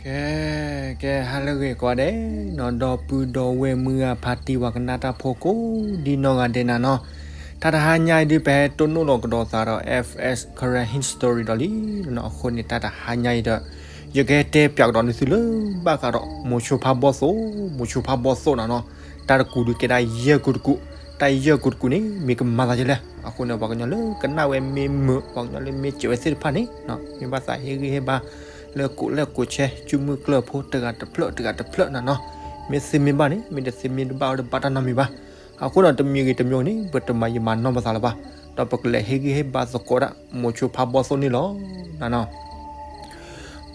ကဲ ကဲ ဟါလၢအဂ့ၤကိးဂၤဒဲးနီၤ, ဒီပုၢ်ဒီဝဲၢ်မုၢ်ဂၤဖါတံၢ် ပှၤကနၣ်တၢ်ဖိကိးဒံနီၢ်ဂၤဒဲးနၤနီၤ, တၢ်တဟါညါအံၤဒုး ပဟဲတိၢ်နီၣ်လီၤကဒီးသးဒီး F S Karen History ဒီးလံနီၤ, အဃိန့ၣ် တၢ်တဟါညါအံၤဒီး ယကဟဲတဲပၠးကဒီးန့ၢ်သုလၢ ဘၣ်ဃးဒီး မိၤဆိဖါဘီၣ်သိၣ်, မိၤဆိဖါဘီၣ်သိၣ်နၤနီၤ, တၢ်တကူာ်ဒုးကဲဒၣ်ယဲၢ်ကူာ်တကူာ်, တၢ်ယဲၢ်ကူာ်တကူာ်န့ၣ် မ့ၢ်ကမၤသးဒ်လဲၣ်, အဃိန့ၣ် ပှၤကညီလၢကနၣ်ဝဲမ့ၢ်မုာ်, ပှၤကညီလၢမ့ၢ်စဲးဝဲသ့ၣ်တဖၣ်န့ၣ် မ့ၢ်ဘၣ်သးဟ့ၣ်ဂံၢ်ဟ့ၣ်ဘါ လၢကိးလဲၣ်ကိးဆဲး ကုမုၢ်ကျၢၢ်ဖိတဂၤတဖျၢၣ်တဂၤတဖျၢၣ်နၤနီၤ, မ့ၢ်သ့မ့ၢ်ဘၣ်န့ၣ် မ့ၢ်တသ့မ့ၢ်တဘၣ်ဝဲတဘၣ်တၢ်နီတမံၤဘၣ်, အဃိဒီးတမံၤဂ့ၤတမံၤန့ၣ် ပတမၤယံာ်မၤနီၢ်ပသးလၢၤဘၣ်, ဒီးပကလဲၤဟ့ၣ်ဂံၢ်ဟ့ၣ်ဘါသကိးဒၣ် မိၤဆိဖါဘီၣ်သိၣ်န့ၣ်လီၤနၤနီၤ.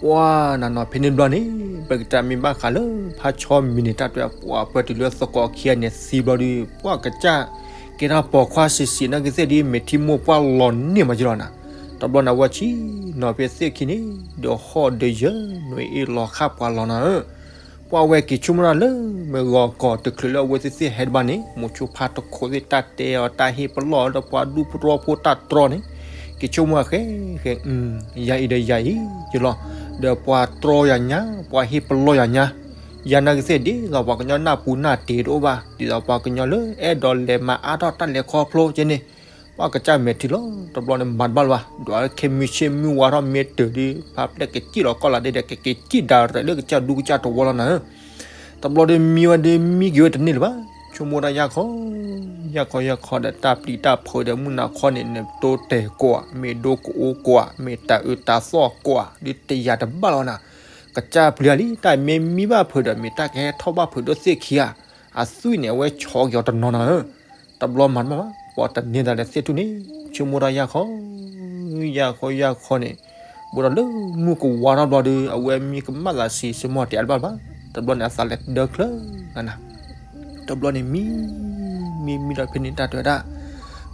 ပှၤနၤနီၤ ဖဲန့ၣ်တဘျီန့ၣ် ပကတဲမ့ၢ်ဘၣ်ဃးလၢ ဖါဆီမံၤန့ၣ် တၢ်တဲ ပှၤပၢတုၤလၢသကိးခံဂၤန့ၣ်သံဘျီဒီး ပှၤကစၢ်ကဲထီၣ်ပိာ်ခွါဆံးဆံးနာ်က့ၤသ့ၣ်ဒီး မဲာ်ထံမိၢ်ပှၢ်လီၤန့ၢ်မးကလီၤနၤ, တဘျီန့ၣ် အဝဲဆံးနီၤဖဲသ့ၣ်ခံန့ၣ် ဒီးဟီၣ်ဒီးယၢၤနွံအ့ၣ်လီၤဃၣ်ပှၤလီၤနၤဧၢ, ပှၤဝဲက့ၤဆိကမိၣ်တၢ်လၢ မ့ၢ်ဂီၤကီၤတချုးလၢအဝဲသ့ၣ်သ့ၣ်ဟဲတဘၣ်န့ၣ် မိၤဆိဖါတခိးသ့ၣ်တၢ်တဲအီၤ တၢ်ဟ့ၣ်ပလီၢ်ဒီးပှၤဒူၣ်ပတြီဖိတၢ်တြီန့ၣ် က့ၤဆိကမိၣ်ဃဲဃဲ ယၤအံၤဒီးယၤအံၤယလီၤ, ဒီးပှၤတြီယၤညါ ပှၤဟ့ၣ်ပလီၢ်ယၤညါ, ယၤနာ်က့ၤသ့ၣ်ဒ်သိးပှၤကညီနၢ်ပူၤနၢ်တ့ၤတအိၣ်ဘၣ်, ဒ်သိးပှၤကညီလၢအဲၣ်ဒိးလဲၤမၤအါထီၣ်တၢ်လဲၤခီဖျိကဲန့ၣ်, ပှၤကစၢ်မဲာ်ထံလီၤ တဘျီန့ၣ်မၤတဘၣ်လၢၤဘၣ်, ဒီးခဲမုၢ်ဆ့ၣ်မုၢ်ဝါထီၣ်မ့ၢ်တုၤဒီး ဖါပျဲၢ်ကစံၣ်လီၤကီၢ်လီၤဒဲဒီး ကက့ၤစံၣ်ဒၣ်ရဲၣ်လၢကစၢ်ဒူကစၢ်တဝီလီၤနၤဧၢ, တဘျီဒီးမံဝဲဒီးမံက့ၤဝဲတန့ၢ်လၢၤဘၣ်, ဆိကမိၣ်တၢ်ယၢ်ခီ ယၢ်ခီယၢ်ခီဒီး တၢ်ပျံၤတၢ်ဖုးဒီး မုၢ်နၤခီန့ၣ် နတိတဲာ်ကွၢ် မ့ၢ်ဒိကအိကွၢ် မ့ၢ်တၤအၢတၤသီၣ်ကွၢ် ဒ်တယၤတဘၣ်လီၤနၤ, ကစၢ်ပျံၤလံ တၢ်မ့ၢ်မံဘၣ်ဖုးဒီး မ့ၢ်တၢ်ကဟဲထီၣ်ဘၣ်ဖုးဒီးသ့ၣ်ခံဧါ, အသွံၣ်န့ၣ် အဝဲဆီက့ၤအီၤတနီၤနၤဧၢ, တဘျီမၤတဘၣ်ဘၣ် ပှၤတန့ၢ်သးဒီးသ့ၣ်ထူၣ်န့ၣ် ဆိကမိၣ်တၢ်ယၢ်ခီ ယၢ်ခီယၢ်ခီန့ၣ်, ဘူးဒီးလၢမုၢ်ကဝါထီၣ်ဘျီဒီး အဝဲမံကမၣ်သးဆံး ဆိကမိၣ်တဲအါတဘၣ်ဘၣ်, တဘျီန့ၣ် အသးလဲၤဒၢချၢနၤနၤ, တဘျီန့ၣ်မံ မံမံဒီးဖဲန့ၣ်တၢ်တဲဝဲဒၣ်,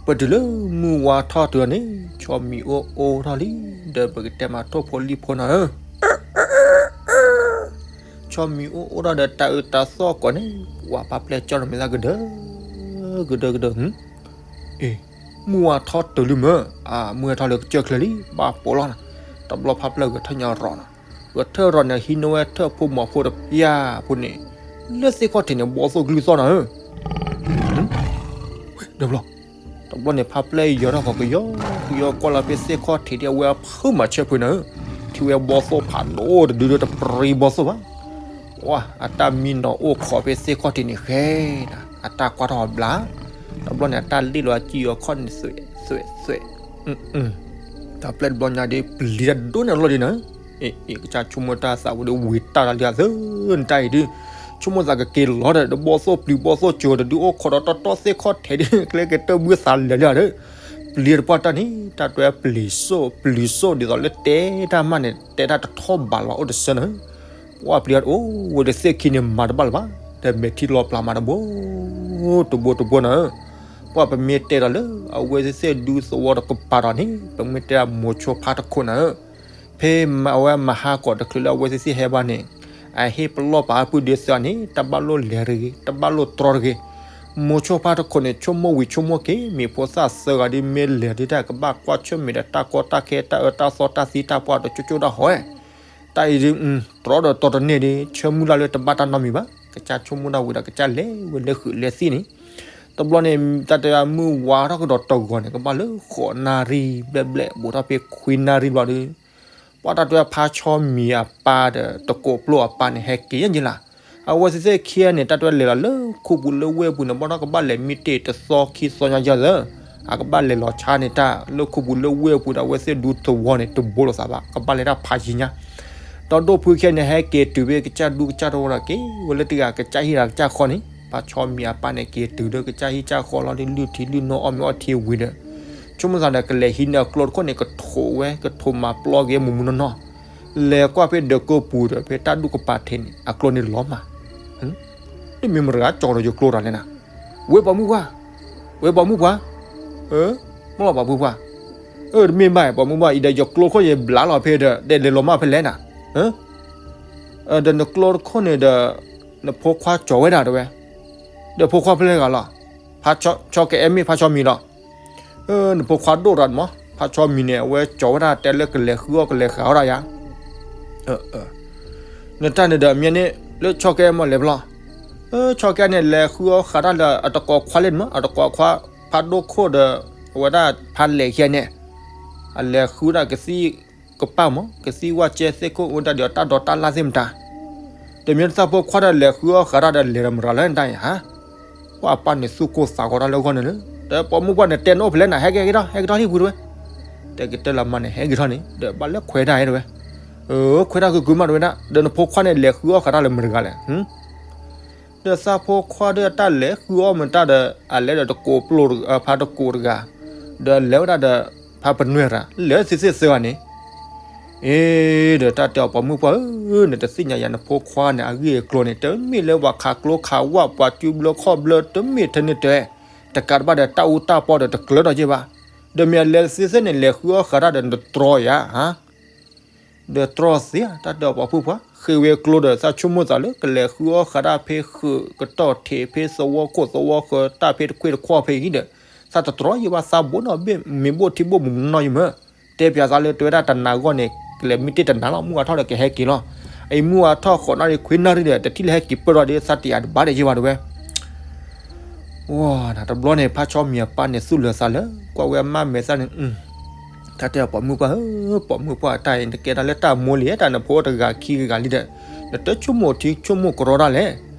ပတုၤလၢမုၢ်ဝါထီၣ်တုၤန့ၣ် ဆီမံၤအိၣ်အိၣ်ထီၣ်လံ, ဒီးပကတဲမးထိၣ်ဖိလံၣ်ဖိနၤဧၢ ဆီမံၤအိၣ်အိၣ်ထီၣ်ဒီးတၤအၢတၤသီၣ်ကွၢ်န့ၣ်, ပှၤဖါပျဲၢ်ကၠီၣ်တမ့ၢ်သးကဒၢ ကဒၢကဒၢ, အ့ မုၢ်ဝါထီၣ်တုၤလံမၢ်, အမုၢ်ဟဲထီၣ်လၢကစၢၢ်ချၢလံ ဘၣ်ပိာ်လီၤနၤ, တဘျီဖါပျဲၢ်ဂဲၤထၢၣ်ညါရီၤနၤ, ဂဲၤထၢၣ်ရီၤန့ၣ် ဟံးန့ၢ်ဝဲထၢၣ်ဖိမီၤဖိတပျၢ်ဖိန့ၣ်, လၢသ့ၣ်ခီၣ်ထံးန့ၣ် ဘီသိၣ်ကလုၢ်သီၣ်နၤဧၢ တဘျီ တဘျီန့ၣ် ဖါပျဲၢ်ယီၤထီၣ်ဃီၤကယီ ကယီကွၢ်လီၤဖဲသ့ၣ်ခီၣ်ထံးဒ်အဝဲအဖုမၤဆၢဖုနၤဧၢ, ထံၣ်ဝဲဘီသိၣ်ဖးဒိၣ်တဒုဒီးတပြံဘီသိၣ်ဘၣ်, ပှၤအတၢ်မံနီၤအိၣ်ခိးဖဲသ့ၣ်ခီၣ်ထံးန့ၣ်ဃဲနၤ, အတၢ်ကွၢ်ထီၣ်အဘျါ, တဘျီန့ၣ် အတၢ်လ့ၣ်လီၤအစံၣ်အီၤခီၣ်န့ၣ်သွဲးသွဲးသွဲး, ဖါပျဲၢ်တဘျီညါဒီး ပျံၤတၢ်ဒိၣ်န့ၢ်အလီၢ်ဒ်နၤ အ့ အ့ၣ်ကစၢ်ဆိကမိၣ်တၢ်သးဝဲဒီးဝံၤတၢ်လၢလံအသၢနတၢ်အံၤဒုး, ဆိကမိၣ်သးကက့ၤလီၤဒီး တဘီသိၣ်ပျံၤဘီသိၣ်စၢၤတဒုအိၣ်ခိးဒီးတီတီသ့ၣ်ခီၣ်ထံးဒုး ကျဲကတၢၢ်ဘုသးလဲၤလံဒီး, ပျံၤတပှၢ်တၢ်န့ၣ် တၢ်တွဲပျံၤစိၣ်ပျံၤစိၣ်ဒ်သိးလၢတဲတၢ်မးန့ၣ် တဲတၢ်တထီၣ်ဘးလီၤအိၣ်တစၢနၤ, ပှၤပျံၤတအိၣ်ဝဲဒီးသ့ၣ်ခံန့ၣ်မၤတဘၣ်လၢၤဘၣ်, ဒီးမဲာ်ထံလီၤပျၢ်မးတဘိ တဘိတဘိနၤဧၢ, ပှၤပမ့ၢ်တဲဒီးလၢ အဝဲသ့ၣ်သ့ၣ်ဒူသဝီတကပၤဒီးန့ၣ် ပမ့ၢ်တဲမိၤဆိဖါတခိၣ်နၤဧၢ ဖဲအဝဲမဟါကီးတချုးလၢအဝဲသ့ၣ်သ့ၣ်ဟဲဘၣ်န့ၣ်, အဟ့ၣ်ပလီၢ်ပာ်အပုၢ်ဒ့သၢဂၤန့ၣ် တၢ်ဘၣ်လိၣ်လဲၤတဂ့ၤ တၢ်ဘၣ်လိၣ်တြီတဂ့ၤ, မိၤဆိဖါတခိၣ်န့ၣ် ဆိကမိၣ်ဝံၤဆိကမိၣ်က့ၤ မ့ၢ်ဖိသၣ်သၢဂၤဒ်မ့ၢ်လဲၤဒ်တၢ် ကဘၣ်ကွၢ်ဆၢၣ်မဲာ်ဒီးတၢ်ကီတၢ်ခဲတၢ်အၢတၢ်သီတၢ်သံတၢ်ပှၢ်ဒီးကၠိကၠိတၢ်ဟီ, တၢ်အံၤဒ် တြီဒီးတြီတန့ၢ်ဒ် ဆၢမုၢ်လၢ်လၢတဘၣ်တၢ်နီတမံၤဘၣ်, ကစၢ်ဆိကမိၣ်ဒၣ်ဝံၤဒီး ကစၢ်လဲၤဝဲလၢဃုာ်လဲၤသံန့ၣ် တဘျီန့ၣ် တၢ်တဲမုၢ်ဝါထီၣ်ကဒီးတဂီၤန့ၣ် ကဘၣ်လၢဃိးနၣ်ရံၣ်ဘျဲၣ်ဘျဲၣ် ဘူးထီၣ်ဖဲခွံနၣ်ရံၣ်ဘျီဒီး, ပှၤတၢ်တဲဖါဆီမံၤအပၢ်ဒီးတကိးပျိအပၢ်န့ၣ် ဟဲက့ၤယဲၢ်ယဲၢ်လၢ်, အဝဲသ့ၣ်သ့ၣ်ခံဂၤန့ၣ် တၢ်တဲလဲၤလီၤလၢခိပူၤလၢဝ့ၢ်အပူၤန့ၣ် ဘၣ်ဒီးကဘၣ်လဲၤမံတ့ၢ်တသီခံသီညါယဲၢ်လၢ်, အကဘၣ်လဲၤလီၤဆါန့ၣ်တၢ်လၢခိပူၤလၢဝ့ၢ်အပူၤဒီး အဝဲသ့ၣ်ဒူသဝီန့ၣ် တဘိလိာ်သးဘၣ် ကဘၣ်လဲၤတၢ်ဖးယံၤညါ ဒီးဒိၣ်ဖုခံဂၤန့ၣ် ဟဲက့ၤတုၤဖဲကစၢ်ဒူကစၢ်တဝီဒီး က့ၤဝဲလၢတဂၤကစၢ်ဟံၣ်တဂၤကစၢ်ဃီန့ၣ် ဖါဆီမံၤအပၢ်န့ၣ် က့ၤတုၤလၢကစၢ်ဟံၣ်ကစၢ်ဃီလီၤဒီး လုၢ်ထံလုၢ်နိအီၣ်မ့ၤအီထံဝံၤဒီး ဆိကမိၣ်သးဒီး ကလဲၤဟံးန့ၢ်အကျိတခိၣ်န့ၣ် ကထိးဝဲ ကထိးမၤပျီက့ၤမုၢ်မုၢ်နီၢ်နီၢ်, လဲၤကွၢ်ဖဲဒၢးကိပူၤဒီး ဖဲတၢ်ဒူၣ်ကပၤထံးန့ၣ် အကျိန့ၣ်လီၤမး တမ့ၢ်မတၤတဂၤကၠီဒီးယကျိတၢ်လဲၣ်နၤ, ဝဲပှၤမုၣ်ပှၢ်, ဝဲပှၤမုၣ်ပှၢ်, မ့ၢ်လီၤပှၤမုၣ်ပှၢ်, တမ့ၢ်ဘၣ် ပှၤမုၣ်ပှၢ်အံၤဒီး ယကျိခိၣ်ယဘျါလီၤဖဲဒီး ဒီးလဲၤလီၤမးဖဲလဲၣ်နၤ, ဒီးနကျိတခိၣ်န့ၣ်ဒီး နဖိခွါကၠီဝဲဒၣ်တဲဝဲ, ဒီးဖိခွါဖဲလဲၣ်ဂၤလီၤ, ဖါဆီကအဲၣ်မ့ၢ်ဖါဆီမံၤလီၤ နဖိခွါဒိၣ်ရၣ်မး ဖါဆီမံၤန့ၣ် အဝဲကၠီဝဲဒၣ်တဲလၢကလဲၤဃုအီၣ်ကလဲၤဃုအီၣ်ဒၣ်ယၤ, နတၢ်န့ၣ်ဒီးမ့ၢ်န့ၣ် လၢဆီကဲမ့ၢ်လဲၤဘျီ, ဆီကဲန့ၣ် လဲၤဃုအီၣ်ဃးတၢ်လၢအတကိးခွါလဲၣ်န့ၣ်မး, အတကိးခွါ ဖးဒိၣ်ခိၣ်ဒီး အဝဲဒၣ်ဖးလဲၢ်ခံဂၤန့ၣ်, အလဲၤဃုဒၣ်ကသံၣ်ကပၢ်မး, ကသံၣ်ဝၣ်ကဲသ့ၣ်ခိၣ် အိၣ်ဒၣ်ဒီးတၢ်ဒိးတၢ်လၢ်သ့ၣ်မတၤ, ဒီးမ့ၢ်သးဖိခွါဒီးလဲၤဃုအီၣ်ဃးတၢ်ဒီးလဲၤဒီးမတၤလၢနတၢ်အံၤဧါ. ပှၤအပၢ်န့ၣ်သူၣ်ကိၢ်သးဂီၤတၢ်လၢအဂီၢ်န့ၣ်လၢ ဒီးပိာ်မုၣ်ပှၢ်န့ၣ်တဲနအိၣ်ဖဲလဲၣ်နၤ, ဟဲက့ၤဟဲက့ၤထီၣ် ဟဲက့ၤထီၣ်ဟံၣ်ပူၤတဝဲ, တဲကတၢၢ်လီၤမးန့ၣ် ဟဲက့ၤထီၣ်န့ၣ် ဒီးဘၣ်လၢခွဲးတၢ်ဟဲတဝဲ, ခွဲးတၢ်ကုာ်ကုာ်မးတဝဲဒၣ်, ဒီးနဖိခွါန့ၣ်လဲၤဃုအီၣ်ဃးတၢ်လၢမတၤတဂၤလဲၣ်. ဒီးသးဖိခွါဒီးတၢ်လဲၤဃုအီၣ်မတၢ်ဒီး အလဲၤဒီးတကိးပျိၢ် ဖးတကိးတဂၤ, ဒီးလဲၤဝဲဒၣ်ဒီး ဖးပနွဲၢ်တဂၤ လဲၤသ့သ့ၣ်သၢဂၤန့ၣ်, အ့ ဒီးတၢ်တဲအီၤပိာ်မုၣ်ပှၢ်ဧၢ, နတသ့ၣ်ညါယၤနဖိခွါန့ၣ် အဂ့ၢ်အကျိၤန့ၣ် တမ့ၢ်လၢပှၤခးကျိခးဝၣ် ပှၤစုဘျၢခီၣ်ဘျၢ တမ့ၢ်ထဲန့ၣ်တဲ, တကးတဘၣ်ဒီးတၢ်အူတၢ်ပီဒီးတကျၢၤထီၣ်က့ဘၣ်, ဒီးမ့ၢ်အလဲၤသ့သ့ၣ်န့ၣ် လဲၤဃုအီၣ်ဃးတၢ်ဒီးနတတြီယၤဧါ. ဒီးတြီသ့ဧါ, တၢ်တဲအီၤပိာ်မုၣ်ပှၢ်, ဃ့ဝဲကျိဒီး သးဆိကမိၣ်သးလၢကလဲၤဃုအီၣ်ဃးတၢ်ဖဲဃုာ်ကတီၢ်ထံး ဖဲသဝီခိၣ်သဝီဃၢၤ တၢ်ဖဲတခွ့ၣ်တခွီၣ်ဖဲအံၤဒီး သးတတြီယံၤဘၣ်, သးဘိးနီၣ်ဘ့ၣ် မ့ၢ်ဘိၣ်ထံဘိၣ်မုၢ်နီၢ်ယံၤမၢ်, တဲပၠးသးလၢတဝဲဒၣ်တနၤဂီၢ်န့ၣ် ကလဲၤမ့ၢ်တ့ၢ်တနၤလီၤ မုၢ်အထီၣ်ဒီးကဟဲက့ၤလီၤ, အအံၤမုၢ်အထီၣ်ဃိးနၣ်ရံၣ်ခွံနၣ်ရံၣ်ဒီး တထံၣ်လၢဟဲက့ၤပၢၢ်ထီၣ်ဒီး သးတယၤတဘၣ်ဒီးယံၤဘၣ်တဝဲ ဝဲ တဘျီန့ၣ် ဖးဆီမံၤအပၢ်န့ၣ် သူၣ်လၢာ်သးလၢာ် ကွၢ်ဝဲအမါမဲာ်သၣ်န့ၣ်, တၢ်တဲအီၤပိာ်မုၣ်ပှၢ်ဧၢ, ပိာ်မုၣ်ပှၢ်အတၢ်အံၤ နကဲဒၣ်လၢတၢ်မိၢ်လံ, တၢ်နဖိတဂၤခံဂၤလံဒီး နတဆိကမိၣ်ထံဆိကမိၣ်ကရီတၢ်လဲၣ်,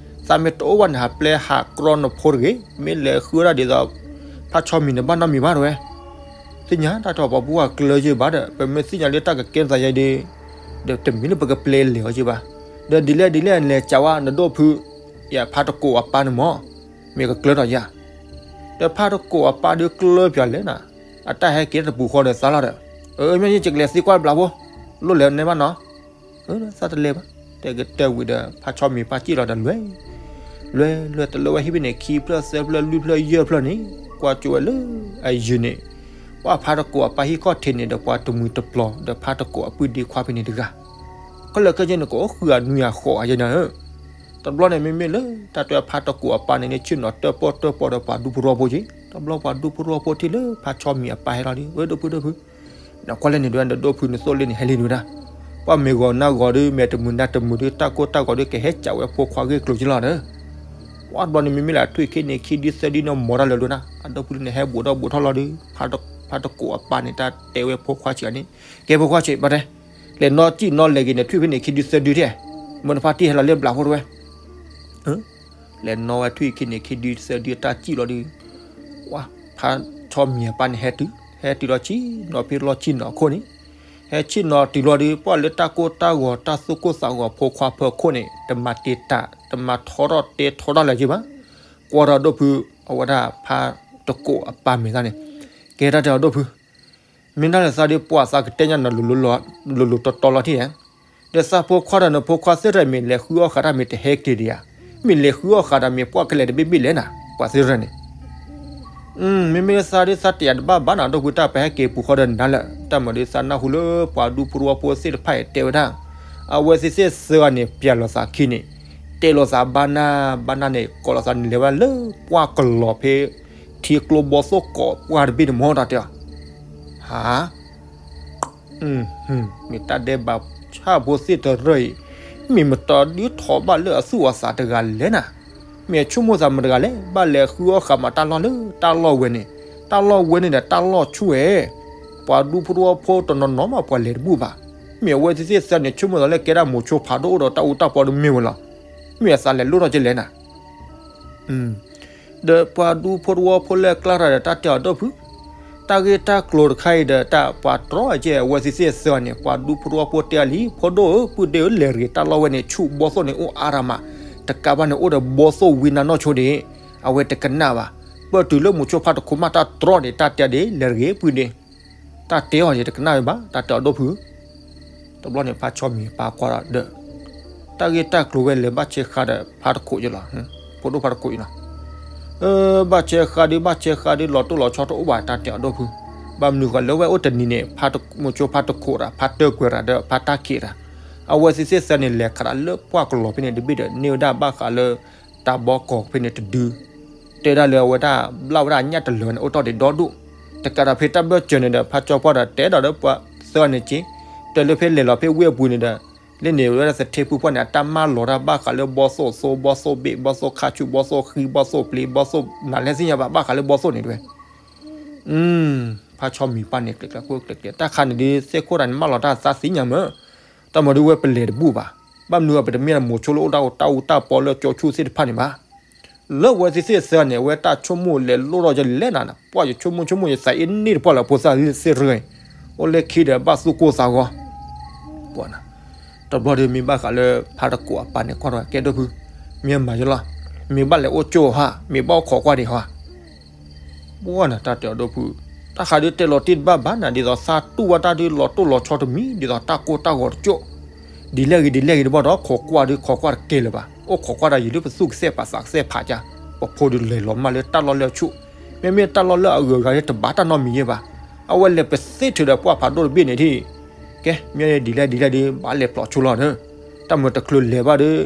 သးမ့ၢ်တအိၣ်ဘၣ်န့ၣ် ဟးပျဲဟးကြီနဖိတဂ့ၤ, မ့ၢ်လဲၤဃုဒၣ်ဒ်သိး ဖးဆီမံၤန့ၣ် ဘၣ်နီတမံၤဘၣ်တဝဲ သ့ၣ်ညါ တၢ်တဲအီၤပိာ်မုၣ်ပှၢ်ကျၢၤယံၤဘၣ်ဒီး ပမ့ၢ်သ့ၣ်ညါလၢတၢ်ကကဲထီၣ်သးယဲဒၣ်, ဒီးတမ့ၢ်လၢပကပျဲလဲၤအီၤယံၤဘၣ်, ဒီးဒ်လဲၣ်ဒ်လဲၣ်လဲၤစးဝဲနဒိၣ်ဖု ယဖးတကိးအပၢ်န့ၣ်မၢ်, မ့ၢ်ကကျၢၤထီၣ်ယၤ, ဒီးဖးတကိးအပၢ်ဒုးကျၢၤပၠးလဲၣ်နၤ, အတၢ်ဟဲက့ၤတပူၤဃီဒီးသးလီၤဒီး, အမ့ၢ်ယကလဲၤသံကွၢ်ဘျးဖိ, လိၣ်လဲၤနဲဘၣ်နီၤ, သးတလဲၤဘၣ်, တဲကတၢၢ်ဝံၤဒီး ဖးဆီမံၤပၢ်စံၣ်လီၤဒီးလွဲၢ်, လွဲၢ်လွဲၢ်တလၢဝဲဟံၣ်ဖဲန့ၣ် ခံဖျၢၣ်သၢဖျၢၣ်လွံၢ်ဖျၢၣ်ယဲၢ်ဖျၢၣ်န့ၣ်, ကွၢ်ကၠိဝဲလၢအယုၢ်န့ၣ်, ပှၤဖးတကိးအပၢ်ဟံၣ်ခီၣ်ထံးန့ၣ်ဒီး ပှၤတမှံၤတပျီၤ ဒီးဖးတကိးအပုၢ်ဒ့ခွါဖဲန့ၣ်တဂၤ, ခဲလၢာ်ခဲဆ့န့ၣ် ကအိၣ်ဃုာ်အနွံအဃိးအယဲၢ်နၤဧၢ, တဘျီန့ၣ်မ့မ့ၢ်လၢ တၢ်တဲဖးတကိးအပၢ်န့ၣ်န့ၣ် ဆ့ၣ်နီၤတၢၣ်ပီၣ်တၢၣ်ပီဒီးပှၤဒူဖိတဝီဖိက့ၤ, တဘျီပှၤဒူဖိတဝီဖိထံၣ်လၢဖးဆီမံၤအပၢ်ဟဲလီၤဒီး ဝဲဒိၣ်ဖုဒိၣ်ဖု နကွၢ်လဲၣ်န့ၣ် ဒိၣ်ဖုနသိၣ်လ့န့ၣ် ဟဲလံဒဝဲဒၣ်, ပှၤမ့ၢ်ဂီၤနၢ်ဂီၤဒီး မ့ၢ်တမုာ်နၢ်တမုာ်ဒီး တၢ်ကိၢ်တၢ်ဂီၤဒီး ကဟဲစးဝဲဖိခွါဂ့ၢ်ကျိၤက့ၤလီၤဒီး, ပှၤတဘျီန့ၣ် မ့မ့ၢ်လၢထွံၣ်ခံန့ၣ် ခံဒုသၢဒုန့ၣ် မ်တၢ်လၢာ်လၢာ်နၤ, အဒိၣ်ဖုန့ၣ် ဟဲဘူးထီၣ်ဘူးထီၣ်လီၤဒီး ဖးတကိးအပၢ်န့ၣ် တၢ်တဲဝဲဖိခွါဆံးန့ၣ်, ကဲဖိခွါဆံး ဘၣ်တဲ, လဲၤနီၢ်စံၣ်နီၢ်လဲၤက့ၤန့ၣ် ထွံၣ်ဖဲန့ၣ် ခံဒုသၢဒုထဲ, မ့ၢ်နဖါတံၢ်ဟဲလီၤလၢဘျးဖိတဝဲ လဲၤနီၢ်ဝဲထွံၣ်ခံန့ၣ် ခံဒုသၢဒုတၢ်စံၣ်လီၤဒီး, ဖးဆီမံၤအပၢ်န့ၣ် ဟဲတုၤ, ဟဲတုၤလီၤဆ့ၣ်နီၤဖဲလီၢ်ဆ့ၣ်နီၤအခိၣ်န့ၣ်, ဟဲဆ့ၣ်နီၤတုၤလီၤဒီး ပှၤလၢတၢ်ကိၢ်တၢ်ဂီၤ တၢ်သူၣ်ကိၢ်သးဂီၤဖိခွါဖီခိၣ်န့ၣ် တမၤတ့ၢ်တၢ် တမၤထီထီၣ်တဲထီထီၣ်လၢၤက့ၤဘၣ်, ကွၢ်ထီၣ်ဒိၣ်ဖု အဝဲဒၣ်ဖးတကိးအပၢ်မဲာ်သၣ်န့ၣ်, ကဲတၢ်တဲအီၤဒိၣ်ဖု မ့ၢ်ဒၣ်လဲာ်သးဒီးပှၤသးကတဲညါနၤ လိၤလိၤတီတီလီၤထံၣ်ဧါ, ဒီးသးဖိခွါဒီးနဖိခွါသ့ၣ်တဖၣ်မ့ၢ်လဲၤဃုအီၣ်ဃးတၢ်မ့ၢ်တဟဲက့ၤဒံးဧါ, မ့ၢ်လဲၤဃုအီၣ်ဃးတၢ်မ့ၢ်ပှၢ်ကလဲၤတဘ့ၣ်ဘ့ၣ်လဲၣ်နၤ, ပှၤသ့ၣ်တဖၣ်န့ၣ် မ့မ့ၢ်သးဒီးသးတယာ်တဘၣ်ဘၣ်နၤ ဒိၣ်ဖုတၢ်ပဟဲက့ၤပူၤဃီဒီးနၤလၢာ် တၢ်မၤဒီးသးနၢ်ဟူလၢပှၤဒူဖိတဝီဖိသ့ၣ်တဖၣ်အံၤတဲဝဲဒၣ်, အဝဲသ့ၣ်သ့ၣ်သၢဂၤန့ၣ် ပျဲလိာ်သးခံန့ၣ်, တဲလိာ်သးဘၣ်နၢ်ဘၣ်နၢ်န့ၣ် ကိးလိာ်သးန့ၣ်လဲၤဝဲလၢပှၢ်ကလီၤဖဲ ထံကျိဘီသိၣ်ကိးပှၢ်တဘ့ၣ်န့ၣ်မ့ၢ်တၢ်တဲအီၤ, ဟါ မ့ၢ်တၢ်ဒဲးဘးဆၣ်ဖိသ့ၣ်တရၢၢ်အံၤ, မ့ၢ်မတၤဒုးထီၣ်ဘၣ်လၢအသူၣ်အသးတဂၤလဲၣ်နၤ, မ့ၢ်အဆိကမိၣ်သးမတၤတဂၤလဲၣ် ဘၣ်လဲၤဃုအီၣ်ဃးမးတၢ်လီၢ်လၢတၢ်လီၢ်ဝဲန့ၣ်, တၢ်လီၢ်ဝဲန့ၣ်ဒီးတၢ်လီၢ်ဆူၣ်ဝဲ, ပှၤဒူဖိတဝီဖိတနီၤနီၤမးပှၤလဲၤတဘူၣ်ဘၣ်, မ့ၢ်အဝဲသ့ၣ်သ့ၣ်သၢန့ၣ် ဆိကမိၣ်သးလၢကဲဒၣ်မိၤဆိဖးဒိၣ်အိၣ်ဒီးတၢ်အူတၢ်ပီဒီးမ့ၢ်ဝဲလီၤ, မ့ၢ်အသးလဲၤလိၣ်ထီၣ်ကလဲၣ်နၤ ဒီးပှၤဒူဖိတဝီဖိလၢအကျါတၢ်ဒီးတၢ်တဲအီၤဒိၣ်ဖု, တၢ်ဂ့ၢ်တၢ်ကျိၤတခါအံၤဒီးတၢ်ပှၤတြီအကဲ အဝဲသ့ၣ်သ့ၣ်သၢန့ၣ် ပှၤဒူဖိတဝီဖိတဲအီၤလံ ဖိဒိၣ်ဧၢ ပုၢ်ဒ့ဧၢ လဲၤတဂ့ၤ တၢ်လီၢ်ဝဲန့ၣ် ဆူၣ်ဘီသိၣ်န့ၣ်အိၣ်အါရၤမး, တကးဘၣ်န့ၣ်အိၣ်ဒီးဘီသိၣ်ဝံနါနီၢ်ဆိဒံး, အဝဲတကနၣ်ဘၣ်, ပၢၢ်တုၤလၢမိၤဆိဖးတခိးမးတၢ်တြီန့ၣ် တၢ်တဲဒ်လဲၤတဂ့ၤ ပုၢ်ဒ့ တၢ်တဲအီၤယတကနၣ်ဝဲဘၣ် တၢ်တဲအီၤဒိၣ်ဖု တဘျီန့ၣ် ဖးဆီမံၤပာ်ကွၢ်ဒီး တၢ်ဂ့ၢ်တၢ်ကျိၤဝဲလဲၤဘၣ်ဆဲးဃာ်ဒီးဖးတခိးယလီၤ, ဖိဒိၣ်ဖးတခိးအံၤလီၤ, ဘၣ်ဆဲးဃာ်ဒုး ဘၣ်ဆဲးဃာ်ဒုး လီၤတိၢ်လီၤဆီတအိၣ်ဘၣ် တၢ်တဲအီၤဒိၣ်ဖု, ဘၣ်မနုၤဃီလၢဝဲအိၣ်တနံၤန့ၣ် မိၤဆိဖးတခိးတၢ် ဖးတၢၢ်ကွဲးတၢ်ဒီး ဖးတၢ်ခံးတၢ်, အဝဲသ့ၣ်သ့ၣ်သၢန့ၣ် လဲၤခးတၢ်လၢပှၢ်ကလီၤဖဲန့ၣ်တဘ့ၣ်ဒီး န့ၢ်ဝဲဒၣ်ဘၣ်ဃးလၢ တၢ်ဘီကီၢ်ဖဲန့ၣ်တဒု တဲဒၣ်လၢအဝဲဒၣ် ဘျၣ်ဝဲဒၣ်အညၣ်တလၢာ်န့ၣ် အိၣ်တ့ၢ်ဒံးဒီဒူၣ်, တကးဒီးဖဲတၢ်ဘၢၣ်စၢၤန့ၣ်ဒီး ဖးကၠီပှၢ်ဒီးတဲဒီးလၢပှၤသၢဂၤန့ၣ်က့, တဲလၢဖဲလဲၤလီၤဖဲဝ့ၢ်အပူၤန့ၣ်ဒီး လၢန့ၣ်ဝဲဒၣ်သထ့ဖုပှၢ်န့ၣ် အတၢ်မၢလီၤတၢ်ဘၣ်ဃးလၢဘီသိၣ်သိ ဘီသိၣ်ဘ့ၣ် ဘီသိၣ်ခါဆူၣ် ဘီသိၣ်ဃံ ဘီသိၣ်ပျ့ၤ ဘီသိၣ်နၤလဲၣ်သ့ၣ်ညါဘၣ် ဘၣ်ဃးလၢဘီသိၣ်န့ၣ်တဝဲ. ဖါဆီမံၤပၢ်န့ၣ် ကျဲးကျဲးကျဲးကျဲး တၢ်ခါန့ၣ်ဒ်သ့ၣ်ခိၣ်တၢ်န့ၣ် မၢလီၤတၢ်သးသ့ၣ်ညါမၢ်, တၢ်မၤဒ်ဝဲပလဲၤတဘူၣ်ဘၣ်. ဘၣ်မနုၤအပတမ့ၢ်မိၤဆိလၢအိၣ်တၢ်အိၣ်တၢ်အူတၢ်ပီလၢကၠီဆူၣ်သ့ၣ်တဖၣ်န့ၣ်ဘၣ်. လၢဝဲသ့ၣ်သ့ၣ်သၢန့ၣ် အဝဲတၢ်ဆိကမိၣ်လဲၤလိၣ်ထီၣ်ယလဲၣ်နၤန့ၣ် ပှၢ်ယဆိကမိၣ်ဆိကမိၣ်ယသးအ့န့ၢ်တပှၢ်လၢဖိသၣ်သ့ၣ်ရၢ, အိၣ်လၢခံဒီးဘၣ်သူၣ်ကိၢ်သးဂီၤ ပှၢ်နၤ, တဘျီဒီးမ့ၢ်ဘၣ်ဃးလၢဖါတကိးအပၢ်န့ၣ်ကွၢ်ထီၣ်ကဲဒိၣ်ဖု, မ့ၢ်မၤယလီၤ, မ့ၢ်ဘၣ်လဲၤအိၣ်ကၠိဟါ, မ့ၢ်ဘၣ်အိၣ်ခိးကွၢ်ဒံးဟါ ပှၢ်နၤ တၢ်တဲအီၤဒိၣ်ဖု, တၢ်ဃးဒုးတဲလီၤတံၢ်တဘၣ်ဘၣ်နၤ ဒ်သိးသးတူၢ်ဝဲတၢ်ဒုးလီၤတိၢ်လီၤဆီတမံၤ ဒ်သိးတၢ်ကိၢ်တၢ်ဂီၤတကၠိၣ်, ဒ်လဲၣ်ဂ့ၤဒ်လဲၣ်ဂ့ၤတဘျီဒီး ခိးကွၢ်ဒုးခိးကွၢ်တကဲလၢၤဘၣ်, အိၣ်ခိးကွၢ်ဒီးယံၤဒုးပသူၣ်ကစဲၣ်ပသးကစဲၣ်ဖးကါ, ပဖိဒုးလဲၤလီၤမၢ်လၢတၢ်လီၢ်လၢအဆူၣ်, မ့မ့ၢ်တၢ်လီၢ်လၢအဂုၤအဂၤဒ်တဘၣ်တၢ်နီတမံၤယဲဘၣ်, အဝဲလဲၤပသ့ထုးဒီးပှၢ်ဖးဒိၣ်တဘ့ၣ်န့ၣ်ဒ် ကဲ မ့ၢ်ဒ်လဲၣ်ဒ်လဲၣ်ဒ် ဘၣ်လဲၤဖျိးဆိလီၤဒီး, တၢ်မၤတချုးလဲၤဘၣ်ဒီး,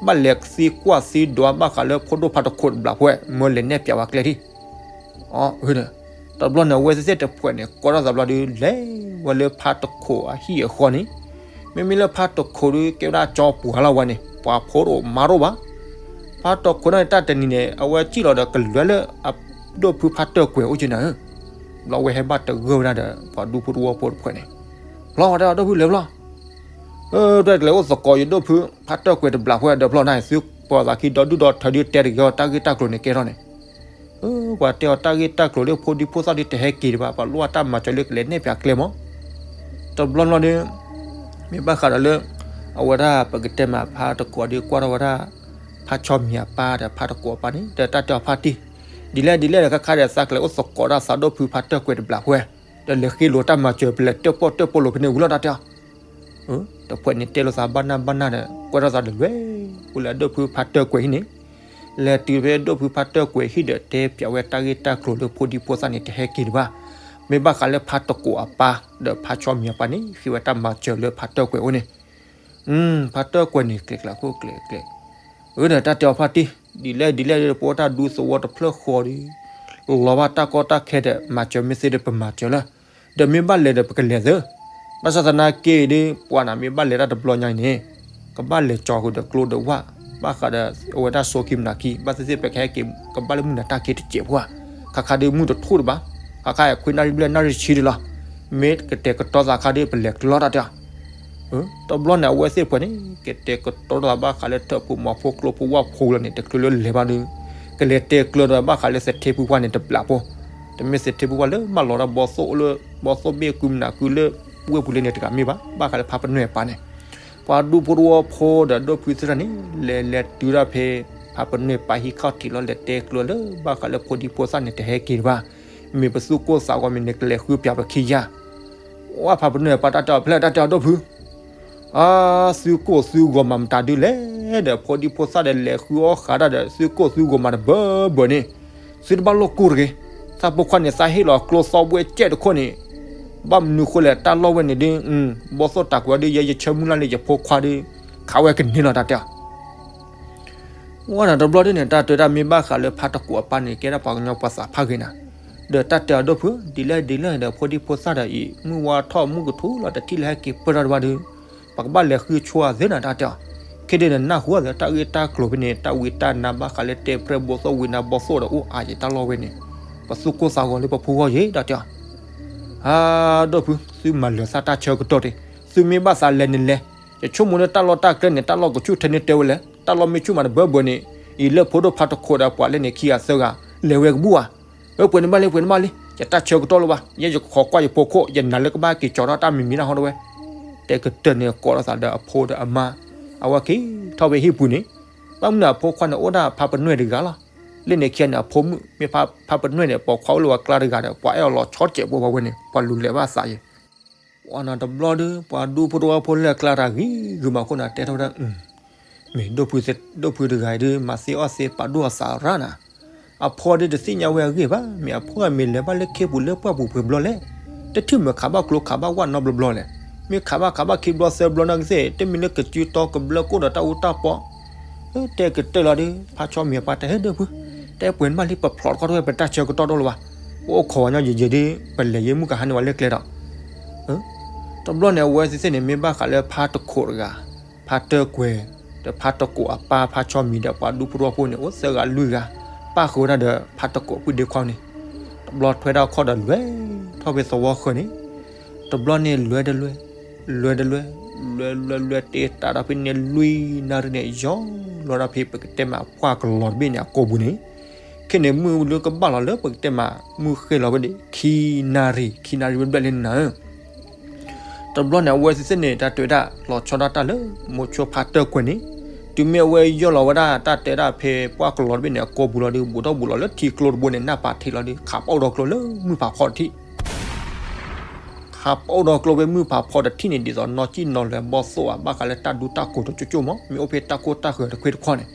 ဘၣ်လဲၤသံကွၢ်သံဒွးဘၣ်ဃးလၢဖိဒိၣ်ဖါတခိးတဘျးဖဲ မၢလဲၤနဲၣ်ပၠးဝဲကျဲဒ်, အ တဘျီန့ၣ် အဝဲသ့ၣ်သ့ၣ်တဖှဲးန့ၣ် ကိးထီၣ်သးဘျီဒီး လဲၤဝဲလၢဖါတခိးအဟံၣ်အဃီန့ၣ်, မ့မ့ၢ်လၢဖါတခိးဒီး ကဲဝဲဒၣ်ကၠီပှၤလီၤဝဲန့ၣ် ပှၤဖိတအိၣ်မါတအိၣ်ဘၣ်, ဖါတခိးန့ၣ်တၢ်တနံၤန့ၣ် အဝဲစံၣ်လီၤဒီးကလဲၤလၢအဒိၣ်ဖုဖါတၢၢ်ကွဲၤအိၣ်က့နၤဧၢ, ဘျီဝဲဟဲဘၣ်တဂၢၢ်ဝဲဒၣ်ဒီး ပှၤဒူဖိတဝီဖိတဖှဲးန့ၣ်, ဖျီဝဲတဲအီၤဒိၣ်ဖုလဲၤဖျီ, တၢ်ကလဲၤအိၣ်သကိးယဒိၣ်ဖု ဖါတၢၢ်ကွဲၤတဘျးဖဲဒီးဖျီန့ၣ် သုပှၤသးခံဒီဒူၣ်ဒီထၢဒုးတဲတဂ့ၤအီၤ တၢ်ဂ့ၢ်တၢ်ကျိၤန့ၣ်ကဲထီၣ်န့ၣ်, ပှၤတဲအီၤတၢ်ဂ့ၢ်တၢ်ကျိၤလၢဖိဒံဖိသၣ်ဒုးတဟဲက့ၤတဘၣ် ပှၤလိၣ်ဘၣ်တၢ်မၤစၢၤလၢကလဲၤနဲၣ်ပၠးကျဲမး, တဘျီဘျီဒီး မ့ၢ်ဘၣ်ဃးဒီးလၢ အဝဲဒၣ်ပကတဲမးဖါတကိးဒီးကွၢ်ထီၣ်ဝဲဒၣ် ဖါဆီမံၤအပၢ်ဒီး ဖါတကိးအပၢ်န့ၣ် ဒီးတၢ်တဲအီၤဖါတံၢ်, ဒ်လဲၣ်ဒ်လဲၣ်ဒီးခါခါဒီးသးကလဲၤအိၣ်သကိးတၢ်သးဒိၣ်ဖုဖါတၢၢ်ကွဲၤတဘျးဖဲ ဒီးလဲၤဃ့လိာ်တၢ်မၤစၢၤ ပလဲၤတၢၣ်ပီၣ်တၢၣ်ပီၣ်လိာ်ဖဲန့ၣ်ဝံၤလီၤတၢ်တဲအီၤ, တဖှဲးန့ၣ်တဲလိာ်သးဘၣ်နၢ်ဘၣ်နၢ်ဒီး ကွၢ်ထီၣ်သးဒီးလဲၤအိၣ်လၢအဒိၣ်ဖုဖါတၢၢ်ကွဲၤဟံၣ်န့ၣ်, လဲၤတုၤဖဲဒိၣ်ဖုဖါတၢၢ်ကွဲၤဟံၣ်ဒီးတဲပၠးဝဲတၢ်ဂ့ၢ်တၢ်ကျိၤလၢဖိဒံဖိသၣ်န့ၣ်တဟဲက့ၤတဘၣ်, မ့ၢ်ဘၣ်ဃးလၢဖါတကိးအပၢ် ဒီးဖါဆီမံၤအပၢ်န့ၣ် ဃ့ဝဲတၢ်မၤစၢၤလၢဖါတၢၢ်ကွဲၤအိၣ်န့ၣ်, ဖါတၢၢ်ကွဲၤန့ၣ် ကျဲးကျဲးခိၣ်ကျဲးကျဲး, အၢဒီးတၢ်တဲအီၤဖါတံၢ်, ဒ်လဲၣ်ဒ်လဲၣ်ဒီး ပအိၣ်တၢ်ဒူသဝီတဖျၢၣ်ဃီဒီး လီၤဘၣ်တၢ်ကီတၢ်ခဲဒီး မၤစၢၤမ့ၢ်သ့ဒီးပမၤစၢၤလၢ, ဒီးမ့ၢ်ဘၣ်လဲၤဒီးပကလဲၤသၢ, ဘၣ်ဆၣ်သနာ်က့ဒီး ပှၤနၤမ့ၢ်ဘၣ်လဲၤတၢ်တဘျီညါအံၤန့ၣ်, ကဘၣ်လဲၤကၠီဃုာ်ဒီးကျိဒီးဝၣ်, ဘၣ်ဃးဒီးအဝဲဒၣ်စိခံမနၤခံ ဘၣ်သ့ၣ်သ့ၣ်ပကဟဲက့ၤ ကဘၣ်လၢမုၢ်နၤတၢ်ခံတစဲးဖိဧါ, ခါခါဒီးမုၢ်တထူၣ်တဘၣ်, ခါခါအံၤခွံနၣ်ရံၣ်ဘျဲၣ်နၣ်ရံၣ်ဆံဒံးလီၤ, မ့ၢ်ကတဲာ်ကတီၤသးခါဒီးပလဲၤကျၢၤလီၤတၢ်တဲအီၤ တဘျီန့ၣ် အဝဲသ့ၣ်တဖှဲးန့ၣ် ကတဲာ်ကတီၤလိာ်သးဘၣ်ဃးလၢထၢၣ်ဖိမီၤဖိကျိဖိဝၣ်ဖိလီၤန့ၣ် တချုးလၢလဲၤဘၣ်ဒီး ကလဲၤတဲကျၢၤဒီးဘၣ်ဃးလၢသထ့ဖုပှၢ်န့ၣ်တဘျးဖိ, တမ့ၢ်သထ့ဖုပှၢ်လၢမၢလီၤတၢ်ဘီသိၣ်လၢ ဘီသိၣ်ဘ့ၣ်ကုမနၤကုလၢ ဝ့ၢ်ပူၤလၢန့ၣ်တဂၤမ့ၢ်ဘၣ်, ဘၣ်ဃးလၢဖါပနွဲၢ်အပၢ်န့ၣ် ပှၤဒူဖိတဝီဖိဒီးဒိၣ်ဖုသ့ၣ်တဖၣ်န့ၣ် လဲၤလဲၤတုၤဒၣ်ဖဲ ဖါပနွဲၢ်ပၢ်ဟံၣ်ခီၣ်ထံးလီၤ လဲၤတဲကျၢၤလၢဘၣ်ဃးလၢဖိဒံဖိသၣ်န့ၣ် တဟဲက့ၤတဘၣ်, မ့ၢ်ပသူၣ်ကိၢ်သးဂီၤမ့ၢ်န့ၣ် ကလဲၤဃုပၠးပခံယါ, ဝဲဖါပနွဲၢ်ပၢ်တၢ်တဲအီၤဖဲလဲၣ်တၢ်တဲအီၤဒိၣ်ဖု အါ, သုကိၢ်သုဂီၤမးမတၤဒုလဲၣ်ဒီး ဖိဒံဖိသၣ်ဒီးလဲၤဃုအီၣ်ဃးတၢ်ဒီး သုကိၢ်သုဂီၤမးတဘၢဘၢန့ၣ်, သုတဘၣ်လိာ်ကိၢ်တဂ့ၤ, သးဖိခွါန့ၣ် သးဟ့ၣ်လီၤကျိသီဘှဲကဲတခိၣ်န့ၣ်, ဘၣ်မနုၤဃိလဲၣ် တၢ်လီၢ်ဝဲန့ၣ်ဒု, ဘီသိၣ်တၢ်ကွဲးဒု ယဲယဆၢမုၢ်လၢ်လၢယဖိခွါဒု, ခးဝဲကန့ၢ်လီၤတၢ်တဲအီၤ ဝဲဒၣ်တဘျီဒ်န့ၣ် တၢ်တဲတၢ်မ့ၢ်ဘၣ်ဃးလၢဖါတကိးအပၢ်န့ၣ် ကဲဒၣ်ပှၤကညီပှၤသးဖးဂ့ၤနၤ, ဒီးတၢ်တဲအီၤဒိၣ်ဖု, ဒ်လဲၣ်ဒ်လဲၣ်ဒီး ဖိဒံဖိသၣ်ဒီးအံၤ မုၢ်ဝါထီၣ်မုၢ်ကထူၣ်လီၤ တထံၣ်လၢဟဲက့ၤပၢၢ်ထီၣ်တဘၣ်ဒီး, ပကဘၣ်လဲၤဃုဆိအသ့နၤတၢ်တဲအီၤ, ခဲဒ်န့ၣ် နၢ်ဟူအသးတၢ်ဂ့ၢ်တၢ်ကျိၤဖဲန့ၣ် တၢ်ဝံတၢ်နါဘၣ်ဃးလၢတဲပြဲၢ်ဘီသိၣ်ဝံနါဘီသိၣ်ဒီးအိၣ်အါယံၤတၢ်လီၢ်ဝဲန့ၣ်, ပသူၣ်ကိၢ်သးဂီၤလၢပဖိဂီၢ်ယံၤတၢ်တဲအီၤ အါ, ဒိၣ်ဖု, သုမၤလၢာ်သးတၢ်ဆၢကတီၢ်တ့ၢ်, သုမ့ၢ်ဘၣ်သးလဲၤန့ၣ်လဲၤ, ယဆိကမိၣ်လၢတၢ်လီၢ်တၢ်ကျဲန့ၣ် တၢ်လီၢ်ကဆူၣ်ထဲန့ၣ်တဲဝဲလဲၣ်, တၢ်လီၢ်မ့ၢ်ဆူၣ်မးတဘၢဘၢန့ၣ်, အံၤလၢဖိဒိၣ်ဖါတခိးဒီးပှၤလဲၣ်န့ၣ်ခံဂၤသၢဂၤ, လဲၤဝဲကဘူၣ်ဧါ, အၢ ပှဲၤန့ၣ်ဘၣ်လံ ပှဲၤန့ၣ်ဘၣ်လံ, ယတၢ်ဆၢကတီၢ်လၢၤဘၣ်, ယဲယခိးကွၢ်ယဖိခိၣ် ယနာ်လၢကဘၣ်က့ၤကၠီထီၣ်တၢ်မံၤမံၤတၢ်ဟီတဝဲ, တဲကတၢၢ်န့ၣ်ကိးလိာ်သးဒီးအဖိဒီးအမါ, အဝဲက့ၤထီၣ်ဝဲဟံၣ်ပူၤန့ၣ်, ဘၣ်မနုၤအဖိခွါန့ၣ်အိၣ်ဒၣ်ဖါပနွဲၢ်တဂၤလီၤ, လၢန့ၣ်ခံဂၤန့ၣ် အဖိမုၣ်မ့ၢ်ဖါပနွဲၢ်န့ၣ် ပိာ်ခွါအိၣ်လၢပှၤကျါတဂၤဒီး ပှၤအဲၣ်အီၤလီၤဆီတစဲးဖိဝဲန့ၣ် ပှၤလူၤလဲၤဘၣ်သးယံၤ ပှၤနၤတဘျီဒီး ပှၤဒူဖိတဝီဖိလၢအကျါတၢ်ဂ့ၤဂ့ၤမးအဃိန့ၣ် တဲထီၣ်ဝဲဒၣ်, မ့ၢ်ဒိၣ်ဖုသ့ၣ်, ဒိၣ်ဖုတဂၤအံၤဒုး မၤသ့အီၣ်သ့ပာ်ဒိၣ်အသးရၣ်နၤ, အဖိဒုးတသ့ၣ်ညါဝဲအဂ့ၢ်ဘၣ်, မ့ၢ်အဖိအမ့ၢ်လဲၤဘၣ်လၢခ့ပူၤလၢပှၢ်ပူၤပှဲၤဘျီလဲၣ်, တထံၣ်မ့ၢ်ခးဘၣ်ကျိခးဘၣ်ဝၣ်နီတဘျီဘျီလဲၣ်, မ့ၢ်ခးဘၣ်ခးဘၣ်ခံဘျီသၢဘျီနာ်က့သ့ၣ် တမ့ၢ်လၢကစုတီကဘျၢကိၣ်ဒီးတၢ်အူတၢ်ပီ တဲကတၢၢ်လီၤဒီး ဖါဆီမံၤအပၢ်တဲ ဟဲဒိၣ်ဖု, တဲပှဲၤန့ၣ်ဘၣ်လံ ပဖျိးတခီတဝဲ ပတၢ်ဆၢကတီၢ်ဒိၣ်လၢၤဘၣ်, ပအိၣ်ခိးဝဲညီယံာ်ယံာ်ဒီး ပလဲၤယဲမုၢ်ကဟါန့ၢ်ဝဲလၢကျဲဒီး, အၢ, တဘျီန့ၣ် အဝဲသ့ၣ်သ့ၣ်န့ၣ် မ့ၢ်ဘၣ်ဃးလၢဖါတခိးတဂၤ, ဖါတၢၢ်ကွဲၤ, ဒီးဖါတကိးအပၢ် ဖါဆီမံၤဒီးပှၤဒူဖိထီဖိန့ၣ် အိၣ်သၢဂၤလွံၢ်ဂၤ, ပၣ်ဃုာ်ဝဲဒၣ်ဒီးဖါတကိးပုၢ်ဒ့ခွါန့ၣ်, တဘျီထွဲဒၣ်ခီၣ်ဒီးလဲၤထီၣ်ဖဲသဝီဃၢၤန့ၣ်, တဘျီန့ၣ်လဲၤတလဲၤ, လဲၤတလဲၤ, လဲၤလဲၤလဲၤတ့တၢ်ဒီးဖဲန့ၣ်လွံၢ်နၣ်ရံၣ်န့ၣ် ယီၤလီၤဒၣ်ဖဲပကတဲမးပှၢ်ကလီၤတဘ့ၣ်န့ၣ် အကိာ်ပူၤန့ၣ်, ခဲန့ၣ်မုၢ်လၢကဘၣ်လီၤလၢပကတဲမး မုၢ်ဃ့လီၤဝဲဒၣ် ခံနၣ်ရံၣ်, ခံနၣ်ရံၣ်ဝဲဘျဲၣ်လၢနၤဧၢ တဘျီန့ၣ် အဝဲသ့ၣ်သ့ၣ်န့ၣ် တၢ်တဲဝဲဒၣ်လီၤဆီဒၣ်တၢ်လၢ မိၤဆိဖါတၢၢ်ကွဲၤန့ၣ်, တုၤမ့ၢ်အဝဲယီၢ်လီၤဝဲဒၣ်တၢ်တဲဒၣ်ဖဲပှၢ်ကလီၤတဘ့ၣ်န့ၣ် အကိာ်ပူၤလီၤဒီး ဘူးထီၣ်ဘူးလီၤလၢထံကျိတဘိန့ၣ် နၢ်ပၢၢ်ထံလီၤဒီး ခးပအိၣ်ဒီးကျိလၢမုၢ်ဖးဖီတထံၣ် ခးပအိၣ်ဒီးကျိဖဲမုၢ်ဖးဖီတထံၣ်န့ၣ် ဒ်သိးနီၢ်ကံၣ်နီၢ်လဲၤဘီၣ်သိၣ်ဧါ ဘၣ်ဃးလၢတၢ်ဒူတၢ်ကိးတကၠိကၠိမး မ့ၢ်အိၣ်ဖဲတၢ်ကိၢ်တၢ်ဃၢၤတခွ့တခွီန့ၣ်,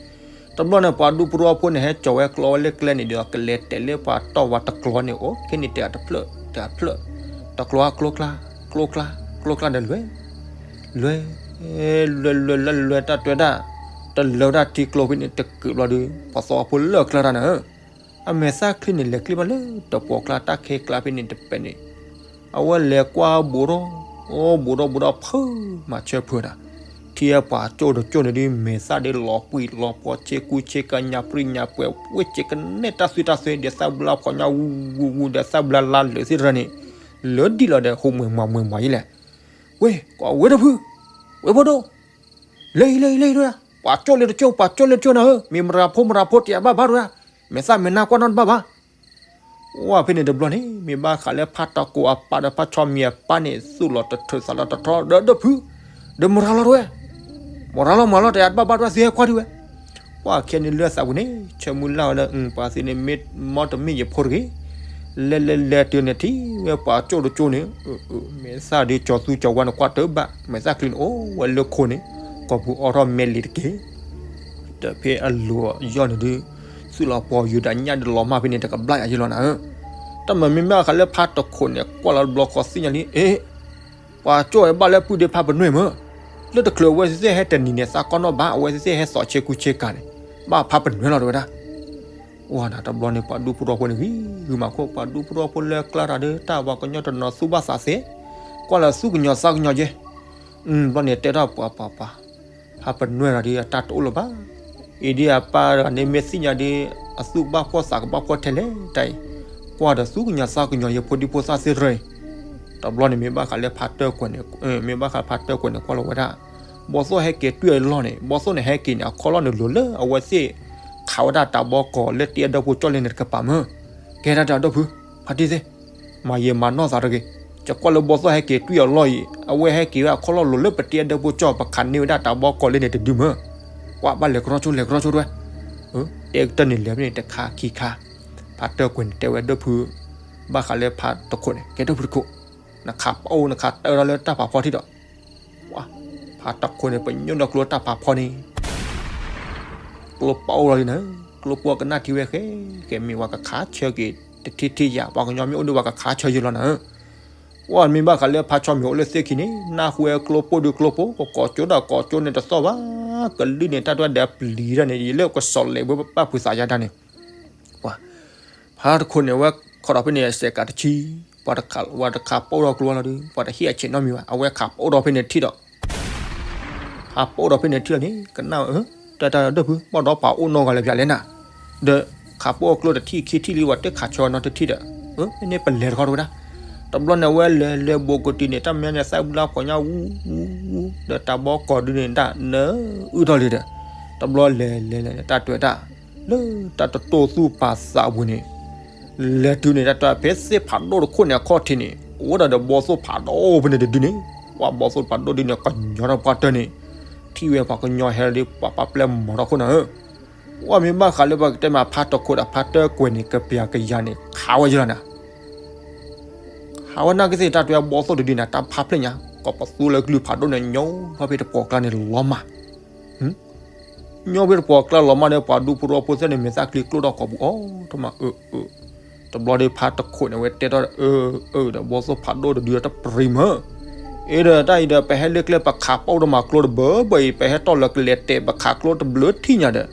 တဘျီန့ၣ် ပှၤဒူဖိထီဖိန့ၣ် ဟဲကၠီၤဝဲကျိဝဲလၢကျဲန့ၣ် ဒ်သိးကလဲၤတဲာ်လၢပှၤတီၢ်ဝဲတကျိန့ၣ် အိၣ်ခဲန့ၣ်တဲတဖျၢၣ် တဲတဖျၢၣ်, တကျိကျိကျါ, ကျိကျါ, ကျိကျါဒီးလဲၤ, လဲၤ, လဲၤလဲၤလဲၤလဲၤတၢ်တဲဝဲဒၣ်, တလဲၤဝဲဒၣ်ထံကျိဖဲန့ၣ်တကုာ်ဘျီဒီး ပှၤသဝီဖိလၢာ်ကျါတၢ်န့ၣ် အမဲာ်သၣ်ချံန့ၣ် လဲၤကျ့ဘၣ်လၢတပှီၤကျါ တၢ်ခဲကျါဖဲန့ၣ်တပဲာ်န့ၣ်, အဝဲလဲၤကွၢ်ဘူးထီၣ်, အိၣ်ဘူးထီၣ်ဘူးထီၣ်ဖုမၤဆၢဖုဒၣ်, ထံၣ်ဝဲပှၤကၠိတကၠိန့ၣ်ဒုး မဲာ်သၣ်ဒုးလီၤပှံၢ်လီၤပှီၤ ဆ့ကူဆ့ကၤ ညါပြံၣ်ညါပှဲၤ ဝဲစ့ကနဲၣ်တၢ်သွံၣ်တၢ်သွဲ ဒီးသၣ်ဘျါဖီညါဝူဝူဝူ ဒီးသၣ်ဘျါလါလၢာ်သ့ၣ်တဖၣ်န့ၣ်, လၢဒ်လီၤဒီး ဟိးမှဲၤမှဲၤမှဲၤယံၤလဲၣ်, ဝဲ ကိးဝဲဒီးဖု, ဝဲဖိဒိၣ် လၢအံၤလၢအံၤလၢအံၤဒၣ်, ပှၤကၠိလၢတကၠိ ပှၤကၠိလၢတကၠိနၤဧၢ, မ့ၢ်မရၤဖိမရၤဖိတယးဘၣ်ဘၣ်ဒၣ်, မဲာ်သၣ်မဲာ်နါကွၢ်နီတဘၣ်ဘၣ်. ဝဲဖဲန့ၣ်တဘျီန့ၣ် မ့ၢ်ဘၣ်ဃးလၢဖါတကိးအပၢ်ဒီးဖါဆီမံၤအပၢ်န့ၣ် သူၣ်လီၤတထၢၣ်သးလီၤတထီဒီး ဒီးဖု, ဒီးမရၤလီၤတဝဲ, မရၤလီၤမၤလီၤ တယးတဘၣ်ဘၣ်ဒၣ်သ့ဟဲကွၢ်ဒံးဝဲ ပှၤခဲန့ၣ်လၢအသးပူၤန့ၣ် ဆၢမုၢ်လၢ်ဝဲလၢ ပှၤသ့န့ၣ် မ့ၢ်မီတမ့ၢ်ယဖိတဂ့ၤ, လဲၤလဲၤလဲၤတုၤန့ၣ်ထံၣ်ဝဲပှၤကၠိတကၠိန့ၣ်, မဲာ်သၣ်ဒုးကၠီၤသူကၠီၤဝါန့ၣ်ကွၢ်တဘၣ်, မဲာ်သၣ်ချံန့ၣ်အိၣ်ဝဲလၢခိန့ၣ်, ကိာ်ပူၤအိးထီၣ်မဲလံာ်တက့ၢ်, ဒီးဖဲအလိၤယီၢ်န့ၣ်ဒုး, သူၣ်လီၤပှီၤယိာ်ဒီးညၣ်ဒုးလီၤမၢ်ဖဲန့ၣ်တကဘျၣ်ယၤယလီၤနၤဧၢ, တၢ်မၤမ့မ့ၢ်ဘၣ်ဃးလၢဖါတခိးန့ၣ် ကွၢ်လီၤတဘျီဃီသ့ၣ်ညါလံ, အ့ ပှၤကၠိဝဲဘၣ်လၢပုၢ်ဒ့ဖါပနွဲၢ်မၢ်, လၢတချုးအဝဲသ့ၣ်ဟဲတနံၤန့ၣ် သးကီၢ်နီၣ်ဘၣ် အဝဲသ့ၣ်ဟဲစိာ်ဆ့ကူဆ့ကၤန့ၣ်, ဘၣ်ဖါပနွဲၢ်လီၤတဝဲဒၣ်. ဝဲဒၣ်တဘျီန့ၣ် ပှၤဒူဖိထီဖိန့ၣ်ဂံၢ်ဂုာ်မၤခိၣ် ပှၤဒူဖိထီဖိလၢကျါတၢ်ဒီး တၢ်ပှၤကညီတနီၤသူၣ်ဘၣ်သးသ့, ကွၢ်လၢသူၣ်ကညီၤသးကညီၤကဲ ဘျီန့ၣ်တဲထီၣ်ပှၤပှၤပှၤ, ဖါပနွဲၢ်တဂၤဒီး အတၢ်တအိၣ်လၢၤဘၣ်, အံၤဒ်အပၢ်တဂၤန့ၣ်မ့ၢ်သ့ၣ်ညါဒီး အသူၣ်ဘၣ်ဖှီၣ်သးကဘၣ်ဖှီၣ်ထဲလဲၣ်တၢ်အံၤ, ကွၢ်ဒီးသူၣ်ကညီၤသးကညီၤယဖိဒံဖိသၣ်သ့ၣ်တဖၣ်အံၤ, တဘျီန့ၣ်မ့ၢ်ဘၣ်ဃးလၢဖါတၢၢ်ကွဲၤန့ၣ်, မ့ၢ်ဘၣ်ဃးဖါတၢၢ်ကွဲၤန့ၣ် ကွၢ်လီၤဝဲဒၣ်, ဘီသိၣ်ဟဲက့ၤတွံၢ်အလီၢ်န့ၣ် ဘီသိၣ်န့ၣ်ဟဲက့ၤန့ၣ် အခီၣ်လီၢ်န့ၣ်လိၤလၢအဝဲသ့ၣ် ခးဝဲဒၣ်တၢ်ဘီကီၢ်လၢတ့အဒၢဖိကၠီၣ်လဲၣ်န့ၣ်တကပၤမၢ်, ကဲဒၣ်တၢ်ဒီပုၢ်, ဖါတံၢ်သ့ၣ် မၤယံာ်မၤနီၢ်သးတဂ့ၤ, ယကွၢ်လၢဘီသိၣ်ဟဲက့ၤတွံၢ်အလီၢ်အံၤ အဝဲဟဲက့ၤဝဲအခီၣ်လီၢ်လိၤလၢပတ့အဒၢဖိကၠီၣ် ပခးန့ၢ်ဝဲဒၣ်တၢ်ဘီကီၢ်လၢန့ၣ်တဒုမၢ်, ကွၢ်ဘၣ်လဲၤကရီဆိလဲၤကရီဆိတဝဲ, တဲကတၢၢ်န့ၣ်လဲၤဖဲန့ၣ်တခါခံခါ, ဖါတၢၢ်ကွဲၤန့ၣ်တဲဝဲဒီပုၢ်, ဘၣ်ဃးလၢဖါတခိးန့ၣ် ကဲဒီပုၢ်တခိး, နခးပအိၣ်နခးတၢ်ဒီးလၢတၢ်ဖးဖီထံၣ်ဒီး ဖါတခိးန့ၣ် ပညိၣ်ဒီးကျိတၢ်ဖးဖီန့ၣ်, ကျိပအိၣ်လီၤလံနၤ, ကျိပအိၣ်ကနၣ်ထံဝဲဃဲ, ဃဲမ့ၢ်ဝဲကခးဆၢက့ၤ တထံၣ်ထံၣ်ယၤ ပှၤကညီမ့ၢ်အိၣ်ဒီးဝဲကခးဆၢယလီၤနၤ, ဝဲမ့ၢ်ဘၣ်ဃးလၢဖါဆီမံၤအိၣ်လၢသ့ၣ်ခံန့ၣ် နၢ်ဟူဝဲကျိပိၢ်ဒုးကျိပိၢ် ကကိးကၠိဒၣ်ကိးကၠိန့ၣ်တသီၣ်ဘၣ်, ကလုၢ်န့ၣ် တၢ်တဝဲဒၣ်ပျံၤတၢ်န့ၣ် ယလၢကစီၣ်လဲၤဝဲဘၣ်ပှၤသးယါဒၣ်န့ၣ် ဖါတခိးန့ၣ် အဝဲခီဒီးဖဲန့ၣ် စဲးကးတဆံ, ပှၤတခးပအိၣ်ဒီးကျိလီၤဒီး ပှၤတဟ့ၣ်အဆဲးနီတမံၤဘၣ်, အဝဲခးပအိၣ်ဒီးဖဲန့ၣ်ထံၣ်ဒီး, ခးပအိၣ်ဒီးဖဲန့ၣ်ထံၣ်လီၤန့ၣ် ကနၣ်, တၢ်တၢ်ဒီပုၢ် ဘၣ်ဒီးပှၤအိၣ်နီတဂၤလၢၤဖျါလဲၣ်နၤ, ဒီးခးပအိၣ်ကျိတထံၣ်ခံထံၣ်လံ ပှၤတခးဆၢနီတထံၣ်ဒီး, မ့ၢ်န့ၣ်ပလဲၤတခီတဝဲဒၣ်, တဘျီန့ၣ် အဝဲလဲၤလဲၤဘူးကတုၤန့ၣ် တၢ်မၤန့ၣ် သၣ်ဘျါဖီညါဝူဝူဝူ, ဒီးတၢ်ဘီကီၢ်ဒုန့ၣ် တၢ်နၢအုၣ်ထီၣ်လံဒီး, တဘျီလဲၤလဲၤလဲၤန့ၣ် တၢ်တဲဝဲဒၣ် လၢတၢ်တတိၢ်သူၣ်ပာ်သးအပူၤန့ၣ်, လဲၤတုၤန့ၣ် တၢ်တဲဖဲသ့ၣ်ဖးဒိၣ်တခိၣ်န့ၣ်အခီၣ်ထံးန့ၣ် အိၣ်ဝဲဒၣ်ဒီးဘီသိၣ်ဖးဒိၣ်ဖဲန့ၣ်တဒုန့ၣ်, ပှၤဘီသိၣ်ဖးဒိၣ်ဒုန့ၣ် ကညီထီၣ်ပှၢ်တၢၢ်န့ၣ်, ထံၣ်ဝဲပှၤကညီဟဲလီၤဒီး ပှၤပာ်ပျဲမၤထီၣ်ခိၣ်နၤဧၢ, ဝဲမ့ၢ်ဘၣ်ဃးလၢပှၤကတဲမးဖါတခိးဒီးဖါတၢၢ်ကွဲၤန့ၣ် ကပျၤကယၤန့ၣ် ခးဝဲယလီၤနၤ ဟးဝဲနာ်က့သ့ၣ် တၢ်တဲဘီသိၣ်တဒုန့ၣ် တၢ်ဖးဖျဲၣ်ညါ ကိးပသူလၢကလုၢ်ဖးဒိၣ်န့ၣ် ညီထီၣ်ဖဲတပှီၤကျါန့ၣ်လီၤမၢ်, ညီဖဲတပှီၤကျါလီၤမၢ်ဒီး ပှၤဒူဖိထီဖိသ့ၣ်န့ၣ် မဲာ်သၣ်ချံကျိထီၣ်ကိာ်ပူၤအီၤ တမၤအၢအၢ, တဘျီဒီးဖါတခိးန့ၣ် အဝဲတဲထီၣ်အၢအၢဒီး ဘီသိၣ်ဖးဒိၣ်တဒုဒီးတပရံၤမၢ်, အ့ဒီးတၢ်အံၤဒီး ပဟဲလၢကျဲပခးပအိၣ်တမၤကျိတဘၢဘၢအံၤ ပဟဲတီၢ်လၢကလဲၤတဲာ် ပခးကျိတဘျုးထံၣ်ညါဒီး,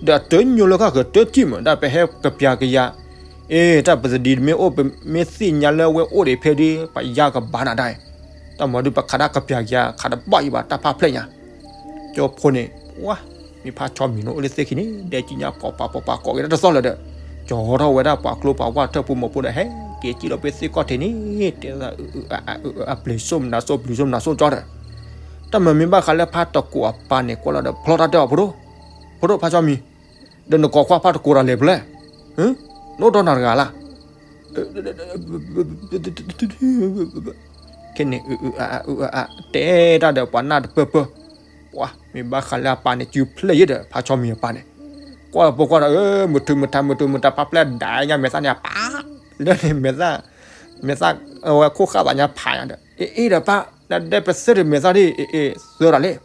ဒီးအတၢ်ညိလၢဃၣ်ဃၢၤတၢ်ထံၣ်မၢ် ဒၣ်ပဟဲကပျၤကယၤ, အ့ တၢ်ပသဒံးတမ့ၢ်အိၣ် ပမ့ၢ်သ့ၣ်ညါလၢအဝဲအိၣ်ဒံးဖဲဒ် ပယါကဘၣ်နၤဒၣ်အံၤ, တၢ်မၤဒုးပခးတၢ်ကပျၢ်က့ၤ ခးတဘၣ်အံၤဘၣ် တၢ်ဖးဖျဲၣ်ညါ ကၠိဖိန့ၣ် ဝါ မ့ၢ်ဖးဆီမံၤနီၤ အိၣ်လၢသ့ၣ်ခံန့ၣ် ဒဲကံညါကိးပာ်ပာ်ပာ်ကိးက့ၤတၢ်တသီၣ်လၢၤဒီး ကၠီထီၣ်ဝဲဒၣ်ပှၤကျိပှၤဝၢ်ထၢၣ်ဖိမီၤဖိဒီး ဟဲက့ၤစံၣ်လီၤဖဲသ့ၣ်ခီၣ်ထံးန့ၣ် တဲအပျ့ၤစိၣ်မနၤစိၣ်ပျံၤစိၣ်မနၤစိၣ်ကၠီဒီး တၢ်မၤမ့ၢ်ဘၣ်ဃးလၢဖးတကိးအပၢ်န့ၣ် ကွၢ်လီၤဒီး ဖျီတၢ်တဲအီၤ ဖိဒိၣ်, ဖိဒိၣ်ဖးဆီမံၤ, ဒီးနကိးကွၢ်ဖးတကိးတၢ်လဲၤဖဲလဲၣ်, နအိၣ်ဒီးနၤတဂၤလၢ် ခဲန့ၣ် အအအအအ တဲတၢ်ဒီးပှၤနၢ်တပၢၢ်ပၢၢ်, ပှၤမ့ၢ်ဘၣ်ဃးလၢအပၢ်န့ၣ် စုဖျဲၣ်ယဲဒီး ဖးဆီမံၤအပၢ်န့ၣ်, ကွၢ်လီၤဖိကွၢ်ဒီး မုာ်ထူမုာ်ထါ မုာ်ထူမုာ်ထါ ဖးဖျဲၣ်ဒၣ်ညါမဲာ်သၣ်န့ၣ် အပၢ်, လၢန့ၣ်မဲာ်သၣ်, မဲာ်သၣ်, အဝဲခိၣ်ဃၣ်သးညါဖးညါဒီး အ့ၣ်အ့ၣ်ဒီးပၢ်, နဒဲပစၢၢ်တမဲာ်သၣ်ဒ်အံၤ အ့ၣ်အ့ၣ် သၢတၢ်လဲၣ်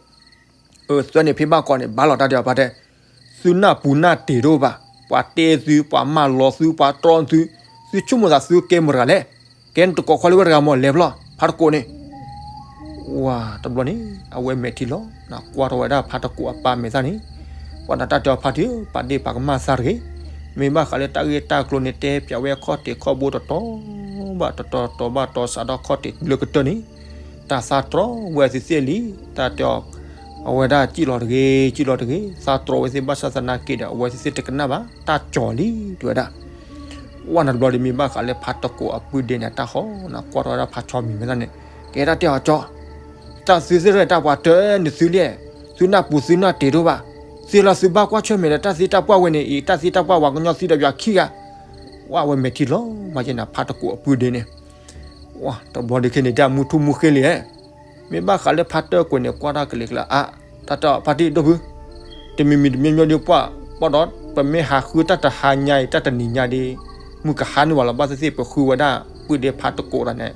အၢသၢန့ၣ်ဖဲဘၣ်ကီးန့ၣ် ဘၣ်လီၤတၢ်ဒီးပၢ်တဲ, သုနၢ်ပူၤနၢ်တ့ၤတအိၣ်ဘၣ်, ပှၤတဲသု ပှၤမၢလီၤသု ပှၤတြီသု, သုဆိကမိၣ်သးသုကဲမတၤတဂၤလဲၣ်, ကဲနတကိးခီလၢဝဲတဂၤမ့ၢ်လဲၤဖျီ, ဖးတကိးန့ၣ် ဝါ တဘျီန့ၣ် အဝဲမဲာ်ထံလီၤ, ကွၢ်ထီၣ်ဝဲဒၣ်ဖးတကိးအပၢ်မဲာ်သၣ်န့ၣ်, ပှၤနတၢ်တဲအီၤဖါတံၢ်ဧၢ ပာ်ဒ့ၣ်ပာ်ကမၣ်သးတဂ့ၤ, မ့ၢ်ဘၣ်ဃးလၢတၢ်ဂ့ၢ်တၢ်ကျိၤန့ၣ် တဲပၠးဝဲခီၣ်ထံးခီၣ်ဘိတတီၤဘၣ်တတီၤ တတီၤဘၣ်တတီၤ စးထီၣ်ခီၣ်ထံးလၢကတၢၢ်န့ၣ်, တၢ်သးတြီဝဲသ့ၣ်သ့ၣ်လံ, တၢ်တဲအီၤ, အဝဲဒၣ်စံၣ်လီၤတဂ့ၤ စံၣ်လီၤတဂ့ၤ, သးတြီဝဲသ့ၣ်ဘၣ်ဆၣ်သနာ်က့ဒီး အဝဲသ့ၣ်သ့ၣ်တကနၣ်ဘၣ် တၢ်ကၠီၤလံ တဲဝဲဒၣ် ဝဲနတဘျီဒီးမ့ၢ်ဘၣ်ဃးလၢဖါတကိးအပုၢ်ဒ့န့ၣ် တၢ်ဟီနၤကွၢ်ထီၣ်ဝဲဒၣ်ဖါဆီမံၤမဲာ်သၣ်န့ၣ်, ကဲတၢ်တဲအီၤကၠီ, တၢ်သုသ့ၣ်တၢ်ပှၤတၢၢ်န့ၣ်သုလံ, သုနၢ်ပူၤသုနၢ်တ့ၤတအိၣ်ဘၣ်, သ့လီၤသုဘၣ်ကွၢ်ဆၢၣ်မဲာ်ဒီးတၢ်သံတၢ်ပှၢ်ဝဲန့ၣ်အံၤ တၢ်သံတၢ်ပှၢ်ပှၤကညီသံဒီးပၠးခံဂၤ, ဝဲအဝဲမဲာ်ထံလီၤ မၤယဲနၤဖါတကိးအပုၢ်ဒ့န့ၣ် တဘျီဒုးခဲန့ၣ် တၢ်မူထူမူဃ့လံ, မ့ၢ်ဘၣ်ဃးလၢဖါတၢၢ်ကွဲးန့ၣ် ကွၢ်တၢ်ကလဲၤကျါအါ, တၢ်တဲအီၤဖါတံၢ်ဒိၣ်ဖု, တမံၤမံၤတမံၤမံၤဒုးပှၢ်, ဘၣ်ဒီး ပမ့ၢ်ဟးဃုတၢ်တဟါညါအံၤ တၢ်တနံၤညါဒ်, မုၢ်ကဟါန့ၢ်ဝဲလီၤ ဘၣ်သ့ၣ်သ့ၣ်ပဃုဝဲဒၣ် ပုၢ်ဒ့ဖါတကိးတၢ်န့ၣ်,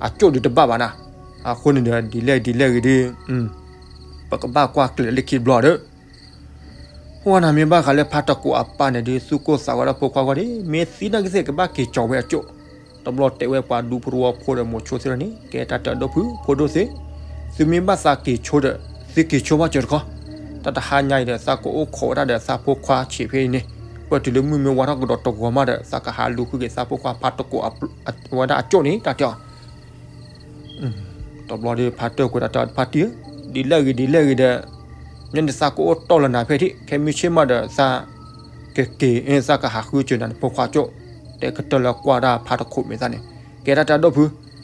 အကၠိၣ်ဒုးတဘၣ်ဘၣ်နၤ, အဃိန့ၣ်ဒီး ဒ်လဲၣ်ဒ်လဲၣ်ဂ့ၤဒုး, ပကဘၣ်ကွၢ်ကျဲၤလၢခံတဘျီဒီး ဝဲနၤမ့ၢ်ဘၣ်ဃးလၢဖါတကိးအပၢ်န့ၣ်ဒုး သူၣ်ကိၢ်သးဂီၤဒီးဖိခွါဂီၢ်ဒၣ်, မ့ၢ်သံနာ်က့သ့ၣ်ကဘၣ်က့ၤကၠီၤဝဲအကၠိၣ်, တဘျီတဲဝဲပှၤဒူဖိတဝီဖိဒီးမိၤဆိသ့ၣ်တဖၣ်န့ၣ် ကဲတၢ်တဲအီၤဒိၣ်ဖု, ဖိဒိၣ်သ့ၣ်, သုမ့ၢ်ဘၣ်သးက့ၤဆိဒီး, သုက့ၤဆိဘၣ်စၢၤတခီ, တၢ်တဟါညါအံၤဒီး သးကအိၣ်ခိးဝဲဒၣ်ဒီးသးဖိခွါဆံးဖဲအံၤန့ၣ်, ပၢၢ်တုၤလၢမုၢ်မ့ၢ်ဝါထီၣ်ကဒီးတဂီၤမးဒီး သးကဟးလူၤဃုက့ၤသးဖိခွါဖါတကိးအဝဲဒၣ်အကၠိၣ်န့ၣ် တၢ်တဲအီၤ တဘျီဒီးဖါတၢၢ်ကွဲးတၢ်တဲအီၤဖါတံၢ်ဧၢ, ဒ်လဲၣ်ဂ့ၤဒ်လဲၣ်ဂ့ၤဒီး, ညါန့ၣ်သးကအိၣ်တီၢ်လီၤနၤဖဲထံး ခဲမုၢ်ဆ့ၣ်မးဒီးသး, ကက့ၤ သးကဟးဃုစၢၤနၤနဖိခွါကၠိၣ်, တဲကတၢၢ်လၢကွၢ်ဒၣ်ဖါတကိးမဲာ်သၣ်န့ၣ်, ကဲတၢ်တဲအီၤဒိၣ်ဖု,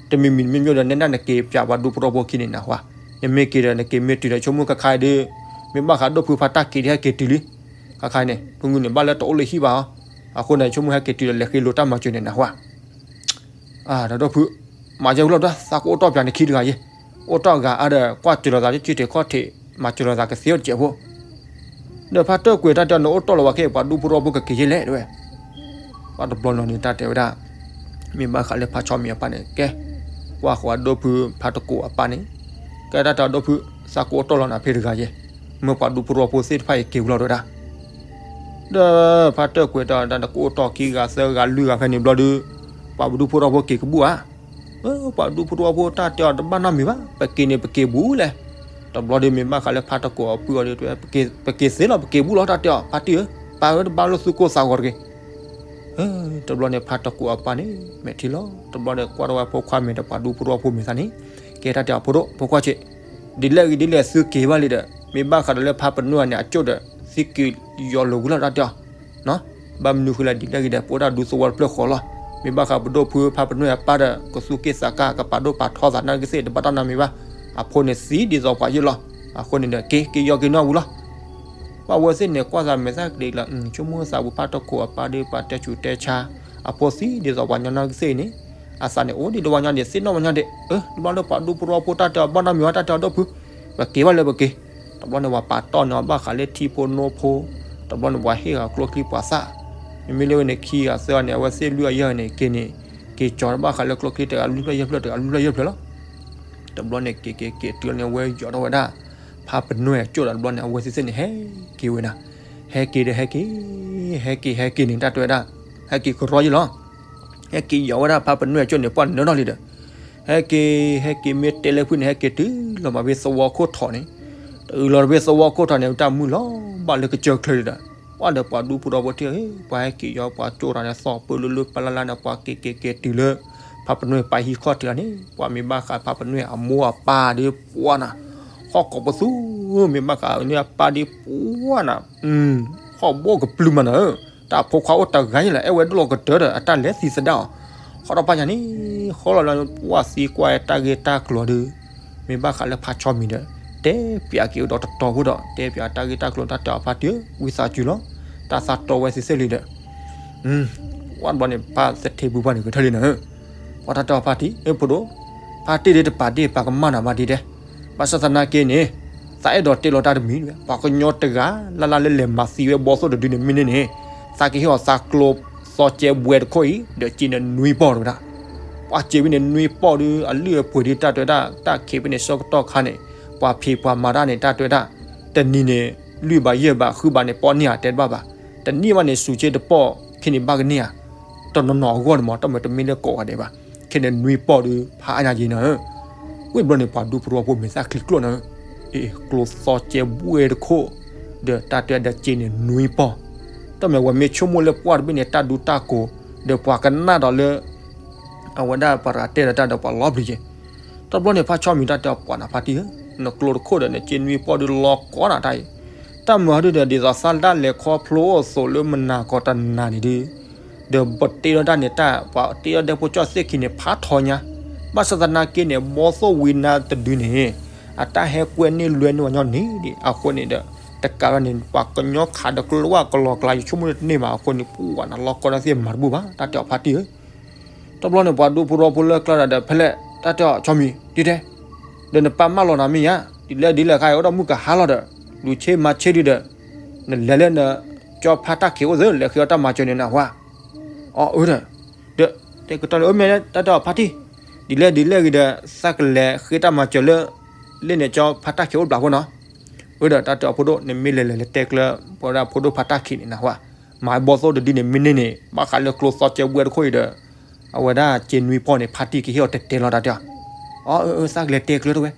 တမံၤမံၤတမံၤမံၤဒီး နဲဒၣ်နက့ၤပၠးပှၤဒူဖိတဝီဖိခံန့ၣ်နဟါ, နမ့ၢ်က့ၤဒီးနက့ၤမ့ၢ်တုၤဒီးဆိကမိၣ်ခါခါအံၤဒီး, မ့ၢ်ဘၣ်ဃးဒိၣ်ဖုဖါတၢ်က့ၤဒ်ဟဲက့ၤတုၤလံ, ခါခါအံၤန့ၣ် ဖုငုန့ၣ် ဘၣ်လၢတအိၣ်လၢဟံၣ်ဘၣ်အီၤ, အဃိန့ၣ် ဆိကမိၣ်ဟဲက့ၤတုၤဒီးလဲၤဃ့လိာ်တၢ်မၤစၢၤန့ၣ်နဟါ ဒီးဒိၣ်ဖု, မၤယဲဝံၤလီၤဒီး သးကအိၣ်တီၢ်ပၠးနခံတဂၤယဲ, အိၣ်တီၢ်ဂၤအါဒီး ကွၢ်စၢၤလီၤသးလၢကၠံၣ်ထံးခီၣ်ထံး, မၤစၢၤလီၤသးကသ့အိၣ်တစဲးဖိ, ဒီးဖါတၢၢ်ကွဲးတၢ်တဲအီၤ နအိၣ်တီၢ်လီၤဝဲခဲအံၤ ပှၤဒူဖိတဝီဖိကက့ၤယဲလဲၣ်တဲဝဲ, ပှၤတဘျီနီၤန့ၣ် တၢ်တဲဝဲဒၣ်, မ့ၢ်ဘၣ်ဃးလၢဖါဆီမံၤအပၢ်န့ၣ် ကဲ, ကွၢ်ဃီၤဒိၣ်ဖုဖါတကိးအပၢ်န့ၣ်, ကဲတၢ်တဲအီၤဒိၣ်ဖု, သးကအိၣ်တီၢ်လီၤနၤဖဲတဂၤယဲ, မ့ၢ်ပှၤဒူဖိတဝီဖိသ့ၣ်တဖၣ်အံၤက့ၤဝံၤလီၤတဲဝဲဒၣ် ဒီးဖါတၢၢ်ကွဲးတၢ် တၢ်နကအိၣ်တီၢ်ခံဂၤသၢဂၤလွံၢ်ဂၤဖဲန့ၣ်ဘျီဒီး, ပှၤဒူဖိတဝီဖိက့ၤကဘူၣ်ဧါ, ပှၤဒူဖိတဝီဖိတၢ်တဲအီၤတဘၣ်နီတမံၤဘၣ် ပက့ၤန့ၣ်ပက့ၤဘူးလဲၣ်, တဘျီဒီးမ့ၢ်ဘၣ်ဃးလၢဖါတကိးအပုၢ်အီၤဒီး ပက့ၤသ့လီၤ ပက့ၤဘူးလီၤ တၢ်တဲအီၤ ဖါတံၢ်ဧၢ, ပၢ်ဧၢ တဘၣ်လၢသူၣ်ကိၢ်သးဂီၤတဂ့ၤ တဘျီန့ၣ် ဖါတကိးအပၢ်န့ၣ် မဲာ်ထံလီၤ တဘျီန့ၣ် ကွၢ်ထီၣ်ဝဲဖိခွါမဲာ်ဒီးပှၤဒူဖိတဝီဖိမဲာ်သၣ်န့ၣ်, ကဲတၢ်တဲအီၤဖိဒိၣ် ဖိခွါဆံး, ဒ်လဲၣ်ဂ့ၤဒ်လဲၣ်သုက့ၤဘၣ်လံဒီး မ့ၢ်ဘၣ်ဃးဒီးလၢဖါပနွဲၢ်န့ၣ် အကၠိၣ်ဒီး သုက့ၤယီၤလီၤဝံၤလီၤတၢ်တဲအီၤ ဘၣ်မနုၤဃိလဲၣ် ဒ်လဲၣ်ဂ့ၤဒီး ပအိၣ်ဒၣ်ဒူသဝီတဖျၢၣ်ဃီလီၤ, မ့ၢ်ဘၣ်ဃးပဒိၣ်ဖုဖါပနွဲၢ်အပၢ်ဒီး ကသူၣ်က့ၣ်သးကါ ကပာ်ဒိၣ်ပာ်ထီသးနာ်က့သ့ၣ် တဘၣ်တၢ်နီတမံၤဘၣ်, အဖိန့ၣ်သံဒ်သိးပှၤယိၣ်လီၤ, အဃိန့ၣ်ဒီး က့ၤ က့ၤယီၤက့ၤနီၢ်ဝံၤလီၤ ပှၤဝဲသ့ၣ်န့ၣ် ကွၢ်သးမဲာ်သၣ်ကဒံးလီၤ ဆိကမိၣ်သးပှၤဖါတကိးအပၢ်ဒီး ပှၤတဲဆူးတဲဆါ, အဖိသံဒ်သိးပှၤညီနီၢ်ကသ့ၣ်အံၤန့ၣ်, အသးန့ၣ်အိၣ်ဒံးလၢဝါညီဒံး သ့ၣ်နီၣ်ဝါညီဒံး, အၢ တဘျီလၢပှၤဒူဖိတဝီဖိတၢ်တဲအီၤဘၣ်နီတမံၤဘၣ် တၢ်တဲအီၤဒိၣ်ဖု, ပက့ၤဘၣ်လၢပက့ၤ, တဘျီန့ၣ် ပှၤပာ်တီၢ်န့ၢ်အီၤဘၣ်ဃးလၢထံဖိနိဖိ, တဘျီန့ၣ် ပှၤဟ့ၣ်ဂၤကျိချံပှၤသၣ်, မ့မ့ၢ်လၢဝဲန့ၣ်ခံဂၤသၢဂၤန့ၣ် အဝဲသ့ၣ်လွံၢ်ဂၤယဲၢ်ဂၤန့ၣ် က့ၤန့ၣ်, က့ၤကၠီၤဘၣ်ဃးလၢကျိချံတဂၤလွံၢ်ဖျၢၣ်ယဲၢ်ဖျၢၣ် တဂၤလွံၢ်ဖျၢၣ်ယဲၢ်ဖျၢၣ်လီၤ တဘျီန့ၣ် က့ၤက့ၤက့ၤတုၤလီၤန့ၣ် အဝဲယီၤထီၣ်ဝဲဒၣ် ဖါပနွဲၢ်အကၠိၣ်ဒီး တဘျီန့ၣ် အဝဲသ့ၣ်သ့ၣ်န့ၣ် ဟဲက့ၤဝဲဒၣ်, ဟဲက့ၤဒီးဟဲက့ၤ, ဟဲက့ၤဟဲက့ၤန့ၣ် တၢ်တဲဝဲဒၣ်, ဟဲက့ၤကရီယဲၢ်လီၤ, ဟဲက့ၤယီၤဝဲဒၣ်ဖါပနွဲၢ်အကၠိၣ်န့ၣ် ပှၢ်နၢထီၣ်လံဒီး, ဟဲက့ၤ ဟဲက့ၤမ့ၢ်တဲလၢဖုန့ၣ် ဟဲက့ၤတုၤလီၤမးဖဲသဝီခိၣ်ထီၣ်န့ၣ်, တုၤလီၤဖဲသဝီခိၣ်ထီၣ်န့ၣ် တၢ်မုၢ်လီၤဘၣ်လၢကစၢၢ်ချၢလံဒီး, ပှၢ်ဒီးပှၤဒူဖိတဝီဖိထံၣ်, ပှၤဟဲက့ၤယီၤပှၤကၠိၣ်တၢ်န့ၣ် သီၣ်ပၢလၢလၢပလၢ်လၢ်န့ၣ် ပှၤက့ၤက့ၤက့ၤတုၤလၢ ဖးပနွဲၣ်ပၢ်ဟံၣ်ခီၣ်ထံးအီၤန့ၣ် ပှၤမ့ၢ်ဘၣ်ဃးဖးပနွဲၣ်အမိၢ်အပၢ်ဒီးပှၤနၤ, ဟီၣ်ကိးပသူ, မ့ၢ်ဘၣ်ဃးန့ၣ်အပၢ်ဒီးပှၤနၤ, ဟီၣ်ဘီကပျုၢ်မးနၤဧၢ, တၢ်ဖိခွါအိၣ်တဂၤယဲလၢ အဲၣ်ဝဲဒိၣ်လီၤကတၢၢ်ဒီး အတၢ်လဲၤသံသဒၣ်အီၤ, ဃီဒီးပၢ်ညါန့ၣ် ဃီလီၤလၢပှၤသံကွၢ်တၢ်ဂ့ၢ်တၢ်ကျိၤဒီး မ့ၢ်ဘၣ်ဃးလၢဖးဆီမံၤဒီး တဲပၠးက့ၤအိၣ်ဒီးတတီၤဖိဒီး တဲပၠးတၢ်ဂ့ၢ်တၢ်ကျိၤ တၢ်တဲအီၤဖါတံၢ်ဧၢ ဝံသးစူၤလီၤ, တၢ်သးတီဝဲသ့ၣ်သ့ၣ်လံဒီး ပှၤတဘျီန့ၣ် ဖါသထ့ဖုပှၢ်န့ၣ် ကထၢလံနၤဧၢ, ပှၤတၢ်တဲအီၤဖါတံၢ် ဖိဒိၣ်, ဖါတံၢ်ဒ်တပာ်ဒ့ၣ်ပာ်ကမၣ်နၤဘၣ်ဒ်တဲ, ဘၣ်ဆၣ်သနာ်က့န့ၣ် သးအဲၣ်ဒိးတဲလီၤတၢ်တမံၤ, ပှၤကညီတဂၤလၢ်လၢ်လၢလဲၤမၤသံဝဲဘီသိၣ်တဒုန့ၣ် မ့ၢ်န့ၢ်န့ၣ် သးကဟ့ၣ်အီၤသးကျိသီကဲဘှဲတခိၣ်အံၤ ဒီးစ့န့ၣ်နွံပီၢ်တဝဲဒၣ်, ပှၤစ့ဖဲန့ၣ်နွံပီၢ်ဒီး အလုၢ်အပှ့ၤဒ်တၢ်တဲဝဲဒၣ် တၢ်ခံးဖဲန့ၣ်ဆၢကတီၢ်ခါန့ၣ် ပှၤဖံးပှၤမၤတၢ်န့ၣ် တၢ်တဲဝဲဒၣ် တနံၤန့ၣ် လွံၢ်ဘးယဲၢ်ဘးဃုဘးန့ၣ် ပီၢ်န့ၢ်ဧါတဲတဘၣ်ဘၣ်, တနံၣ်ဘၣ်န့ၣ် စူးက့တပီၢ် ခဲန့ၣ်ဘၣ်ကန့ၢ်ဧါ, တနီၤနီၤအဂီၢ်န့ၣ်မး တမ့ၢ်တမ့ၢ်လၢကိးဂၤဒဲးဘၣ်, ခဲန့ၣ်နွံပီၢ်ဒီး ဖးအါညါက့နၤဧၢ, ဝံၤတဘျီန့ၣ် ပှၤဒူဖိသဝီဖိမ့ၢ်သၣ်ချံကျိၣ်နၤဧၢ, အ့ ကျိသီကဲဘှဲတခိၣ် ဒီးတၢ်တဲဒီးစ့န့ၣ်နွံပီၢ်, တၢ်မ့ၢ်ဝဲမ့ၢ်ဆိကမိၣ်လၢပှၢ်တဘ့ၣ်န့ၣ် တၢ်ဒူတၢ်ကိး ဒီးပှၤကနၣ်ဒီးလၢ အဝဲဒၣ်ပှၤတဂၤတဲဒီးတၢ်ဒီးပှၤလီၤပျံၤက့ၤ, တဘျီန့ၣ် ဖါဆီမံၤတၢ်တဲအီၤပှၤနၤဖါတံၢ်ဧၢ, နကျိတခိၣ်ဒီးနစ့နွံပီၢ်ဒုးလီၤကီနၤတၢ်အံၤ, တၢ်မၤဒုးဒီး ဒ်သိးသးဒၣ်လဲၤခီဖျိအိၣ်အသိးလၢမနၤကီးတနၤန့ၣ်ဒုး ဒီးပတ့ထီၣ်တၢ်န့ၣ် တၢ်ပှၤတ့ထီၣ်ဒဲဖိကၠီၣ်သ့ၣ်ခံန့ၣ် ဖးထီညါ, ဘၣ်ဆၣ်သနာ်က့န့ၣ် ဘီသိၣ်ဝံနါတဒုန့ၣ် အတၢ်ဟဲကွဲန့ၢ်လွဲန့ၢ်ဝဲညီနုၢ်ဒံး အဃိန့ၣ်ဒီး တကးဘၣ်န့ၣ် ပှၤကညီခးဒီးကျိလၢဝဲကလီၤကျါ ယဆိကမိၣ်တန့ၢ်ဘၣ်အဃိန့ၣ် ပှၤနၤလီၤကီတၢ်သ့ၣ်မၤတဘူၣ်ဘၣ် တၢ်တဲအီၤဖါတံၢ်ဧၢ တဘျီန့ၣ် ပှၤဒူဖိသဝီဖိလၢကျါဒီး ဖဲလဲၣ် တၢ်တဲအီၤဆီမံၤ ဒ်တဲ, ဒီးနပၢ်မၢလီၤနၤမ့ၢ်ဧါ, ဒ်လဲၣ်ဒ်လဲၣ်ခါအံၤ အိၣ်ဒီးမုၢ်ကဟါလီၤဒီး လူၤဆ့မၤဆ့ဒုဒီး နလဲၤလၢန ကၠီဖါတၢ်ခံးအိၣ်သ့ လဲၤဃ့အီၣ်တၢ်မၤစၢၤန့ၣ်နဟါ, အီ အၢဒီး, ဒီး တဲကတီၢ်န့ၣ် အၢမ့ၢ်တၢ်တဲအီၤဖါတံၢ်, ဒ်လဲၣ်ဒ်လဲၣ်ဂ့ၤဒီး သးကလဲၤဃ့တၢ်မၤစၢၤလၢ လၢန့ၣ်ကၠီဖါတၢ်ခံးအိၣ်ဘျးဖိနီၤ, အၢဒီး တၢ်တဲအီၤဖိဒိၣ် နမ့ၢ်လဲၤလဲၤလဲၤတဲကျၢၤ ပဝဲဒၣ်ဖိဒိၣ်ဖါတၢ်ခံးန့ၣ်နဟါ, မၤဘီသိၣ်တဒုန့ၣ် မ့ၢ်န့ၢ်န့ၣ် ဘၣ်ဃးလၢကျိသီကဲဘှဲတခိၣ်အံၤဒီး အဝဲဒၣ်စ့နွံပီၢ်န့ၣ် ဖါတံၢ်ကဟ့ၣ်အီၤတဲတဲလီၤတၢ်တဲအီၤ, အီ အၢ အၢ သးကလဲၤတဲကျၢၤတဝဲ,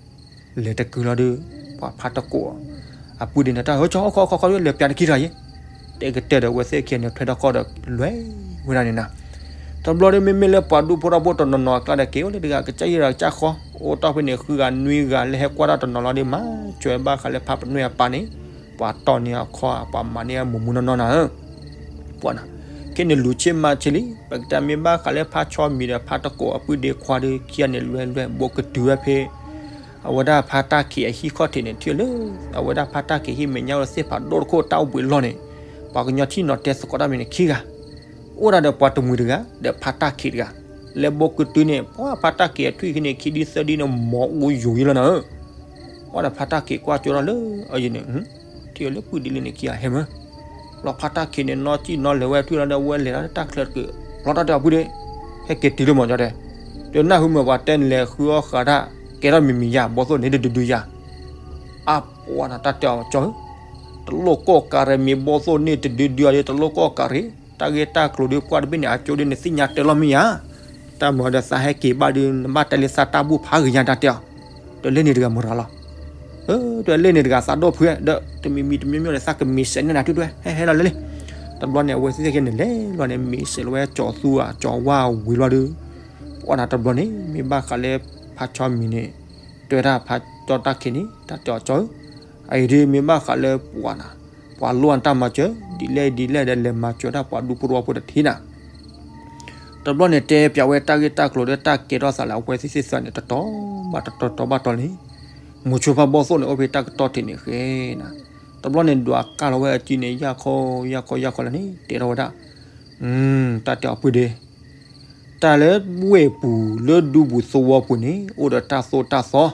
လဲၤတကုၤလီၤဒီး ပှၤဖါတကိး အပုၢ်ဒ့န့ၣ် တၢ်ဟၢကၠီ အိၣ်ခီခီခီ လဲၤပၠးတခံတဂၤယဲ, တဲကတၢၢ်ဒီး အဝဲသ့ၣ်ခံဂၤန့ၣ် ထွဲထီၣ်ကီၢ်ဒီး လွဲဝဲဒၣ်န့ၣ်နၤ, တဘျီဒီး မ့မ့ၢ်လၢပှၤဒူဖိသဝီဖိတနီၤနီၤအကျါဒီး က့ၤအိၣ်လၢတဂၤကစၢ်ယဲၢ်ဒီးကစၢ်ဃီ, အိၣ်တီၢ်ဖဲန့ၣ် ဃုဂၤနွံဂၤလၢဟဲကွၢ်တၢ်တနီၤလီၤဒီး မၤစၢၤဘၣ်ဃးလၢဖါပနွဲၣ်အပၢ်န့ၣ်, ပှၤတီၢ်န့ၢ်အခီ ပှၤမၤန့ၢ်အမူးမူးနီၢ်နီၢ်နၤဧၢ ပှၤနၤ, ခဲန့ၣ်လူၤဆ့မၤဆ့လံ, ပကတဲမ့ၢ်ဘၣ်ဃးလၢဖါဆီမံၤဒီးဖါတကိးအပုၢ်ဒ့ခွါဒီး ခံဂၤန့ၣ်လွဲလွဲ ဘိးကတုၤဝဲဖဲ အဝဲဒၣ်ဖါတၢ်ခံးအဟံၣ်ခီၣ်ထံးန့ၣ် ထံၣ်လၢ အဝဲဒၣ်ဖါတၢ်ခံးဟံၣ်မဲာ်ညါအိၣ်သ့ၣ်ဖးဒိၣ်တခိၣ်တၢ်အိၣ်ဘှံးလီၢ်န့ၣ်, ပှၤကညီထံၣ်နီၤတဲသကိးတၢ်မံၤန့ၣ်ခံဂၤ, အိၣ်ဒၣ်ဒီးပှၤတမှံၤတဂၤ ဒီးဖါတၢ်ခံးတဂၤ, လၢဘိးကတုၤန့ၣ် ပှၤဖါတၢ်ခံးအထွံၣ်ခံန့ၣ် ခံဒုသၢဒုန့ၣ် မၤအူယိာ်ယံလီၤနၤဧၢ ပှၤဒီးဖါတၢ်ခံးကွၢ်ကၠိထီၣ်လၢအယံၤန့ၣ်, ထံၣ်အီၤလၢပုၢ်ဒ်လံန့ၣ်ခံဂၤဟဲမၢ, လီၤဖါတၢ်ခံးန့ၣ် နီၢ်စံၣ်နီၢ်လဲၤဝဲထွံၣ်လီၤဒီး အဝဲလဲၤလီၤလၢတၢ်ချၢတကုး, လီၤတၢ်တဲအီၤပုၢ်ဒ့, ဟဲက့ၤတုၤလၢမၤကၠီတဲ, ဒီးနၢ်ဟူမၢပှၤတဲနလဲၤဃုအီၣ်ဃာ်တၢ်, ကဲထီၣ်မံၤမံၤယၤ ဘီသိၣ်န့ၣ်တဒုဒုယၤ အပှၤနၤတၢ်တဲအီၤကၠီဧၢ, တလိၣ်ကီၢ်ကးရ့ၣ်မ့ၢ်ဘီသိၣ်န့ၣ်တဒုဒုအီၤဒီး တလိၣ်ကီၢ်ကးရ့ၣ်, တၢ်ဂ့ၢ်တၢ်ကျိၤဒုးပှၢ်တဘ့ၣ်န့ၣ် အကၠိဒုးနသ့ၣ်ညါတဲလီၤမ့ၢ်ဧါ, တၢ်မၤဒီးသးဟဲက့ၤဘၣ်ဒုး နဘၣ်တဲလၢသးတၢ်ဘူၣ်ဖးဂ့ၤညါတၢ်တဲအီၤ, ဒီးလၢန့ၣ်တဂၤမၤရၤလီၤ, ဒီးလၢန့ၣ်တဂၤသးဒိၣ်ဖုးဒီး တမံၤမံၤတမံၤမံၤဒီး သးကမ့ၢ်စဲးန့ၢ်နၤထွဲထွဲ ဟဲဟဲလီၤလၢလံ, တဘျီန့ၣ် အဝဲသ့ၣ်သ့ၣ်ခဲန့ၣ်လဲၤလီၤန့ၣ် မ့ၢ်စဲးလီၤဝဲကၠီသူဧါ ကၠီဝါဝံၤလီၤဒီး ပှၤနၤတဘျီန့ၣ် မ့ၢ်ဘၣ်ဃးလၢဖါဆီမံၤန့ၣ် တဲဝဲဒၣ်ဖါကၠီတၢ်ခံးန့ၣ် တၢ်တဲအီၤကၠီဧၢ, အအံၤဒုးမ့ၢ်ဘၣ်ဃးလၢပှၤနၤ, ပှၤလိၣ်အတၢ်မၤစၢၤ ဒ်လဲၣ်ဒ်လဲၣ်ဒီး လဲၤမၤစၢၤဒၣ်ပှၤဒူဖိသဝီဖိတထံၣ်နၤ တဘျီန့ၣ် တဲပၠးဝဲတၢ်ဂ့ၢ်တၢ်ကျိၤဒီးတၢ်ကဲထီၣ်သးလၢအဝဲသ့ၣ်သ့ၣ်သၢန့ၣ် တတီၤဘၣ်တတီၤ တတီၤဘၣ်တတီၤန့ၣ်, မုဆိဖါဘီသိၣ်န့ၣ် အိၣ်ဖဲတၢ်ကတီၢ်ထံးန့ၣ်ဃဲနၤ, တဘျီန့ၣ် ဒွးကၢ်လီၤဝဲအစုန့ၣ် ယၢ်ခီယၢ်ခီယၢ်ခီလၢန့ၣ် တဲထီၣ်ဝဲဒၣ်, တၢ်တဲအီၤပုၢ်ဒ့ တၢ်လၢဝ့ၢ်ပူၤလၢဒူပူၤသဝီပူၤန့ၣ် အိၣ်ဒီးတၢ်သိၣ်တၢ်သ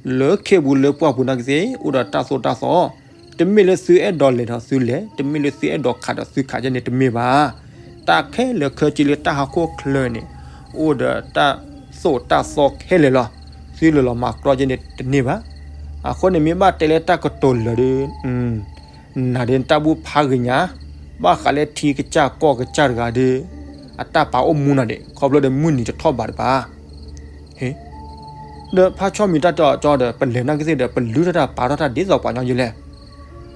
ီ, လၢခ့ပူၤလၢပှၢ်ပူၤနာ်က့သ့ၣ် အိၣ်ဒီးတၢ်သိၣ်တၢ်သီ, တမ့ၢ်လၢသုအဲၣ်ဒိးလဲၤဒီးသုလဲၤ, တမ့ၢ်လၢသုအဲၣ်ဒိးခးဒီးသုခးယဲန့ၣ်တမ့ၢ်ဘၣ်. တၢ်ခဲလၢာ်ခဲဆ့လၢတၢ်ဟီၣ်ခိၣ်ချၢန့ၣ် အိၣ်ဒီးတၢ်သိၣ်တၢ်သီခဲလၢာ်လီၤ. သုလဲၤလီၤမၤကြီယဲန့ၣ်တန့ၢ်ဘၣ်. အဃိန့ၣ်မ့ၢ်ဘၣ်တဲလၢတၢ်ကတိၤလၢာ်ဒီး နၤဒ်နတၢ်ဘူၣ်ဖးဂ့ၤညါ, ဘၣ်ဃးလၢထံကစၢ်ကီၢ်ကစၢ်တဂၤဒီး အတၢ်ပာ်အိၣ်မူနၤဒံး ခီဖျိဒီးမုၢ်နံၤတထီၣ်ဘးတဘၣ်. ဟ့, ဒီးဖါဆီမံၤတၢ်တဲအီၤကၠီဒီး ပလဲၤနာ်က့သ့ၣ်ဒီး ပလုၢ်ထီၣ်တၢ်ပာ်ထီၣ်တၢ်ဒ်သိးပှၤညီယဲလဲၣ်.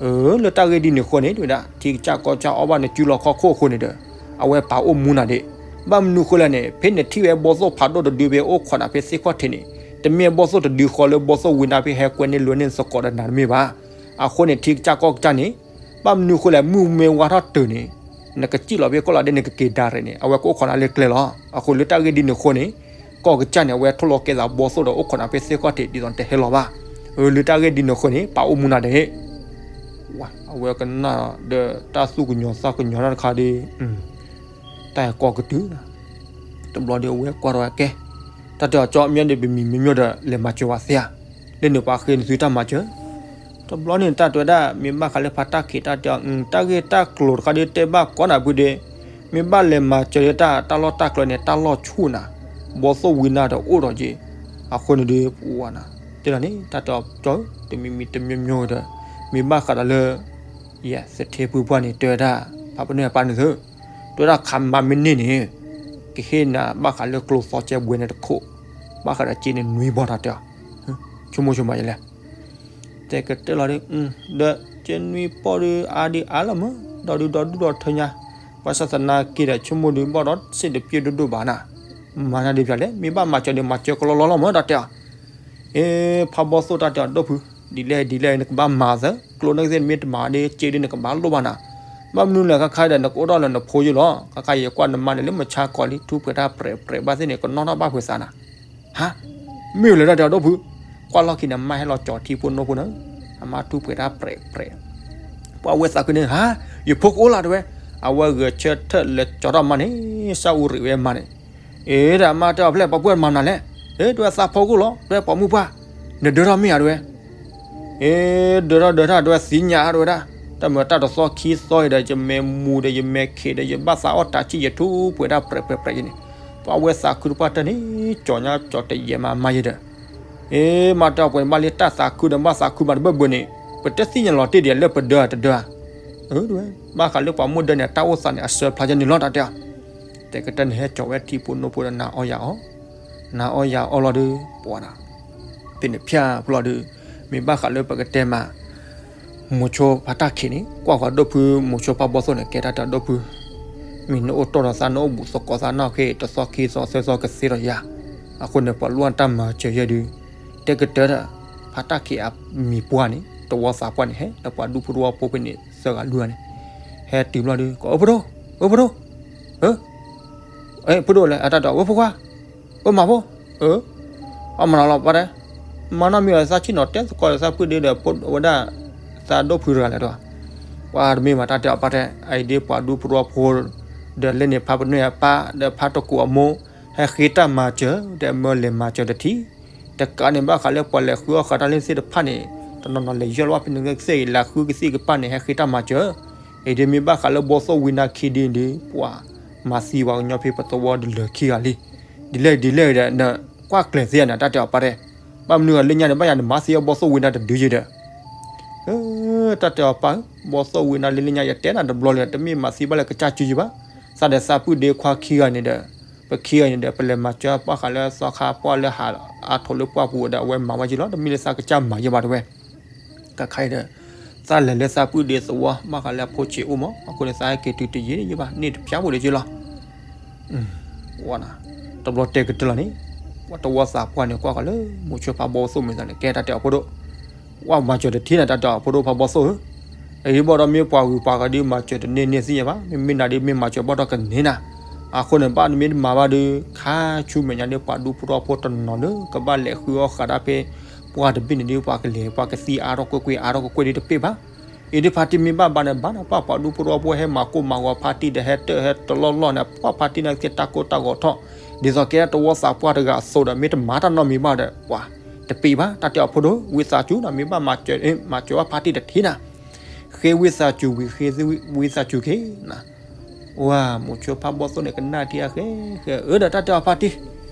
အၢ လၢတၢ်ဂ့ၢ်ဒ်န့ၣ်အဃိန့ၣ် တဲဝဲဒၣ် ထံကစၢ်ကီၢ်ကစၢ်အီၣ်ဘၣ်နစုလီၢ်ခီၣ်ခိၣ်အဃိန့ၣ်ဒီး အဝဲပာ်အိၣ်မူနၤဒံး ဘၣ်မနုၤဃိလဲၣ်န့ၣ် ဖဲနထံၣ်ဝဲဘီၣ်သိၣ်ဖးဒိၣ်တဒုဖဲအိၣ်ခိးနၤဖဲသ့ၣ်ခီၣ်ထံးန့ၣ် တမ့ၢ်ဘီၣ်သိၣ်တဒုဃီလၢဘီၣ်သိၣ်ဝံနါဖဲဟဲကွဲန့ၢ်လွဲန့ၢ်သကိးဒီးနၤတမ့ၢ်ဘၣ်. အဃိန့ၣ် ထံကစၢ်ကီၢ်ကစၢ်န့ၣ် ဘၣ်မနုၤဃိလဲၣ် မုၢ်မ့ၢ်ဝါထီၣ်တုၤန့ၣ် နကစံၣ်လီၤဖဲကီၢ်လီၤဒဲန့ၣ် နကက့ၤဒါရဲးန့ၣ် အဝဲကအိၣ်ခိးနၤလၢကျဲလီၤ. အဃိလၢတၢ်ဂ့ၢ်ဒ်န့ၣ်အဃိန့ၣ် ကီၢ်ကစၢ်န့ၣ် အဝဲထိၣ်လီၤကဲသးဘီၣ်သိၣ်ဒီးအိၣ်ခိးနၤဖဲသ့ၣ်ခီၣ်ထံး ဒ်သိးနတဟဲလီၤဘၣ်. လၢတၢ်ဂ့ၢ်ဒ်န့ၣ်အဃိန့ၣ် ပာ်အိၣ်မူနၤဒဲး အဝဲကနၣ်ဒီးတၢ်သူၣ်ကညီၤသးကညီၤတၢ်တခါဒီး တၢ်ဟဲကီကတုၤ တဘျီဒီးအဝဲကွၢ်ထီၣ်ဝဲကဲ တၢ်တဲအီၤ ကၠီမ့ၢ်ဒီးပမံၤမ့ၢ်မ့ၢ်ဒီး လဲၤမၤစၢၤဝဲသ့ဧါ, လၢန့ၣ်ပှၤဃ့နသုတၢ်မၤစၢၤ. တဘျီန့ၣ်တၢ်တဲဝဲဒၣ် မ့ၢ်ဘၣ်ဃးလၢဖါတၢ်ခံးတၢ်တဲအီၤ တၢ်ဂ့ၢ်တၢ်ကျိၤတခါဒီးတဲဘၣ်ကီနၤဖုဒီး မ့ၢ်ဘၣ်လဲၤမၤစၢၤလၢတၢ် တၢ်လီၢ်တၢ်ကျဲန့ၣ် တၢ်လီၢ်ဆူၣ်နၤ, ဘီၣ်သိၣ်ဝံနါဒီးအိၣ်ဒီးက့ၤ, အဃိန့ၣ်ဒီး ပဝဲနၤ တဲလီၤန့ၣ် တၢ်တဲအီၤ ကၠီဧၢ တမံၤမံၤတမံၤမ့ၢ်ဒီး မ့ၢ်ဘၣ်ဃးဒီးလၢ ယဲ သထ့ဖုပှၢ်န့ၣ် တဲဝဲဒၣ် ဖးပနွဲၢ်အပၢ်န့ၣ်သု, တဲဝဲဒၣ်ခးမၤမ့ၢ်န့ၢ်န့ၣ် ကဟ့ၣ်နၤဘၣ်ဃးလၢကျိသီကဲဘှဲန့ၣ်တခိၣ်, ဘၣ်ဃးဒီးက့န့ၣ်နွံဘီတၢ်တဲအီၤ, ဆိကမိၣ်ဆိကမးယလဲၣ်, တဲကတဲလီၤဒီး ဒီးကဲနွံပီၢ်ဒီးအါဒံးအါလီၤမး, ဒီးဒုးဒီးဒုးဒီးထၢညါ, ဘၣ်ဆၣ်သနာ်က့ဒီး ဆိကမိၣ်ဒုးဘၣ်ဒီးစ့ၣ်တပျဲၢ်ဒိၣ်ဒိၣ်ဘၣ်နၤ, မၤနၤဒ်ပျၢ်လဲၣ်, မ့ၢ်ဘၣ်မၤစၢၤဒီးမၤစၢၤကလီလီလီၤမး တၢ်တဲအီၤ အ့ ဖးဘီၣ်သိၣ်တၢ်တဲအီၤ ဒီပုၢ်, ဒ်လဲၣ်ဒ်လဲၣ် နကဘၣ်မၤသၢ, ကျိနဂ့ၢ်သ့ၣ်နမ့ၢ်တမၤဒီး စ့ဒ်နကဘၣ်လိၣ်ဘၣ်နၤ, ဘၣ်မနုၤလဲၣ် ခါခါဒီး နကအိၣ်ထီၣ်လၢနဖိယုၢ်လီၤ, ခါခါယကွၢ်နမါန့ၣ်လၢမုၢ်ဆါခီလံ ထူးပှဲၤတၢ်ပြဲးပြဲးဘၣ်သ့ၣ်န့ၣ် ကနီၣ်ထီၣ်ဘၣ်ဖုးသးနၤ, ဟါ, မ့ၢ်လဲၣ်တၢ်တဲအီၤ ဒီပုၢ်, ကွၢ်လီၢ်ခံန့ၣ် မါဟဲလီၤကၠီၤထံဖိနိဖိန့ၣ်, အမါထူးပှဲၤတၢ်ပြဲးပြဲး ပှၤဝဲသးခုန့ၣ် ဟါ, ယဖိကအိၣ်လၢတဝဲ, အဝဲဂဲၤဆၢထၢၣ်လဲၤကၠီၤထီၣ်မါန့ၣ်, စၢ်အူရံးဝဲမါန့ၣ်, အ့ ဒီးအမါတဲအီၤဖဲလဲၣ် ပှၤပုၢ်မၤနၤလဲၣ်, အ့ တဝဲသးဖိကအိၣ်လီၤ တဝဲပိာ်မုၣ်ပှၢ်, နဒၢထီၣ်မ့ၢ်ဧါတဝဲ, အ့ ဒၢထီၣ်ဒၢထီၣ်တဝဲသ့ၣ်ညါတဝဲဒၣ်, တၢ်မၤတၢ်တသီခံသီအံၤဒီး ယမဲာ်မူၤဒီး ယမဲာ်ခံးဒီး ယဘၣ်သးအီၣ်တၢ်ဆံၣ် ယထူးပှဲၤတၢ်ပြဲးပြဲးပြဲးယန့ၣ်, ပှၤဝဲသးခုတပှၢ်တၢၢ်န့ၣ် ကၠီၤညါကၠီၤတယဲၢ်မးမါယဲဒီး အ့ မၤတၢ်ပှဲၤန့ၣ် ဘၣ်လံတၢ်သးခုဒီး ဘၣ်သးခုမးတဘၢၣ်ဘၢၣ်န့ၣ်, ပတသ့ၣ်ညါလီၤတ့ၢ်ဒံးလၢပဒၢတဒၢဧါ, ဘၣ်ဃးလၢပှၤမိၢ်ဒၢန့ၣ် တၢ်အိၣ်သးန့ၣ် အစၢဖျါယဲန့ၣ်လီၤ တၢ်တဲအီၤ, တဲကတၢၢ်န့ၣ် ဟဲကၠီၤဝဲထံဖိနိဖိဒီးနၤအီၣ်ယၤအီၣ်, နၤအီၣ်ယၤအီၣ်လီၤဒီး ပှၤနၤ သ့ၣ်န့ၣ်ဖၠၣ်ဖိလီၤဒီး, မ့ၢ်ဘၣ်ဃးလၢပကတဲမး မိၤဆိဖါတၢ်ခံးန့ၣ် ကွၢ်ဃီၤဒီပုၢ်မိၤဆိဖးဘီၣ်သိၣ်န့ၣ် ကဲတၢ်တဲအီၤဒီပုၢ်, မ့ၢ်နအိၣ်တီၢ်ဒီးသး နအိၣ်ဘူးသကိးသး နခ့တသီခံသီသၢသီကသ့ဒီးယၤ, အဃိန့ၣ် ပှၤလိၣ်တၢ်မၤစၢၤယဲဒုး, တဲကတၢၢ်ဒီး ဖါတၢ်ခံးအမံၤပှၢ်န့ၣ် တဝီသးပှၢ်န့ၣ် ဟဲလၢပှၤဒူဖိတဝီဖိဖဲန့ၣ် သၢဂၤလွံၢ်ဂၤန့ၣ်, ဟဲတုၤဘျီဒီး ကအိၣ်ဖိဒိၣ်, အိၣ်ဖိဒိၣ်, အ့ ဖိဒိၣ်လဲၣ် အတၢ်တဲအီၤ ဝဲဖိခွါ ပမၤဖိ, အမၤနၤလီၤပှၤတဲ, မၤနီတမံၤလီၤ သးဆ့ၣ်နီၤတဲသကိးဒီးသးပုၢ်ဒ့ဒီး ဖိဝဲဒၣ် သးဒိၣ်ဖုတဂၤလဲၣ်ဒီး, ပှၤတမ့ၢ်ဘၣ် တၢ်တဲအီၤပၢ်တဲ, အအံၤဒ်ပှၤဒူဖိတဝီဖိ, ဒီးလၢန့ၣ်ဖါပနွဲၢ်အပၢ် ဒီးဖါတကိးအမိၢ်, ဟဲဃ့တၢ်မၤစၢၤ ဒီးမၢလဲၤမၤစၢၤတထံၣ်, တကးန့ၣ်ဘၣ်ဃးလၢပှၤလဲၤဃုအီၣ်ဃာ်တၢ်လၢသ့ၣ်တဖၣ်န့ၣ်, တနီၤနီၤလဲၤယီၢ်လီၤဘၣ်ဖဲန့ၣ်သ့ၣ်အံၤ လၢဃုကသံၣ်ကပၢ်န့ၣ် ဟဲဃ့တၢ်မၤစၢၤ အံၤဒ်မ့ၢ်ဘၣ်ဃးလၢဘီၣ်သိၣ်ဝံနါခံဒ်န့ၣ်ဒီး ပှၤမၤသံပှၤကညီဖဲပသဝီတလၢာ်ခံဂၤလံ. ဒ်လဲၣ်ဒ်လဲၣ်ဒီး နကွၢ်ကျဲၤသ့ဧါန့ၣ် တၢ်တဲအီၤပၢ်တဲ, ဘၣ်မနုၤအီၤလၢညါန့ၣ် ဘၣ်ယၤနမၤသံအီၤဘီၣ်သိၣ်ဝံနါတဒုယဲဒီး, တၢ်တဲအီၤပၢ်ဧၢ, ဘီၣ်သိၣ်ဝံနါလၢလၢညါ ယတဲနၤတဘျီလံ တမ့ၢ်မၤသံဘၣ်လၢကစၢ်စုယဲဘၣ်, သးဒီးသးပုၢ်ဒ့ခွါခံဂၤန့ၣ်ဒီး, ပခံဂၤန့ၣ်ဒီး ပလဲၤမၤစၢၤပှၤဃးလၢသီခါပှၢ်လၢဟးအါထီၣ်လၢပှၢ်ပူၤဒီး အဝဲမၤဝဲယဲလီၤ တမ့ၢ်လၢသးကစၢ်မၤယဲဘၣ်တဝဲ ကခါအံၤဒီး သးလဲၤလၢသးပုၢ်ဒ့သဝီ ဘၣ်ဃးလၢအဖိဆံးအိၣ်မး အဃိန့ၣ် သးဟဲက့ၤတုၤတယံာ်ယဲဘၣ် န့ၢ်တဖျါဖိဒံးက့လီၤ. တဘျီတဲကတၢၢ်လီၤန့ၣ် ပှၤတဝီသးပှၢ်န့ၣ် ကွၢ်ဃီၤလၢ မိၤဆိဖးဘီၣ်သိၣ်မ့ၢ်သးန့ၣ် ကဲတၢ်တဲအီၤဖိဒိၣ်, ဝဲမၤစၢၤတထံၣ်နၤ တၢ်တဲအီၤဖိဒိၣ်ဖးဘီၣ်သိၣ်ဧၢ, အံၤဘၣ်ဒီးမ့ၢ်ပှၤဂုၤပှၤဂၤဒီး မၤစၢၤတန့ၢ်န့ၢ်သ့ၣ်ညါဘၣ်, မ့မ့ၢ်နၤဒီး မ့ၢ်မၤစၢၤဘၣ်ဒီးကန့ၢ်နၤ, အဃိန့ၣ် ဘၣ်နမ့ၢ်တမၤဘၣ်ဒီး ခါဆူမဲာ်ညါဒီး ပှၤဒူဖိတဝီဖိတနီၤလၢ ကဘၣ်လဲၤဃုအီၣ်ဃာ်တၢ်ဖဲ ပှၢ်တဘ့ၣ်န့ၣ်ဒီး ပှၤကလဲၤ ပှၤကသံအါထီၣ်ကွ့ၢ်ကွ့ၢ် အါထီၣ်ကွ့ၢ်ကွ့ၢ်ဒီးတပ့ၢ်ဘၣ်. အံၤဒ်ဖါတံၢ်မ့ၢ်ဘၣ်ဘၣ်န့ၣ် ဘၣ်နပှၢ်ပှၤဒူဖိတဝီဖိဟဲမၤကိၢ်မၤဂီၤဖါတံၢ်ဒီး ဟဲတၢၢ်ဟဲတလီၢ်လီၢ်န့ၣ် ပှၢ်ဖါတံၢ်န့ၣ်က့ၤတၢ်ကိၢ်တၢ်ဂီၤထီၣ်, ဒ်သိးကဲတၢ်တဝီသးပှၢ်တဂၤအသိးဒီး မ့ၢ်တမၤတၢ်နီတမံၤဘၣ်ဒီး ပှၤတပ့ၢ်ဘၣ်. တၢ်တဲအီၤဖိဒိၣ် ဝံသးစူၤနၤ မ့ၢ်ဘၣ်မၤစၢၤ မၤစၢၤဘၣ်ဖါတံၢ်တထံၣ်နၤ, ဃ့ဝံသးစူၤဝံၤ ဃ့ဝံသးစူၤက့ၤနၤ ဝဲ မိၤဆိဖးဘီၣ်သိၣ်န့ၣ် ကနၣ်ထံအဃဲဃဲ အၢ ဒီးတၢ်တဲအီၤဖါတံၢ်,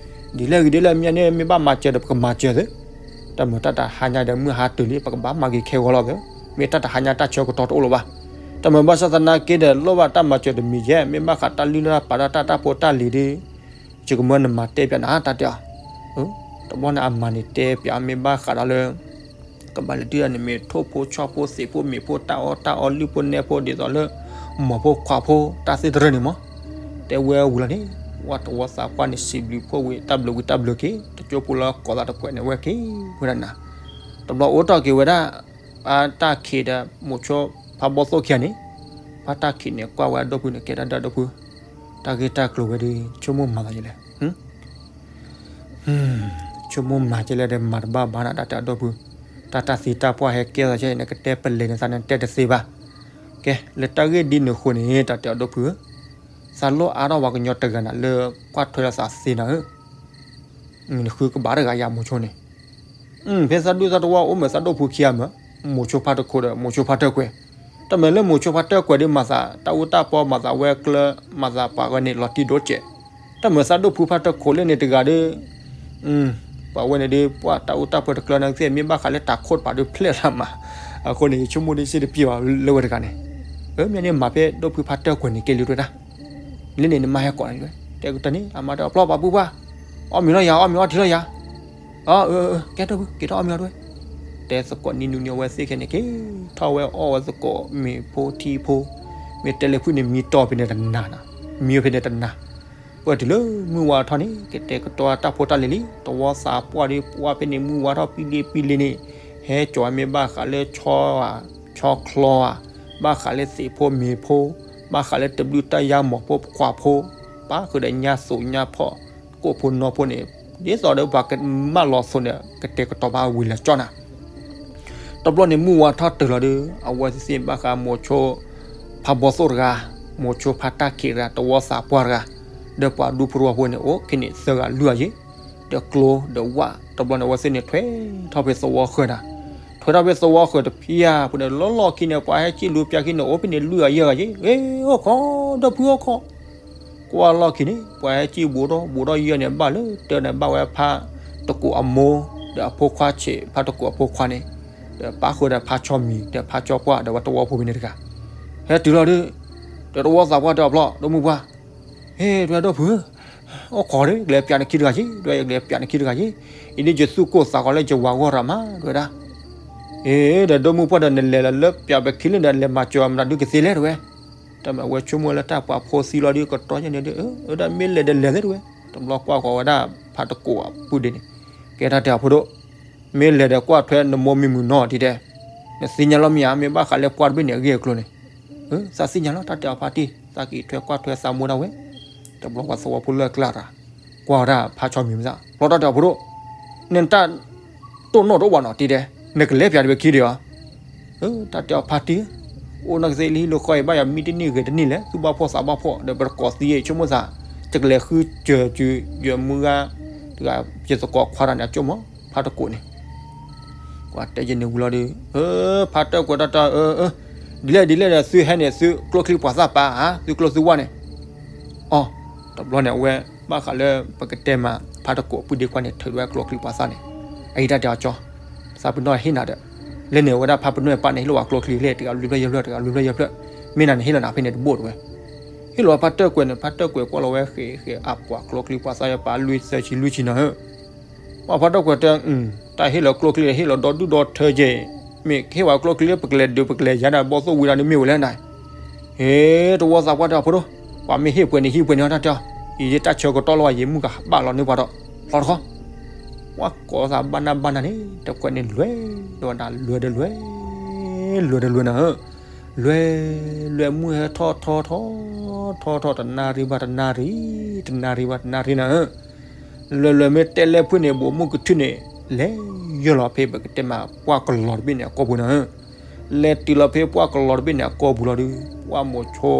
ဒ်လဲၣ်ဂ့ၤဒ်လဲၣ်မ့ၢ်န့ၣ် မ့ၢ်ဘၣ်မၤစၢၤဒီး ပကမၤစၢၤသု, တၢ်မုာ်တၢ်တဟါညါဒီး မုၢ်ဟါတုၤလံ ပကဘၣ်မၤက့ၤခဲဂီၤလီၤသု, မ့ၢ်တၢ်တဟါညါတၢ်ဆၢကတီၢ်တအိၣ်လၢၤဘၣ်. တၢ်မုာ်ဘၣ်ဆၣ်သနာ်က့ဒီး လိၣ်ဘၣ်တၢ်မၤစၢၤတမံၤယဲၢ်, မ့ၢ်ဘၣ်ဃးတၢ်လုၢ်လၢ်ပာ်တၢ်တၢ်ဖိတၢ်လံၤဒီး ယကမၢနမၤတဲပၠးနၤ တၢ်တဲအီၤ, တဘျီန့ၣ် အမၤန့ၣ်တဲပၠး မ့ၢ်ဘၣ်ဃးဒီးလၢ ကဘၣ်လဲၤတုၤန့ၣ် မ့ၢ်ထိၣ်ဖိဆီဖိသ့ၣ်ဖိမ့ၣ်ဖိ တၢ်အီၣ်တၢ်အီလုၢ်ဖိနဲဖိ ဒ်သိးလၢ မိၢ်ဖိခွါဖိတၢ်သ့ၣ်တရၢၣ်န့ၣ်မး, တဲဝဲဝံၤလီၤန့ၣ် ဝဲတဝီသးပှၢ်န့ၣ် စံးဘျုးဖှိၣ်ဝံၤ တၢ်ဘျုးဝံၤတၢ်ဘျုးက့ၤ တကၠိဖိလၢကိးသးတပှဲၤန့ၣ် ဝဲက့ၤဝဲဒၣ်နၤ. တဘျီအိးထီၣ်က့ၤဝဲဒၣ် ပှၤတၢ်ခံးဒီး မိၤဆိဖါဘီသိၣ်ခံဂၤန့ၣ်, ပှၤတၢ်ခံးန့ၣ် ကွၢ်ဝဲအဒိၣ်ဖုန့ၣ် ကဲဒၣ်ဒီးအဒိၣ်ဖု, တၢ်ဂ့ၢ်တၢ်ကျိၤဝဲဒီး ဆိကမိၣ်မၤသးယလဲၣ် ဆိကမိၣ်မၤကဲလဲၣ်ဒီး မၤတဘၣ်ဘၣ်နၤ တၢ်တဲအဒိၣ်ဖု, တၢ်တၢ်သံတၢ်ပှၢ်ဟဲကဲသးကဲန့ၣ် ကတဲပလဲၤန့ၣ် သးနတဲတသ့ဘၣ်. ကဲ လၢတၢ်ဂ့ၢ်ဒ်န့ၣ်အဃိန့ၣ် တၢ်တဲအဒိၣ်ဖုဧၢ, သးလိၣ်အါထီၣ်ပှၤကညီတဂၤနၤလၢကွၢ်ထွဲလီၤသးသ့နၤဧၢ, နဃုကဘၣ်တဂၤယၤမိၤဆိန့ၣ် ဖဲသးဒူၣ်သးတဝီအိၣ်မ့ၢ်သးဒိၣ်ဖုခံဂၤမ့ၢ်, မိၤဆိဖါတခိးဒီး မိၤဆိဖါတၢၢ်ကွဲၤ, တၢ်မ့ၢ်လၢမိၤဆိဖါတၢၢ်ကွဲၤဒီး မၤသးတၢ်အူတၢ်ပီ မၤသးဝဲကျၢၤ မၤသးပှၤဝဲန့ၣ် လီၤတံၢ်ဒိၣ်စဲး, တၢ်မ့ၢ်သးဒိၣ်ဖုဖါတခိးလၢန့ၣ်တဂၤဒီး ပှၤဝဲန့ၣ်ဒီး ပှၤတၢ်အူတၢ်ပီတကျၢၤနၤသ့ၣ် မ့ၢ်ဘၣ်ဃးလၢတၢ်ခိၣ်တပၤဒီးဖျဲၣ်လၢမၤ, အဃိန့ၣ် ယဆိကမိၣ်ဒ်စ့ၢ်တပျံၤဘၣ်လၢဝဲတဂၤန့ၣ်, အမ့ၢ်န့ၣ်မၤဖဲဒိၣ်ဖုဖါတၢၢ်ကွဲၤန့ၣ် ကဲလံတဝဲဒၣ် လၢန့ၣ် နမါဟဲကိးနၤဒ်ဝဲ, တဲကတၢၢ်န့ၣ် အမါတဲအဖျီၣ်ပာ်ပူၤပှၢ်, အီၣ်မ့ၤလီၤယၤ အီၣ်မ့ၤအီထံလီၤယၤ, အၢ ကဲဒိၣ်ဖု က့ၤထီၣ်အီၣ်မ့ၤအီထံဝဲ, တဲသကိးနံၤနူနံၤအဝဲသ့ၣ်ခဲန့ၣ် က့ၤထီၣ်ဝဲအီၣ်ဝဲသကိးမ့ၤဖိထံဖိ, မ့ၢ်တဲလၢဖုန့ၣ် မံတီၢ်ဖဲန့ၣ်တနၤနၤ, မံဖဲန့ၣ်တနၤ ပှဲၤတုၤလၢမုၢ်ဝါထီၣ်န့ၣ် ကတဲာ်ကတီၤတၢ်ဖိတၢ်လံၤလံ, တဝီသးပှၢ်ဒီး ပှၢ်ဖဲန့ၣ် မုၢ်ဝါထီၣ်ပံလံပံလံန့ၣ်, ဟဲကၠီၤမ့ၢ်ဘၣ်ဃးလၢဆီဧါ, ဆီချီဧါ, ဘၣ်ဃးလၢသ့ၣ်ဖိမ့ၤဖိ, ဘၣ်ဃးလၢတဘျုးတၢ်ယါမီၤဖိခွါဖိ, ပၣ်ဃုာ်ဒီးညါသိးညါဖီၣ်, ကိၣ်ဖိနီဖိန့ၣ်, ဒ်သိးဒီးပှၤကမၢလီၤသိးန့ၣ် ကတဲာ်ကတီၤဘၣ်ဝံၤလၢကၠီနၤ တဘျီန့ၣ် မုၢ်ဝါထီၣ်တုၤလီၤဒီး အဝဲသ့ၣ်ဘၣ်ဃးမိၤဆိဖါဘီသိၣ်တဂၤ, မိၤဆိဖါတၢ်ခံးတဂၤ, တဝီသးပှၢ်တဂၤ, ဒီးပှၤဒူဖိတဝီဖိန့ၣ် အိၣ်ခဲန့ၣ်သၢဂၤလွံၢ်ဂၤယ့ၤ, ဒီးကျိဒီးဝၣ်, တဘျီန့ၣ် အဝဲသ့ၣ်န့ၣ်ထွဲထီၣ်ဖဲသဝီဃၢၤနၤ, ထွဲထီၣ်ဖဲသဝီဃၢၤတဖၣ်အပူၤန့ၣ် လီၢ်လီၢ်ခံန့ၣ် ပှၤဟဲစံၣ်လူၤပၠးခံန့ၣ် အိၣ်ဖဲန့ၣ်လွံၢ်ဂၤယဲၢ်ဂၤယ့ၤ, အ့ အိၣ်ခိး, ဒီပုၢ်အိၣ်ခိး ကွၢ်လီၢ်ခံန့ၣ် ပှၤဟဲစံၣ်ဘူးထီၣ်ဘူးထီၣ်ယဲၢ်န့ၣ် ဘၣ်လၢတၢ်န့ၣ် ဘၣ်ဝဲဖါတကိးအမိၢ်, ဒီးအဖိခွါဆံး ဖါတကိးအဖိခွါန့ၣ်, ဒီးပၣ်ဃုာ်ဒီးဖါဆီမံၤ ဒီးဖါဆီပှၢ်ဒီးဝဲတဝီဖိဖဲန့ၣ်တဂၤ, ဟဲတုၤလီၤဒီး, ဒီးတဝီသးပှၢ်တဲအဖျီၣ် ဒီပုၢ်ပှၢ်, ဟ့ၣ် ဒွဲၣ်ဒိၣ်ဖုဧၢ, အိၣ်ခိးဒီး ကလဲၤပၠးနခံတဂၤယ့ၤ, ဒွဲၣ်ယကလဲၤပၠးနခံတဂၤယ့ၤ, အံၤဒ်ယသူၣ်ကိၢ်သးဂီၤလၢယဝၤဂီၢ်ရၤမး ဒဝဲဒၣ် အ့ ဒီးဒိၣ်မုၢ်ပှၢ်ဒီး နလဲၤလီၤလၢပၠးပခံလၢဒီး လဲၤမၤစၢၤအမတၤဒုကသ့လဲၣ် တဝဲ, တၢ်မ့ၢ်အဝဲဆိကမိၣ်လၢတၢ်ပှၤဖိသံလီၤဒီး ကတီၢ်ညါန့ၣ်ဒီး အၢ ဒီးမ့ၢ်လဲၤဒီးလဲၤသ့ တဝဲ, တဘျီကွၢ်ဃီၤဝဲဒၣ်ဖါတကိးအပုၢ်ဒ့န့ၣ်, ကဲတၢ်တဲအဖိဒိၣ်, မ့ၢ်လဲၤဒီးကွၢ်ထွဲနမိၢ်မံမုာ်နီၤ ဒ်တဲ, နသ့ၣ်ညါလီၤမ့ၢ်ဧါ မ့ၢ်ဘၣ်ဃးလၢပှၢ်တဘ့ၣ်န့ၣ်အဂ့ၢ်အကျိၤန့ၣ်, သးသ့ၣ်ညါလီၤ တၢ်တဲအီၤဖါတံၢ် သးက့ၤထွဲကွၢ်ထွဲသးမိၢ်ဒၣ်ဝဲ, တဘျီပှၤသဝီဖိလၢအကျါတၢ်, ကွၢ်ဝဲဒၣ်ဖါဆီမံၤမ့ၢ်သး ဖျီၣ်ထီၣ်တဲအဖိဒိၣ်, နတၢ် တိၢ်နီၣ်တအိၣ်ဘၣ်နီၤ တံၤတဲ, နကလဲၤပၠးတဘ့ၣ်ခံဒီးအီၤ, တၢ်တဲအီၤဖါတံၢ်, အိၣ်နီၢ်ကသ့လၢဟံၣ်လၢဃီအံၤ ဘၣ်ယၤမံတနံၣ်ဂဲၤတနံၣ်လဲၣ် သူၣ်ဘၣ်ဖှီၣ်သးဘၣ်ဖှီၣ် ဒီးပတကိးသံအံၤ ဆိကမိၣ်သး, ယကလဲၤဃုစၢၤစု ယမုၢ်ဂၤ, တဂၤယသကိးခွါတၢ်န့ၣ် အကၠိမီၤ ဖါတကိးန့ၣ် ကွၢ်တဲယန့ၣ်ဝံၤလီၤဒီး, ဖါတၢၢ်ကွဲးတၢ်တၢ်, ဒ်လဲၣ်ဒ်လဲၣ်ဒီး သုဟဲန့ၣ် သုကျိချံပှၤသၣ်ပာ်ဧါ သုကျိသုဝၣ်န့ၣ်, အီ, တဘျီန့ၣ် အဝဲဘၣ်ဃးလၢပကတဲမး ဖါတကိးပုၢ်ဒ့ခွါန့ၣ် ထုးဝဲကျိချံပှၤသၣ်န့ၣ်, အအံၤတၢ်တဲအီၤကၠီ, သးပ့ၤနီၣ်ဟ့ၣ်နၤဒီး, လၢန့ၣ် အဝဲဒၣ်ဖါပနီၣ်ပၢ်န့ၣ် ဟ့ၣ်လီၤဝဲကျိချံလဲၣ် တဂၤလွံၢ်ဖျၢၣ်ယဲၢ်ဖျၢၣ် တဂၤလွံၢ်ဖျၢၣ်ယဲၢ်ဖျၢၣ်, မ့ၢ်နၤန့ၣ် ဟ့ၣ်လီၤနၤဖဲန့ၣ်တဘိၣ်တဝဲ ဟ့ၣ်လီၤဖါတၢၢ်ကွဲးန့ၣ် ဖါတၢၢ်ကွဲးကွၢ်လီၤဝဲဃဲးဃဲးအပှၤကျိချံပှၤသၣ်ယဲၢ်ပာ်လွံၢ်သၢဆံလွံၢ်ဆံနီၤဧၢ, ပှၤဖါတၢၢ်ကွဲးတဲ, တၢ်ဟ့ၣ်လီၤကျိချံ ဟ့ၣ်လီၤဒီဒူၣ်ဒီထၢက့ၤ, မ့ၢ်ဟ့ၣ်ဝဲကျိချံလၢပကလဲၤဒုးပကလဲၤယၤဒီး ဘီၣ်သိၣ်ဝံၤဒၣ်န့ၣ်မ့ၢ်ဝဲလဲၣ်နၤ, ဟ့ၣ် တဝီသးပှၢ်တဲအဖိဒိၣ်, ပှၤမ့ၢ်ဟ့ၣ်ပှဲၤန့ၣ်ဟံးပှဲၤန့ၣ်အီၤတၢ်တဲအီၤ, ယတၢ်ဆၢကတီၢ်လီၤဝဲ ယမုၢ်ကဘၣ်လီၤန့ၢ်ပှၤဒီး, လီၤတခီ ပှၤကိးသးဘၣ်နၢ်ဘၣ်နၢ်န့ၣ် တခွဲးန့ၣ်လွဲၢ်, ဒီးဝဲဒၣ်လွဲၢ်ဒီးလွဲၢ်, လွဲၢ်ဒီးလွဲၢ်နၤဧၢ, လွဲၢ်, လွဲၢ်မုၢ်ဟဲထီၣ်ထီၣ်ထီၣ်, ထီၣ်ထီၣ်တနၣ်ရံၣ်ဘၣ်တနၣ်ရံၣ်, တနၣ်ရံၣ်ဘၣ်တနၣ်ရံၣ်နၤဧၢ, လွဲၢ်လွဲၢ်မ့ၢ်တဲလဲၣ်ဖုန့ၣ် ဘိးမုၢ်ကထူၣ်န့ၣ်, လဲၤယီၢ်လီၤဖဲပကတဲမးပှၢ်ကလီၤတဘ့ၣ်န့ၣ်အကိာ်ပူၤနၤဧၢ, လဲၤတုၤလီၤဖဲပှၢ်ကလီၤတဘ့ၣ်န့ၣ်အကိာ်ပူၤလီၤဒီး ပှၢ်မိၤဆိ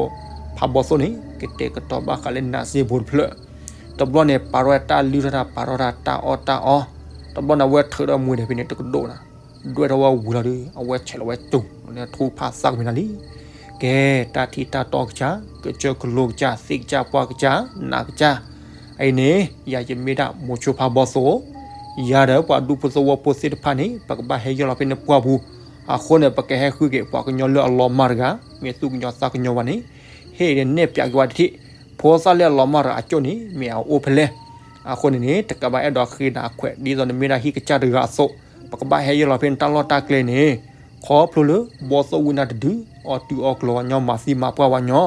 ဖးဘီသိၣ်န့ၣ် ကတဲာ်ကတီၤဘၣ်ဃးလၢနးစ့ဖိတဖျၢၣ်, တဘျီန့ၣ် ပာ်ထီၣ်ဝဲတၢ်လုၢ်ထီၣ်တၢ် ပာ်ထီၣ်တၢ်တၢ်အီၣ်တၢ်အီ, တဘျီန့ၣ်အဝဲထုးထီၣ်မူဒဲးဖဲန့ၣ်တကဒိၣ်နၤ, ဒွဲၣ်ထီၣ်ဝဲဝံၤလီၤဒီး အဝဲဆဲးလီၤဝဲကၠိၤလီၤန့ၣ် ထူဖးသၣ်ကမ့ၢ်နၤလံ. ကဲ တၢ်ထံတၢ်တီကစၢ် ကစၢၢ်ကလိကစၢ် သ့ၣ်ကစၢ်ပှၢ်ကစၢ် နးကစၢ်, အအံၤန့ၣ် ယၤယမ့ၢ်ဒၣ်မိၤဆိဖးဘီသိၣ်, ယၤဒီးပှၤဒူဖိသဝီဖိသ့ၣ်တဖၣ်န့ၣ် ပကဘၣ်ဟဲယီၢ်လီၤဖဲန့ၣ်ပှၢ်ပူၤ, အဃိန့ၣ် ပကဟဲဃုက့ၤပှၤကညီလၢအလီၤမၢ်တဂၤ မ့ၢ်သူၣ်ကညီၤသးကညီၤဘၣ်န့ၣ်, ဟ့ၣ်ဒီးနဲၣ်ပၠးက့ၤဝဲတထံၣ်, ဖိသၣ်လၢအလီၤမၢ်တဂၤအကၠိၣ်န့ၣ် မ့ၢ်အအိၣ်ဖဲလဲၣ်, အဃိန့ၣ်န့ၣ် တကးဘၣ်အဲၣ်ဒိးဃ့နၤအခွဲး ဒ်သိးနမ့ၢ်ဒၣ်ဟံၣ်ကစၢ်တဂၤအသိး, ပကဘၣ်ဟဲယီၢ်လီၤဖဲန့ၣ်တၢ်လီၢ်တၢ်ကျဲန့ၣ်, ခီဖျိလၢ ဘီသိၣ်ဝံနၤတဒု အီၣ်တုၤအီၣ်ကျိၤဝဲညီ မၤသံမၤပှၢ်ဝဲညီ,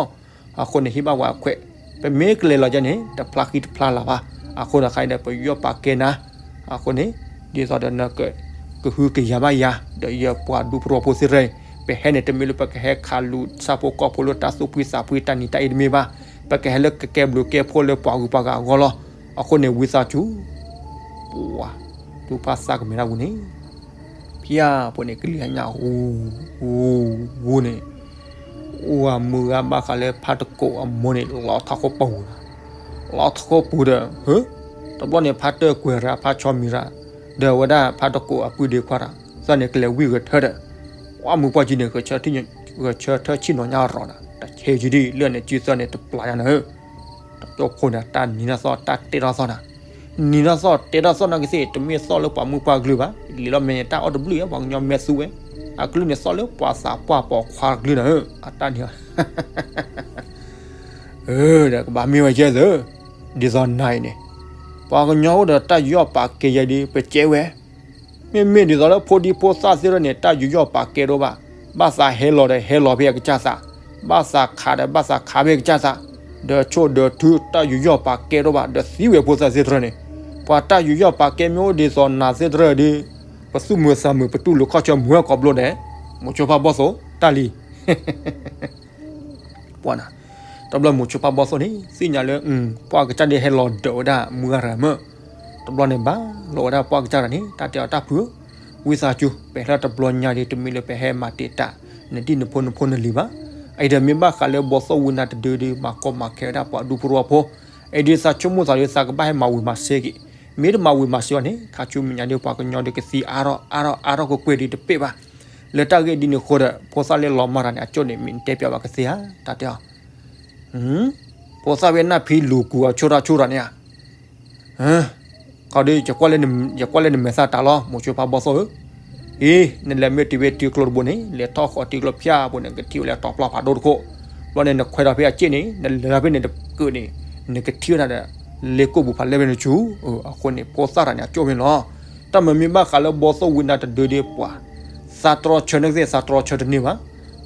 အဃိန့ၣ် ဟ့ၣ်ဘၣ်ဝဲအခွဲး ပမ့ၢ်ကလဲၤလီၤယဲန့ၣ် တဖျါဃံတဖျါလၤဘၣ်. အဃိန့ၣ်ခါအံၤဒီး ပယီၢ်ပာ်ကဲနၤ. အဃိန့ၣ် ဒ်သိးဒီးနက ကဟုကယာ်ဘၣ်ယၤ ဒီးယပှၤဒူဖိသဝီဖိသ့ၣ်တဖၣ်န့ၣ် ပဟဲန့ၣ် တမ့ၢ်လၢပကဟဲခးလူၤဆၣ်ဖိကီၢ်ဖိလၢတၢ်သူၣ်ဖှံသးဖှံတၢ်နံၤတၢ်အ့ၣ်တမ့ၢ်ဘၣ်. ပကဟဲလၢကကဲဘျုးကဲဖှိၣ်လၢပှၤဂုၤပှၤဂၤအဂီၢ်လီၤ. အဃိန့ၣ်ဝံသးစူၤ ပှၤ တူၢ်ဖးသးကမဲာ်တၢ်ဝံၤန့ၣ် ဖၠၣ်ဖိန့ၣ် ကလံၤအညၣ်ဂူၤ ဂူၤ ဂူၤန့ၣ် အိၣ်အမုၢ်ဂၤဘၣ်ဃးလၢဖးတကိးအမိၢ်န့ၣ် လီၤထီၣ်ခိၣ်ပူၤဒီး လီၤထီၣ်ခိၣ်ပူၤဒီး ဟၢ တဘျီန့ၣ် ဖးတၢၢ်ကွဲၤရၤ ဖးဆီမံၤရၤ ဒီးဝဲဒၣ်ဖးတကိးအပုၢ်ဒ့ခွါရၤ သၢန့ၣ် ကလဲၤဝံၣ်ဂဲၤထၢဒီး ဝဲမုၢ်ပှၢ်ကံန့ၣ် ဂဲၤဆၢထၢၣ်ဆံၣ်နီၤညါရီၤနၤ တဆဲးကံဒ်လၢန့ၣ် ကံသၢန့ၣ် တပျၢ်ညါနၤဧၢ တကၠိဖိန့ၣ် တၢ်နံၤထီၣ်သီၣ် တၢ်တဲထီၣ်သီၣ်နၤ နံၤထီၣ်သီၣ်တဲထီၣ်သီၣ်နီၤကသ့ၣ် တမ့ၢ်သီၣ်လၢပှၤမုၢ်ပှၢ်ကလုၢ်ဘၣ်. လံာ်လီၤမဲာ်န့ၣ် တၢ်အီၣ်တဘျုးဧါ ပှၤကညီမဲာ်သူဝဲ အကလုၢ်န့ၣ်သီၣ်လၢပှၤသးပှၢ်ပိာ်ခွါကလုၢ်နၤဧၢ အတၢ်နံၤ ဒီးကဘၣ်မ့ၢ်ဝဲယဲၢ်သၢ ဒ်သိးနၤအံၤန့ၣ် ပှၤကညီအိၣ်ဒီးတၢ်ယူးယီၣ်ပာ်ကဲယဲဒ် ပကဲဝဲ မ့မ့ၢ်ဒ်သိးလၢဖိဒံဖိသၣ်သ့ၣ်တဖၣ်န့ၣ် တၢ်ယူးယီၣ်ပာ်ကဲတအိၣ်ဘၣ်. ဘၣ်သးဟဲလီၤဒီးဟဲလီၤဖဲအကစၢ်သး, ဘၣ်သးခးဒီးဘၣ်သးခးဖဲအကစၢ်သး, ဒီးဆိၣ်ဒီးထုတၢ်ယူးယီၣ်ပာ်ကဲတအိၣ်ဘၣ်. ဒီးသံဝဲဖိသၣ်သ့ၣ်တဖၣ်န့ၣ် ပှၤတၢ်ယူးယီၣ်ပာ်ကဲမ့ၢ်အိၣ်ဒ်သိးနၤသ့ၣ်တဖၣ်ဒီး ပသူၣ်မုာ်သးမုာ် ပတူၢ်လိာ်ခီၣ်ဆၢမုာ်ဝဲကိးဘျီဒဲး, မိၤဆိဖးဘီၣ်သိၣ် တၢ်လံ ပှၤနၤ, တဘျီမိၤဆိဖးဘီၣ်သိၣ်န့ၣ် သ့ၣ်ညါလၢ ပှၢ်ကစၢ်ဒ်ဟဲလီၤဒၢးဝဲဒၣ်မုၢ်ဂၤရၤမၢ်, တဘျီန့ၣ်ဘၣ်လီၤဝဲဒၣ်ပှၢ်ကစၢ်တဂၤန့ၣ် တၢ်တဲအီၤတၢ်ဖုဧၢ, ဝံသးစူၤ ပဟဲလၢတဘျီညါဒီး တမ့ၢ်လၢပဟဲမၤတံာ်တာ် နဒံၣ်နဖိနဖိနလံၤဘၣ်. အအံၤဒီးမ့ၢ်ဘၣ်ဃးလၢဘီၣ်သိၣ်ဝံနၤတဒုဒီး မၤကီမၤခဲဝဲဒၣ်ပှၤဒူဖိသဝီဖိ, အအံၤဒီးသးဆိကမိၣ်သးဒီး သးကဘၣ်ဟဲမၤဝံၤမၤစၢၤက့ၤ, မ့ၢ်တမၤဝံၤမၤစၢၤအီၤန့ၣ် ခါဆူမဲာ်ညါဒီး ပှၤကညီဒီးကသံအါထီၣ်အါထီၣ်အါထီၣ်ကွ့ၢ်ကွ့ၢ်ဒီးတပ့ၢ်ဘၣ်. လၢတၢ်ဂ့ၢ်ဒ်န့ၣ်အဃိဒီး ဖိသၣ်လၢလီၤမၢ်တၢ်န့ၣ် အကၠိၣ်န့ၣ် မ့ၢ်နတဲပျးဘၣ်ကသ့ဧါ, တၢ်တဲအီၤ ဖိသၣ်ဝဲနၢ်ဖံလူၤကူၤအဆိၣ်တၢ်ဆိၣ်တၢ်န့ၣ်ဧါ, ခီဒီး ယကွၢ်လၢနမဲာ်သၣ်တၢ်လီၤ မိၤဆိဖးဘီၣ်သိၣ်ဧၢ, အံၤ နလဲၤမ့ၢ်တုၤဖဲထံကျိတဘိန့ၣ် လဲၤထီၣ်ဃီၤထံကျိဖၠၣ်ဖိန့ၣ် ကထံၣ်ဝဲလၢတီၤပျီဖးဒိၣ်တခိၣ်, ဘျီန့ၣ် နခွဲးထီၣ်ဖဲအစ့ၢ်န့ၣ် နလဲၤထီၣ်ဖဲန့ၣ်တကၢၢ်န့ၣ် နကထံၣ်ဝဲဒၣ်ဒီး လ့ကိၢ်ပူၤဖးလဲၢ်ဖဲန့ၣ်ဆူ, အဃိန့ၣ် ဖိသၣ်တၢ်န့ၣ် အကၠိၣ်ဖဲန့ၣ်လီၤ. တၢ်မၤမ့ၢ်ဘၣ်ဃးလၢဘီၣ်သိၣ်ဝံနၤတဒုဒီးပှၤ သးတြီဆၢန့ၣ်ကသ့ၣ် သးတြီဆၢတန့ၢ်ဘၣ်.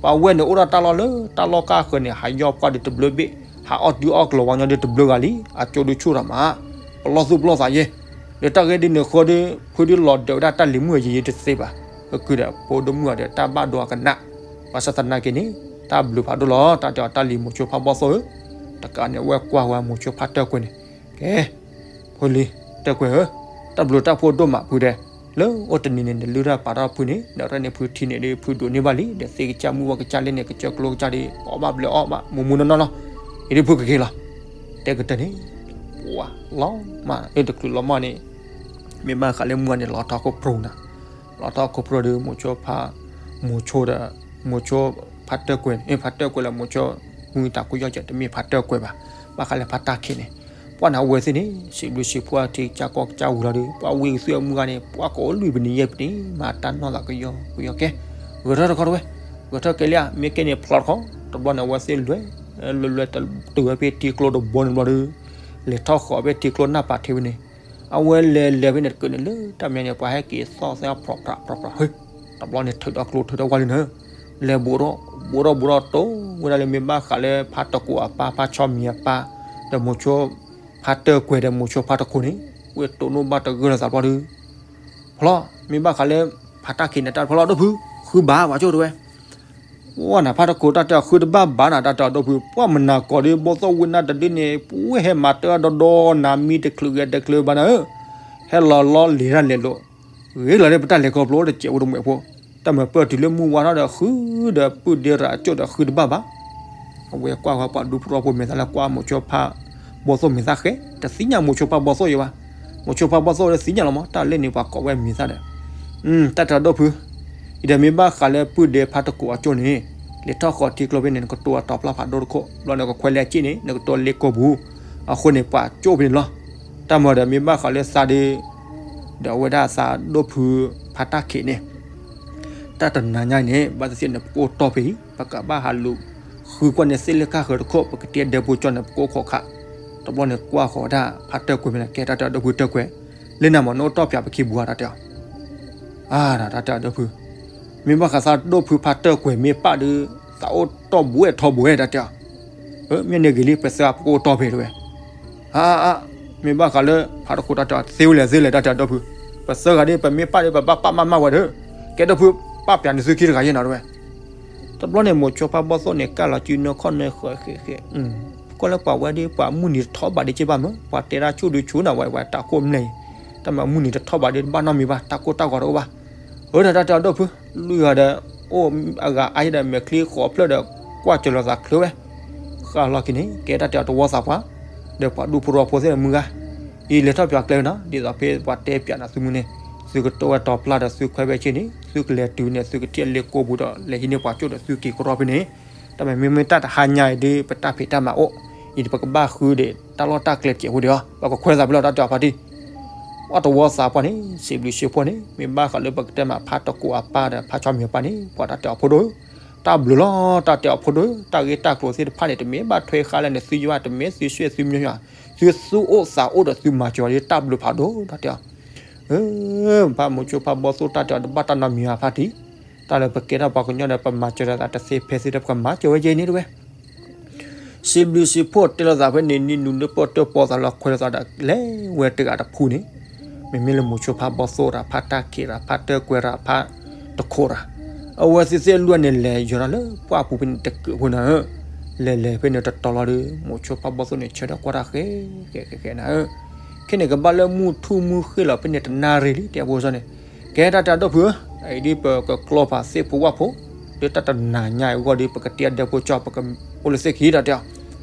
ပှၤဝဲန့ၣ်အိၣ်ဒၣ်တၢ်လီၢ်လၢတၢ်လီၢ်ကၢ်ဃၢၤန့ၣ် ဟးယီၢ်ပှၢ်ဒီးတဘျုးဘ့ၣ်, ဟးအီၣ်တုၤအီၣ်ကလီၤဝါညီဒီးတဘျုးဂၤလံ, အကၠိဒုးဆူၣ်ထီၣ်မး, ပလီၢ်သူၣ်ပလီၢ်သးယဲ, လၢတၢ်ဂ့ၢ်ဒ်န့ၣ်အဃိဒီး ဖုဒုးလီၤဒၢးဝဲဒၣ်တၢ်လံၤမုၢ်အယံၤယံၤတသ့ဘၣ်, ကကုၤဒီးဖိဒိၣ်မုၣ်အီၤဒီးတၢ်ဘၣ်ဒိအကနၣ်, ဘၣ်ဆၣ်သနာ်က့န့ၣ် တၢ်ဘျုးဖးဒိၣ်လီၤ တၢ်တဲအီၤတၢ်လံၤမိၤဆိဖးဘီၣ်သိၣ်ဧၢ, တကးန့ၣ် အဝဲကွၢ်ဝဲမိၤဆိဖးတၢၢ်ကွဲၤန့ၣ်, ကဲ ဖိလံၤတၢၢ်ကွဲၤဧၢ, တၢ်ဘျုးတၢ်ဖှိၣ်ဒိၣ်မးဖုတဲ, လၢအိၣ်တနံၤန့ၣ် နလုၢ်တၢ်ပာ်ထီၣ်ဖုန့ၣ် ဒီးတၢ်န့ၣ်ဖုထံန့ၣ်ဒီး ဖုဒိးန့ၢ်ဘၣ်လံ, ဒီးသ့ၣ်ကစၢ်မုၢ်ဝါကစၢ်လဲၣ်န့ၣ် ကစၢၢ်ကျိကစၢ်ဒီး အီၣ်ဘၣ်ဘျဲးအီၣ်ဘၣ် မူမူနီၢ်နီၢ်လီၤ, အံၤဒ်ဖုကက့ၤလီၤ, တဲကတၢၢ်န့ၣ်, ပှၤလီၤမၢ် လၢတချုးလီၤမၢ်န့ၣ်, မ့ၢ်ဘၣ်ဃးလၢမုၢ်ဂၤန့ၣ် လီၤထီၣ်ခိၣ်ပြိနၤ, လီၤထီၣ်ခိၣ်ပြိဒီး မိၤဆိဖး, မိၤဆိဒီး, မိၤဆိဖးတၢၢ်ကွဲၤန့ၣ် ဖးတၢၢ်ကွဲၤလၢမိၤဆိ, မုၢ်တၢ်ကွံယီၢ်စဲး တမ့ၢ်ဖးတၢၢ်ကွဲၤဘၣ်, ဘၣ်ဃးလၢဖးတၢ်ခံးန့ၣ်, ပှၢ်နၤဝဲသ့ၣ်န့ၣ် စံးဘျုးစံးဖှိၣ်ထံကစၢ်ကီၢ်ကစၢ်ဝံၤလီၤဒီး ပှၢ်ဝံသ့ၣ်မုၢ်ဂၤန့ၣ် ပှၢ်ကအိၣ်လွံၢ်ပနံၤယဲၢ်ပနံၤ မၤတၢ်နီၢ်သးကယီကယီကဲ, ဂဲၤထၢၣ်တခီတဝဲ, ဂဲၤထၢၣ်ကဲလံဧါ မ့ၢ်ကဲန့ၣ်ဖျီတခီ, တဘျီန့ၣ် အဝဲသ့ၣ်လဲၤ, လဲၤလဲၤတုၤဝဲဖဲထံကျိတဘိန့ၣ်ဘျီဒီး, လဲၤထီၣ်ဃီၤဖဲထံကျိနၢ်ပာ်ထံဝဲန့ၣ်, အဝဲလဲၤလဲၤဖဲန့ၣ်တကၢၢ်န့ၣ် လၢတၢ်မဲာ်ညါန့ၣ် ပှၤဟဲက့ၤသီၣ်သဲဖျီဖျီဖျီဖျီ, တဘျီန့ၣ် ထုးဒီးကျိထုးဒီးဝါလံနၤ, လဲၤဘူးထီၣ်ဘူးထီၣ်ဘူးထီၣ်တိၢ်ဝဲဒၣ်လၢမ့ၢ်ဘၣ်ဃးလၢဖးတကိးအပၢ် ဖးဆီမံၤအပၢ်, ဒီးမိၤဆိဖးတၢၢ်ကွဲၤဒီးမိၤဆိဖးတခိးန့ၣ်, ဝဲတိၢ်နီၣ်ဘၣ်တဂၢၢ်လီၤသးဘျီဒီး, ဖျီ, မ့ၢ်ဘၣ်ဃးလၢဖးတၢ်ခံးန့ၣ် တၢ်ဖျီလီၤဒိၣ်ဖု, ဃုဘၣ်ပှၤကၠိၣ်တဝဲ ပှၢ်နၤဖးတခိးတၢ်တဲအီၤဃုတဘၣ်ဘၣ်နၤ တၢ်တဲအီၤဒိၣ်ဖု ပှၢ်မနၤကီးဒီး ဘီၣ်သိၣ်ဝံနၤတဒုန့ၣ် ပဝဲဟဲမၤတၢ်ဒီဒီနၤ မံတချုးဂဲၤတချုးဘၣ်နၤဧၢ, ဟဲလီၤလီၤလ့ၤတၢ်လဲၤလိာ်, ဂ့ၤလီၤဒီးပတၢ်လဲၤခီဖျိတစဲးဖိတမှဲးဖိ, တၢ်မၤပၢၢ်တုၤလၢမုၢ်ဝါထီၣ်ဒီးဃုဒီးပုၢ်ဒ့ရၤအကၠိၣ်ဒီးဃုတဘၣ်ဘၣ် အဝဲကွၢ်ဝဲပှၤဒူဖိသဝီဖိမဲာ်သၣ်လၢကွၢ်မိၤဆိဖးဘီၣ်သိၣ်မဲာ်သၣ်ဃဲ, တသ့ၣ်ညါမိၤဆိဖးဘီၣ်သိၣ်ယဲဘၣ်, မိၤဆိဖးဘီၣ်သိၣ်ဒီးသ့ၣ်ညါလီၤမး တၢ်လၢန့ၣ်ပှၤကိးဝဲမဲာ်သၣ်ဒီး, တၢ်တဲအီၤဒိၣ်ဖု, အံၤဒီးမ့ၢ်ဘၣ်ဃးလၢပုၢ်ဒ့ဖးတကိးအကၠိၣ်န့ၣ်, လဲၤထီၣ်ဃီၤထံကျိဖဲန့ၣ် နကတိၤအတီၤဖျါဖးဒိၣ်တခိၣ် ဘျီနကခွဲးလဲၤစ့ၢ်န့ၣ် နကတိၤလ့ကိၢ်ပူၤ, အဃိန့ၣ် ပှၤကၠိၣ်ဖဲန့ၣ်လီၤ, တၢ်မၤဒီးမ့ၢ်ဘၣ်ဃးလၢသးဒီး, ဒီးအဝဲဒၣ်သးဒိၣ်ဖုဖးတၢ်ခံးန့ၣ် တၢ်တနၤညါအံၤန့ၣ် ဘၣ်သ့ၣ်သ့ၣ်န့ၣ် ပကအိၣ်တီၢ်ဖဲအံၤ ပကဘၣ်ဟးလူၤဃုကွၢ်န့ၣ်သ့ၣ်လၢကၢ်ဃၢၤတခိၣ် ပကတဲဒဲဖိကၠီန့ၣ် ပကအိၣ်ခိးခး, တဘျီန့ၣ်ကွၢ်ဃီၤဝဲဒၣ်ဖးတၢၢ်ကွဲၤဖဲန့ၣ် ကဲတၢ်တဲအီၤဒိၣ်ဖုတၢၢ်ကွဲၤ, လၢနၤမ့ၢ်နအိၣ်တီၢ်ပၠးပခံဘူဧါ တၢ်တဲအီၤ, အါ တၢ်တဲအီၤဒိၣ်ဖု, မ့ၢ်ဘၣ်ဃးသးဒိၣ်ဖုဖးတၢၢ်ကွဲၤမ့ၢ်ပၣ်ဒီး သးအိၣ်တီၢ်ဘူးဝဲထီဘိဝဲ တၢ်တဲအီၤ မ့ၢ်န့ၣ်ဂ့ၤလံ ပသၢဂၤပကအိၣ်တီၢ်ဖဲတဲဝဲ. အါ, မ့ၢ်ဘၣ်ဃးလၢဖးတခိးတၢ်တဲအီၤ သ့ဝဲလဲၣ်သ့လဲၣ် တၢ်တဲအီၤဒီပုၢ်, ပသၢဂၤဒ်ပမ့ၢ်ပာ်ဒီး ပဘၣ်ပာ်မးမးဝဲဒီး, ကဲဒီပုၢ် ပာ်ပျးန့ၢ်သုခံတဂၤယဲနီၤတဲဝဲ. တဘျီန့ၣ် မိၤဆိဖါဘီသိၣ်န့ၣ် ကၢ်လီၤစုနၢခီၣ်နၢဃၢၤဃဲးဃဲး, ကွၢ်လၢပှၤဝဲဒ်ပှၤမုၢ်နံၤတထီၣ်ဘးဒ်က့ဘၣ်မး, ပှၤတဲဒၣ်ဆူၣ်ဒုဆူၣ်နၤဝဲ ဝဲတၢ်ကိၢ်မနုၤအံၤ, တၢ်မၤမုၢ်နံၤတထီၣ်ဘးဒ်တဘၣ်နီတမံၤဘၣ်, တၢ်ကိၢ်တၢ်ဂီၤတအိၣ်ဘၣ်. အၢ တၢ်တဲအီၤဒီပုၢ်, လွံၢ်ဂၤဒီး အိၣ်အဂၤအါယဲဒီး မဲာ်ချံဃီၤဖျၢၣ်ဒီး ကွၢ်စၢၤလိာ်သးချ့ဝဲ, ဃၣ်လီၤက့ၤန့ၣ် ကဲတၢ်တဲအီၤတဝီသးပှၢ်, ဒီးပှၤဒူဖိထီဖိသ့ၣ်မုၢ်ဂၤ အံၤလဲၤထီၣ်ပၠးကျဲဝဲနီၤ, ဒ်သိးဖဲပှၤတဲပၠးနၤသုမုၢ်န့ၣ်, သုကတိၢ်ဝဲတီၤပျၢ်ဒီးသုခွဲးဝဲဆ့န့ၣ်, သုကလဲၤတုၤန့ၣ် သုကထံၣ်လ့ကိပူၤဒီး လဲၤဟံးန့ၢ်ပှၤကၠိၣ်ဒီးသုက့ၤကရီဖဲန့ၣ်, တၢ်မ့မ့ၢ်တၢ်တဟါညါအံၤဒ် ပတၢ်ဖံးတၢ်မၤအိၣ်, အံၤပကဘၣ်ဃုဒီးတၢ်လီၢ်တၢ်ကျဲတစဲးဖိဒံးအီၤ, ပကခွဲးသးဖဲလီၤ တၢ်တဲအီၤဖါတံၢ်. အီၣ်တဝီသးပှၢ်န့ၣ် စံးဘျုးစံးဖှိၣ်န့ၣ် မ့ၢ်ဘၣ်ဃးလၢပကတဲမးဖါတခိးအပၢ်ဒီးဖါဆီမံၤအပၢ်န့ၣ် ပှၤတၢ်တဲအီၤဖိဒိၣ်ဧၢ, တၢ်ဘျုးလီၤ တၢ်တဲအီၤဖိဒိၣ်ဧၢ, တၢ်ဂ့ၢ်တၢ်ကျိၤသ့ၣ်တဖၣ်န့ၣ် တမ့ၢ်ဘၣ်ထွဲဃာ်လၢန့ၣ် သုယွၤ တမ့ၢ်သုဆွဲသုမညီယွၤ, သုသူၣ်အိၣ်သးအိၣ်ဒီးသုမၤစၢၤအီၤဒ်တၢ်ဘျုးဖးဒိၣ် တၢ်တဲအီၤ. ဖါမိၤဆိဖါဘီသိၣ်တၢ်တဲအီၤတဘၣ်တၢ်နီတမံၤဘၣ်ဖါတံၢ်, တၢ်လၢပကဲထီၣ်ပှၤကညီဒီး ပမၤစၢၤလိာ်သးတသ့ဖဲသ့ဒီး ပကမၤစၢၤဝဲယဲန့ၣ်တဲဝဲ. စံးဘျုးစံးဖှိၣ်တဲလိာ်သးဖဲန့ၣ် နံၤနုာ်လၢပီၣ်တၢၣ်ပီၣ်သးလီၤခွဲးလိာ်သးဒီး လဲၤဝဲတဂၤတဖုန့ၣ်, မ့မ့ၢ်လၢမိၤဆိဖါဘီသိၣ်တၢ် ဖါတၢ်ခံးတၢ် ဖါတၢ်ကွဲးတၢ် ဖါတခိးတၢ်, အဝဲသ့ၣ်သ့ၣ်လွံၢ်ဂၤန့ၣ် လဲၤယီၤဒီးလၢပှၢ်ပူၤဖဲန့ၣ်တကုးဖိန့ၣ်ဧၢ, လဲၤလဲၤဖဲန့ၣ်တတီၤလီၤဒီး မိၤဆိဖါဘီသိၣ်န့ၣ် ဆၢထၢၣ်ကွၢ်တၢ်ဃဲဃဲဃဲဃဲနၤဧၢ, ခဲန့ၣ်ကဘၣ်လၢမုၢ်ထူၣ်မုၢ်ဃ့ၢ်လီၤဖဲန့ၣ်တနၣ်ရံၣ်လံ တဲဖိစီန့ၣ်, ကဲတၢ်တဲအီၤဒီပုၢ်ဧၢ, အံၤဒ်ပကကျီဖးသ့ၣ်ဖိဝၣ်ဖိ, ဒီးတၢ်တနၤညါအံၤအဂီၢ်ဒီး ပကတ့အဒဲဖိကၠီ ပကအိၣ်လၢသ့ၣ်ခံ တၢ်တဲအ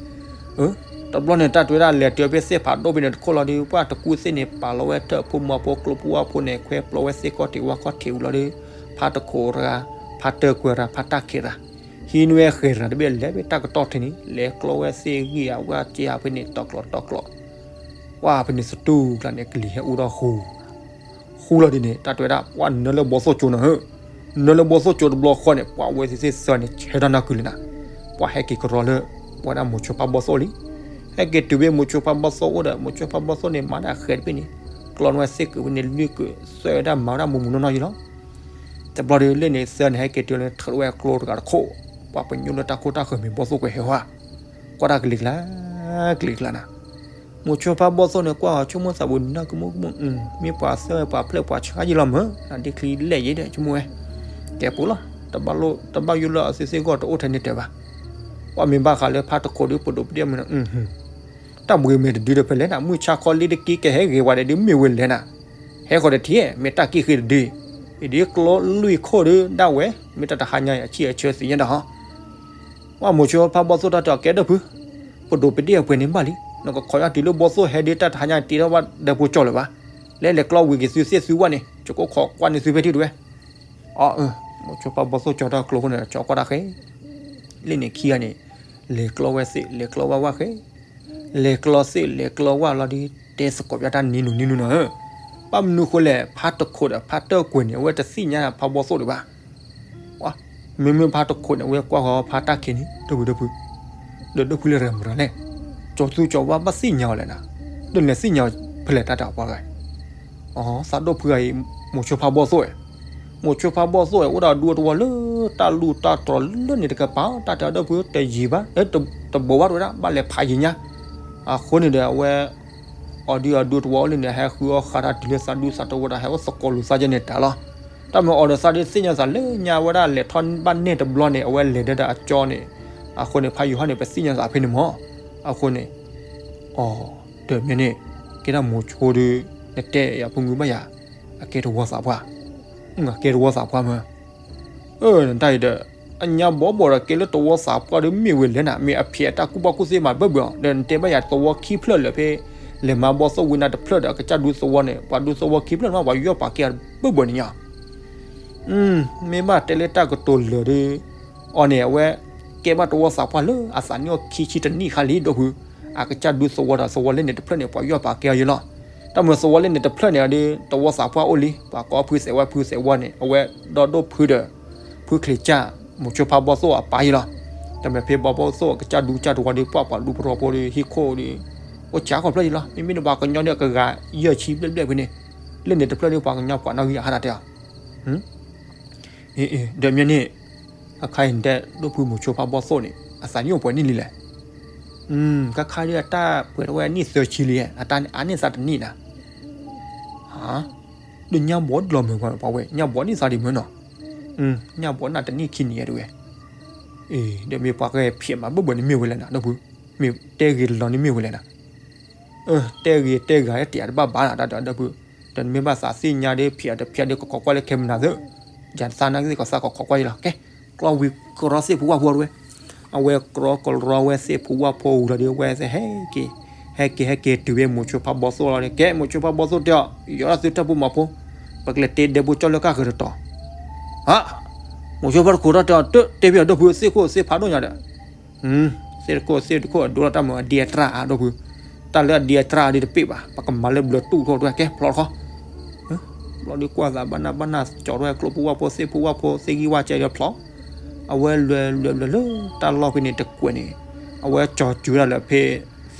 ီၤ. တဘျီန့ၣ် တၢ်တဲဝဲဒၣ်လဲၤတုၤဖဲသ့ၣ်ဖးဒိၣ်ဖဲန့ၣ်တခိၣ်လီၤဒီး ပှၢ်တကူၣ်သ့ၣ်န့ၣ် ပာ်လီၤဝဲထၢၣ်ဖိမီၤဖိကျိဖိဝၣ်ဖိန့ၣ် ခွဲပျီဝဲသ့ၣ်ခီၣ်ထံးဝၣ်ခီၣ်ထံးဝံၤလီၤဒီး ဖါတခိးတဂၤ, ဖါတၢ်ကွဲးတၢ် ဖါတၢ်ခံးတၢ်, ဟံးန့ၢ်ဝဲဃဲၤတဂၤတဘ့ၣ် လဲၤဖဲတၢ်ကတီၢ်ထဲန့ၣ် လဲၤကျီဝဲသ့ၣ်ဂံၢ်အဝဲက့ၤဖဲန့ၣ် တီကျိးတီကျိး ပှၢ်ဖဲန့ၣ်သတူၢ်ကျါန့ၣ် ကလံၤဟဲအိၣ်ထီၣ်ဃူ, ဃူလီၤဒ်န့ၣ် တၢ်တဲဝဲဒၣ် ပှၢ်နၢလၢဘီသိၣ်ကၠိနီၤဧၢ, နၢလၢဘီသိၣ်ကၠိတဘျီဃီန့ၣ် ပှၢ်ဝဲသ့ၣ်သ့ၣ်သၢန့ၣ် ဆၢထၢၣ်နၢ်ကုလၢနၤ, ပှၢ်ဟဲက့ၤကရီလၢ ပဝဲဒၣ်မိၤဆိဖါဘီသိၣ်လံ, ဟဲက့ၤတုၤဖဲမိၤဆိဖါဘီသိၣ်အိၣ်ဒီး မိၤဆိဖါဘီသိၣ်န့ၣ်မၤဒၣ်ဃဲၤတဘ့ၣ်န့ၣ်, ကျီန့ၢ်ဝဲသ့ၣ်ကုးဖဲန့ၣ်လွံၢ်ကုး သၢဝဲဒၣ်မၤဝဲဒၣ်မူးမူးနီၢ်နီၢ်ယံလီၤ. တဘျီဒီးလၢန့ၣ်သၢန့ၣ် ဟဲက့ၤတုၤလၢထၢဝဲကျိတဂၤတခိၣ်, ပှၤပညိၣ်လၢတၢ်ခိၣ်တၢ်ဃၢၤမ့ၢ်ဘီသိၣ်ကွဲးဟဲဝဲ, ကွၢ်တၢ်ကလံၤကျါ, ကလံၤကျါနၤ, မိၤဆိဖါဘီသိၣ်န့ၣ် ကွၢ်အီၤဆိကမိၣ်သးပူၤနၢ်ကမူၣ်ကမူၣ်, မ့ၢ်ပှၤသၢဝဲပှၤဖျၢၣ်ပှၤဆါယံလီၤမၢ်, နဒ့ချံလဲၣ်ယဲဒီးဆိကမိၣ်ဝဲ, ကဲပူၤလီၤ, တဘၣ်ယိၣ်လၢအသ့သ့ၣ်ဂီၢ်တအိၣ်ထဲန့ၣ်တဲဘၣ်, ပှၢ်မ့ၢ်ဘၣ်ဃးလၢဖါတခိးဒီးပဒိးပဒ့ၣ်မုၢ်နၤ တၢ်ဘှံးမဲာ်တဒုဒီးဖဲလဲၣ်နၤ, မုၢ်ဆါခီလံတက့ကဟဲဂ့ၤဝဲဒီးဒုးမ့ၢ်ဝဲလဲၣ်နၤ, ဟဲဃီၤဒီးထံၣ် မ့ၢ်တၢ်ကံၣ်ဃ့တဒု, အံၤဒ်ကျီလွံၢ်ခိၣ်ဒီးဒၣ်ဝဲ, မ့ၢ်တၢ်တဟါညါအံၤအဆံၣ်အဆၢသ့ၣ်ညါဒီးဟီ, ပှၢ်မိၤဆိဖါဘီသိၣ်တၢ်တဲအီၤကဲဒီပုၢ်, ပဒိးပဒ့ၣ်အပှဲၤန့ၣ်ဘၣ်လံ, နကခိးယါတုၤလၢဘီသိၣ်ဟဲဒ်တၢ်တဟါညါတ့ထီၣ်ဘၣ်ဒဲဖိကၠီလၢၤဘၣ်, လဲၤလဲၤကျီဝံၤက့ၤသုသ့ၣ်သုဝၣ်န့ၣ် ကကိးခိးကွၢ်န့ၢ်သုဖဲထံၣ်တဝဲ အီ မိၤဆိဖါဘီသိၣ်ကၠီတၢ်ကျိခိၣ်န့ၣ် ကၠီကွၢ်တၢ်ဃဲ, လၢန့ၣ်ခံဂၤန့ၣ်, လဲၤကျီဝဲသ့ၣ် လဲၤကျီဝၣ်ဝၣ်ဃဲ, လဲၤကျီသ့ၣ် လဲၤကျီဝၣ်လီၤဒီး တဲသကိးပျၢ်တၢ်နံၤနုၤနံၤနုၤနီၤဧၢ, ဘၣ်မနုၤဃိလဲၣ် ဖါတခိးဒီးဖါတၢၣ်ကွဲၤန့ၣ် အဝဲတသ့ၣ်ညါဖါဘီသိၣ်ဒံးဘၣ်, မ့မ့ၢ်ဖါတခိးန့ၣ် အဝဲကွၢ်ဃီၤဖါတၢ်ခံးန့ၣ် ဒီပုၢ်ဒီပုၢ်, ဒီးဒီပုၢ်လၢရဲၣ်မတၤလဲၣ်, ကၠီသူကၠီဝါဘၣ်သ့ၣ်ညါအီၤလဲၣ်နၤ, ဒီးလဲၤသ့ၣ်ညါဖဲလဲၣ်တၢ်တၢ်ပှၢ်ဂၤ အသးဒိၣ်ဖုဂၤအံၤ, မိၤဆိဖါဘီသိၣ်ဝဲ, မိၤဆိဖါဘီသိၣ်ဝဲ အိၣ်ဒီးအဒူအတဝီလၢတၢ်လူၢ်တၢ်တြီၤလၢန့ၣ်တကပၤ တၢ်တဲအီၤဒီပုၢ်တယံၤဘၣ်, တဘိးဘၣ်တဝဲဒၣ် ဘၣ်လဲၤဖးယံၤညါ, အဃိန့ၣ်ဒီးအဝဲ, အီၤဒုးအဒူအတဝီအိၣ်လၢန့ၣ် ဟဲဃုအီၣ်ဃာ်တၢ်တုၤလၢသးဒူသးတဝီဒီး ဟဲအိၣ်သကိးလိာ်သးယဲန့ၣ်တၢ်လီၤ, တၢ်မ့ၢ်အီၤဒီးသးဒုးသ့ၣ်ညါသးလၢညါဝဲဒၣ်လဲၤထီၣ်ဘၣ်န့ၣ်တဘျီန့ၣ် အဝဲလဲၤဒၢဒီးအကၠီန့ၣ်, အဃိန့ၣ် ဖါယိၤဟၣ်န့ၣ် ပသ့ၣ်ညါသးဖဲန့ၣ်မၢ်, အဃိန့ၣ် အီၤ, ဒီးမ့ၢ်န့ၣ်, ကဲဒၣ်မိၤဆိဒီး, နတဲယၤဖိမုၣ်ဘၣ်ယၤ, အကဲတဝီသးပှၢ်, အကဲတဝီသးပှၢ်မၢ်, အၢ နတၢ်အံၤဒီး, အညါဘီဘီဒီးကဲလၢတဝီသးပှၢ်ဒီးမ့ၢ်ဝဲလဲၣ်နၤ မ့ၢ်အဖျဲးအတၢ်ကူၣ်ဘၣ်ကူၣ်သ့မးဘၢၣ်ဘၢၣ်အီၤ ဒီးနတဲဘၣ်ယၤတဝီခံဖျၢၣ်လၢာ်ဖဲ, လဲၤမၤဘီသိၣ်ဝံၤနၤတဖျၢၣ်ဒီးအကစၢ်ဒူသဝီန့ၣ် ပှၤဒူသဝီခံဖျၢၣ်န့ၣ်မး ပှၤယီၢ်ပာ်ကဲအီၤဘၢၣ်ဘၢၣ်န့ၣ်ညါ မ့ၢ်ဘၣ်တဲလၢတၢ်ကတိၤလၢာ်ဒီး, အီၤန့ၣ် အဝဲကဲဘၣ်တဝီသးပှၢ်လၢအသးနံၣ်အိၣ်ခံဆံတနံၣ်ခါလံ ဒီပုၢ်, အကစၢ်ဒူသဝီဒီးသဝီလၢန့ၣ်တဖျၢၣ်န့ၣ် ပှၤယီၢ်ပာ်ကဲအီၤယဲလီၤ. တၢ်မ့ၢ်သဝီလၢန့ၣ်တဖျၢၣ်န့ၣ်ဒီး တဝီသးပှၢ်အိၣ်လံ ပှၤကိးဖုသဲးဝါဖုသဲးဝါန့ၣ် အဝဲဒီဒိၣ်ဖုဒီး, ဖုချ့ကၢ်, မိၤဆိဖါဘီသိၣ်အပၢ်ယဲလီၤ. တၢ်မ့ၢ်ဖဲဘီဘီသိၣ်အကစၢ်ဒူကစၢ်တဝီဒီး ပှၤပှၤဒူပရီဖိဒီးဟံၣ်ခိၣ်ဒီး, အိၣ်စှၤခီဖျၢၣ်ယဲလီၤ. မ့မ့ၢ်ဒီးပှၤကညီဒီးကဂၤယဲၢ်ဆံဘျဲၣ်ဘျဲၣ်ဖဲန့ၣ်, လၢန့ၣ်တဖျၢၣ်ဒီးပှၤကညီပှၤနီၣ်ဂံၢ်အဟါတၢ်တဲအီၤ အ့ ဒီးမ့ၢ်န့ၣ်, အခါအံၤနတဲဒိၣ်ဖုမိၤဆိဖါဘီသိၣ်န့ၣ် အသးနံၣ်အိၣ်ပှဲၤနံၣ်လံလဲၣ်. ခါခါဒ်အတၢ်ပှဲၤထီၣ်ဝဲနံၣ်သၢဆံလံ, အတၢ်အါန့ၢ်သးတနံၣ်နၤ, ဒ်ညၣ်ဘီဒ်လီၤမုာ်ပှၤဝဲ ညၣ်ဘီန့ၢ်သးဒံးမုာ်နီၤ, ညၣ်ဘီန့ၢ်တနံၣ်ခံနံၣ်ယဲတဝဲ, ဒီးမ့ၢ်ပှၤကဖျဲးမးဘၣ်ဘၣ်န့ၣ်မ့ၢ်ဝဲလဲၣ်နၤ ဒီပုၢ်, မ့ၢ်တဲဂ့ၤလီၤန့ၣ်မ့ၢ်ဝဲလဲၣ်နၤ, တဲဂ့ၤတဲဂၤတတဲတဘၣ်ဘၣ်နၤ တၢ်တဲဒီပုၢ်, ဒီးနမ့ၢ်ဘၣ်သးသ့ၣ်ညါဒီး ဖျဲးတဖျဲးဒီး ကခိးကွၢ်လၢခဲမနၤသ့, ယသးနာ်က့သ့ၣ်ကီးသးကခိးကွၢ်ယလီၤ ကဲ, ကျီဝံၤကရီသ့ၣ်ဖိဝၣ်ဖိတဝဲ, အဝဲကရီကရီဝဲသ့ၣ်ဖိဝၣ်ဖိဝံၤလီၤဒီး ဝဲသ့ၣ်ဟဲက့ၤ, ဟဲက့ၤဟဲက့ၤတုၤဝဲမိၤဆိဖးဘီသိၣ်လီၤဒီး ကဲ မိၤဆိဖးဘီသိၣ်တဲအီၤ ယီၤဒၣ်သုတၢ်ဖိမၤဖိ, ပကလဲၤတဲဒဲဖိကၠီၣ်လၢကၢ်ဃၢၤတတီၤ, ဟး, မိၤဆိဖးတခိးတၢ်တဲအီၤ တတဲဖဲအဒီပုၢ် သ့ၣ်ခိၣ်သ့ၣ်ဖးဒိၣ်ညါဒီး သ့ၣ်တခိၣ်သ့ၣ်တခိၣ်အဒိလီၤတၢ်မုာ်အဒံအတြၢ်အါဒီပုၢ်, တၢ်လၢအဒံအတြၢ်အါဒ်တပ့ၢ်ဘၣ် ပကမၤလၢဘျၢတူၢ်ထီၣ်တဝဲ ကဲဖျီတခီ, ဘျီဒုးကွၢ်သးဘၣ်နၢ်ဘၣ်နၢ်ကၠီၤထီၣ်ဝဲကျိဖိဝၣ်ဖိသ့ၣ်ဖိဝၣ်ဖိသ့ၣ်ဂံၢ်ဝၣ်ကဲဒီးဖျီ, အဝဲလဲၤလဲၤလဲၤလၢတၢ်လီၢ်ဖဲန့ၣ်တကွဲးန့ၣ်, အဝဲကၠီၤစၢၤဝဲဒၣ်လၢဖဲ,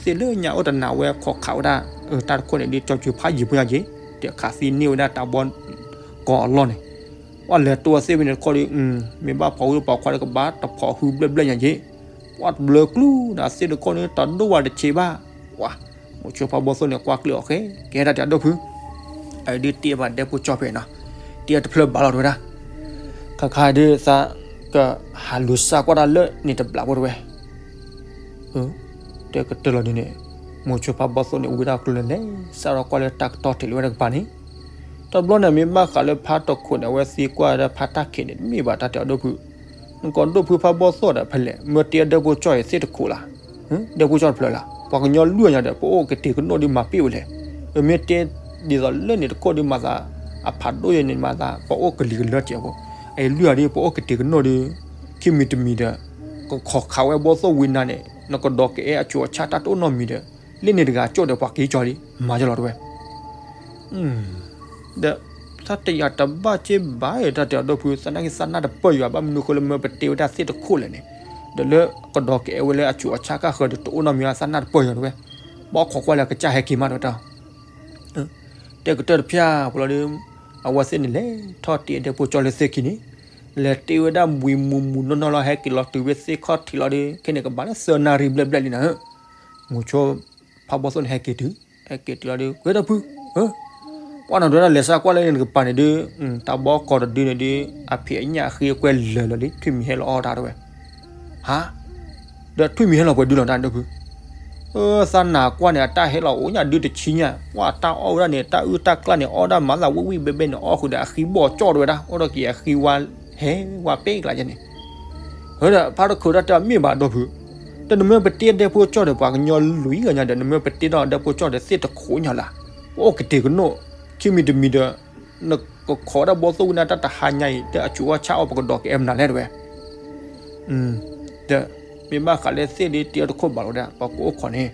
သ့ၣ်လၢညါအိၣ်တနၤဝဲခိးခးဝဲဒၣ်, တၢ်တခိၣ်န့ၣ်ဒ်ကၠီၤစၢၤဖးယံၤဖိညါက့ၤ, ဒီးခးသံန့ၢ်ဝဲဒၣ်တၢ်ဘီကီးအလီၢ်န့ၣ် ပှၤလဲၤတိဝဲသ့ၣ်ဖဲန့ၣ်တခီဒီး, မ့ၢ်ဘၣ်ဖီဝံဖိခွါဒီးကဘၣ်တဖီၣ်ဟုဘျဲၣ်ဘျဲၣ်ညါက့ၤ, ပှၤတဘျၢကျူဒီးသ့ၣ်တခိၣ်န့ၣ် တဒိၣ်ဝဲတဆံးဘၣ်, ပှၤ, မိၤဆိဖးဘီသိၣ်န့ၣ်ကွၢ်ကျဲအီၤဃဲ, ကဲတၢ်တဲအဒီပုၢ်, အဒုးတ့ဘၣ်ဒဲဖိကၠီၣ်ဖဲနီၤ, တ့တဖျၢၣ်ဘၣ်လီၤတဝဲဒၣ်, ခါခါဒုးသး, ကဟးလူၤစၢ်ကွၢ်တၢ်လၢန့ၣ်တဘျီဖိတဝဲ တဲကတၢၢ်လီၤဒ်န့ၣ်, မိၤဆိဖးဘီသိၣ်န့ၣ် ဝံဒၣ်ကျိန့ၣ်လဲၤစးထီၣ်ကွၢ်လၢတၢ်ကတီၢ်ထံးလၢဝဲတကပၤန့ၣ်, တဘျီန့ၣ်မ့ၢ်ဘၣ်ဃးလၢဖးတခိးန့ၣ် အဝဲသံကွၢ်ဒၣ်ဖးတၢ်ခံးန့ၣ် တမ့ၢ်ဘၣ်တၢ်တဲအဒီပုၢ်, နကိးဒိၣ်ဖုဖးဘီသိၣ်ဒီးဖဲလဲၣ် မ့ၢ်တဲဒဲဖိကၠီၣ်အံၤသ့ၣ်တခိးလၢ်, ဒဲဖိကၠီၣ်တဖျၢၣ်လၢ် ပှၤကညီလွံၢ်အညါဒီး ပအိၣ်ကတဲာ်ကနီၣ်ဒ်မၤပ့ၢ်ဝဲလဲၣ်, မ့ၢ်တဲဒ်သိးလၢန့ၣ်တခိၣ်ဒ်မၤသး, အဖးဒိၣ်ယဲန့ၣ်မၤသး ပအိၣ်ကလံၤကလၢကဲးဖိ, အအံၤလွံၢ်အဒ်ပအိၣ်ကတဲာ်ကနီၣ်ဒီး, ခံမံၤတမံၤဒီး, ကခိးခးဝဲဘီသိၣ်ဝံနၤန့ၣ် နကဒီးကအဲၣ်အဆူးအဆါတၢ်တအိၣ်နီတမံၤဒီး, လၢန့ၣ်တဂၤကၠီၣ်ဒီးပှၤက့ၤကၠီလံ, မၤယလီၤတဝဲ ဒီး, သးတယာ်တဘၣ်က့ဘၣ်တၢ်တဲအဒီပုၢ် သးနာ်က့သးနၢ်တပၢၢ်ယွၤဘၣ်မနုၤဃိလၢမၢပတဲဝဲဒၣ်သ့ၣ်တခိၣ်လဲၣ်န့ၣ်, ဒီးလၢကဒီးကအဲၣ်ဝဲလၢအဆူးအဆါကၢ်ဃၢၤဒီးတအိၣ်နီတမံၤသးနၢ်တပၢၢ်ယွၤတဝဲ, ဘၣ်ခိးကွၢ်လၢကစၢ်ဟဲက့ၤမးတဝဲတၢ် တဲကတၢၢ်တဖၣ်ဖိလီၤဒီး, အဝဲသ့ၣ်န့ၣ်လဲၤထီၣ်တ့အဒဲဖိကၠီလၢသ့ၣ်ခံန့ၣ်, လဲၤတ့ဝဲဒၣ်ဘှံးမူးမူးနီၢ်နီၢ်လီၤ ဟဲက့ၤလီၤတုၤဝဲသ့ၣ်ခီၣ်ထံးလီၤဒီး ခဲန့ၣ်ကဘၣ်လၢသၢနၣ်ရံၣ်ဘျဲၣ်ဘျဲၣ်လံနၤဧၢ, မိၤဆိဖးဘီသိၣ်န့ၣ်ဟဲက့ၤတုၤ, ဟဲက့ၤတုၤလီၤဒီး ကဲဒီပုၢ်, ပှၤနီၢ်ဒဝဲဒၣ်လဲၤစးကွၢ်လၢန့ၣ်တကပၤန့ၣ်ဒီး, တၢ်ဘီကီးတဒုန့ၣ်ဒီး, အဖံးအညၣ်အဃ့အကွဲလၢာ်လီၤလံ ထွံၣ်မံၤဟဲလီၤအီၣ်တၢ်တဝဲ, ဟါ ဒီးထွံၣ်မံၤဟဲလီၤပှဲၤဒုလီၤတၢ်ဒီပုၢ်, သးနၢ်ကွၢ်န့ၣ် အတၢ်ဟဲလီၤအိၣ်ညၣ်ဒုတဆံညၣ် ပှၤတၢ်အီၣ်ဝဲဒၣ်န့ၣ် တၢ်အုၣ်တၢ်ကျၣ်န့ၣ် အီၣ်ဒၣ်မၤသးဝံၣ်ဝံၣ်ဘဲဘဲန့ၣ် အီၣ်ဃုာ်ဒီးအဃံဘီၣ်ကၠီၣ်တဝဲဒၣ် အိၣ်ဒီးက့ၤအဃံဝါ, ဟဲဝါပဲကျါယဲန့ၣ်, ဟဲဒီးဖးတခိးတၢ်တဲအီၤမ့ၢ်ဘၣ်ဒီပုၢ်, တၢ်နမၢပတဲဒဲဖိကၠီၣ်ဒီးပှၤကညီလွံၢ်ဂၤညါဒီး နမၢပတဲဒီးဒဲဖိကၠီၣ်ဒီးသ့ၣ်တခိးညါလၢ်, ပအိၣ်ကတဲာ်ကနီၣ်, ခံမံၤတမံၤဒီး နကခိးဒၣ်ဘီသိၣ်ဝံနၤတၢ်တဟါညါအံၤ တၢ်အဆူးအဆါအီၣ်ပကဒီးကအဲၣ်မနုၤလဲၣ်တဝဲ, ဒီး, မ့ၢ်ဘၣ်ဃးလၢသ့ၣ်ဒ်တ့အီၤတခိၣ်ဘၣ်လီၤဒၣ် ပှၤကအိၣ်ခိးန့ၣ်,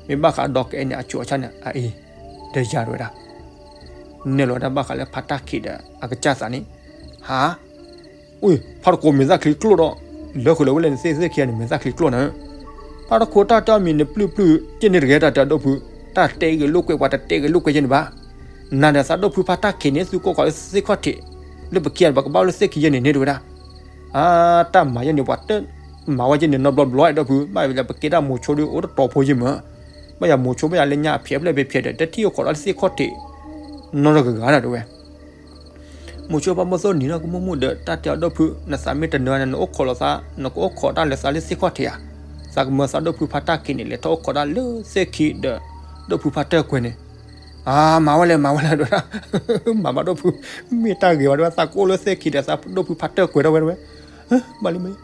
မ့ၢ်ဘၣ်ဃးဒီးကအဲၣ်န့ၣ် အဆူးအဆါန့ၣ် အအံၤ, ဒီးယၤတဝဲဒၣ်, နဲၣ်လီၤဝဲဒၣ်ဘၣ်ဃးလၢဖးတၢ်ခံးဒီးအကစၢ်သးန့ၣ်, ဟါ အိၣ် ဖးတခိးမဲာ်သၣ်ချံကျိၣ်ဒီး, လၢဃုာ်လီၤဝဲလဲၣ်န့ၣ်သ့ၣ်သ့ၣ်ခံဂၤန့ၣ် မဲာ်သၣ်ချံကျိၣ်နၤဧၢ, ဖးတခိးတၢ်တဲအီၤမံၤန့ၣ်ပျုၢ်ပျုၢ် ကဲန့ၣ်တဂ့ၤတၢ်တဲအီၤဒီပုၢ်, တၢ်တဲဂ့ၤလိာ်ကွဲ ပှၤတတဲဂ့ၤလိာ်ကွဲယဲန့ၣ်ဘၣ်, နၤဒီးသးဒီပုၢ်ဖးတၢ်ခံးန့ၣ် သုကိးဃီၤလၢသ့ၣ်ခီၣ်ထံး, လၢပခံဂၤန့ၣ် ပကဘၣ်အိၣ်လၢသ့ၣ်ခံယဲန့ၣ်န့ၣ်တဝဲဒၣ်, အါ တၢ်မၤယဲန့ၣ် ပှၤတမၤဝဲယဲန့ၣ်နီတဘျီဘျီဒီပုၢ်, ဘၣ်ယၤပကဲဒၣ်မိၤဆိဒီးအိၣ်တတီၤဖိယဲမး, ဘၣ်ယၤမိၤဆိဘၣ်ယၤလၢညါအဖျဲးဖျဲးဖဲဖျဲးဒီး တထံၣ်အိၣ်ခိးဒီးလၢသ့ၣ်ခီၣ်ထံး နီတဂၤဂၤဒီးတဝဲ မိၤဆိဖးဘီသိၣ်နံၤနီၢ်ကမူၣ်မူၣ်ဒီး တၢ်တဲအီၤဒီပုၢ် နသးမ့ၢ်တနၢၤန့ၣ် နအိၣ်ခိးလီၤသး နကအိၣ်ခိးတၢ်လၢသးလၢသ့ၣ်ခီၣ်ထံးဧါ, သးကမၢသးဒီပုၢ်ဖးတၢ်ခံးန့ၣ် လဲၤထီၣ်အိၣ်ခိးတၢ်လၢသ့ၣ်ခံဒီး ဒီပုၢ်ဖးတၢၢ်ကွဲၤန့ၣ်, အါ မၤဝဲလဲၣ် မၤဝဲလဲၣ်ဒဝဲဒၣ်, မၤဘၣ်ဒီပုၢ်, မ့ၢ်တၢ်ဂ့ၤဘၣ်ဒဝဲ သးကအိၣ်လၢသ့ၣ်ခံဒီးသးဒီပုၢ်ဖးတၢၢ်ကွဲၤထီၣ်ဝဲတဝဲ, ဘၣ်လံမ့ၢ်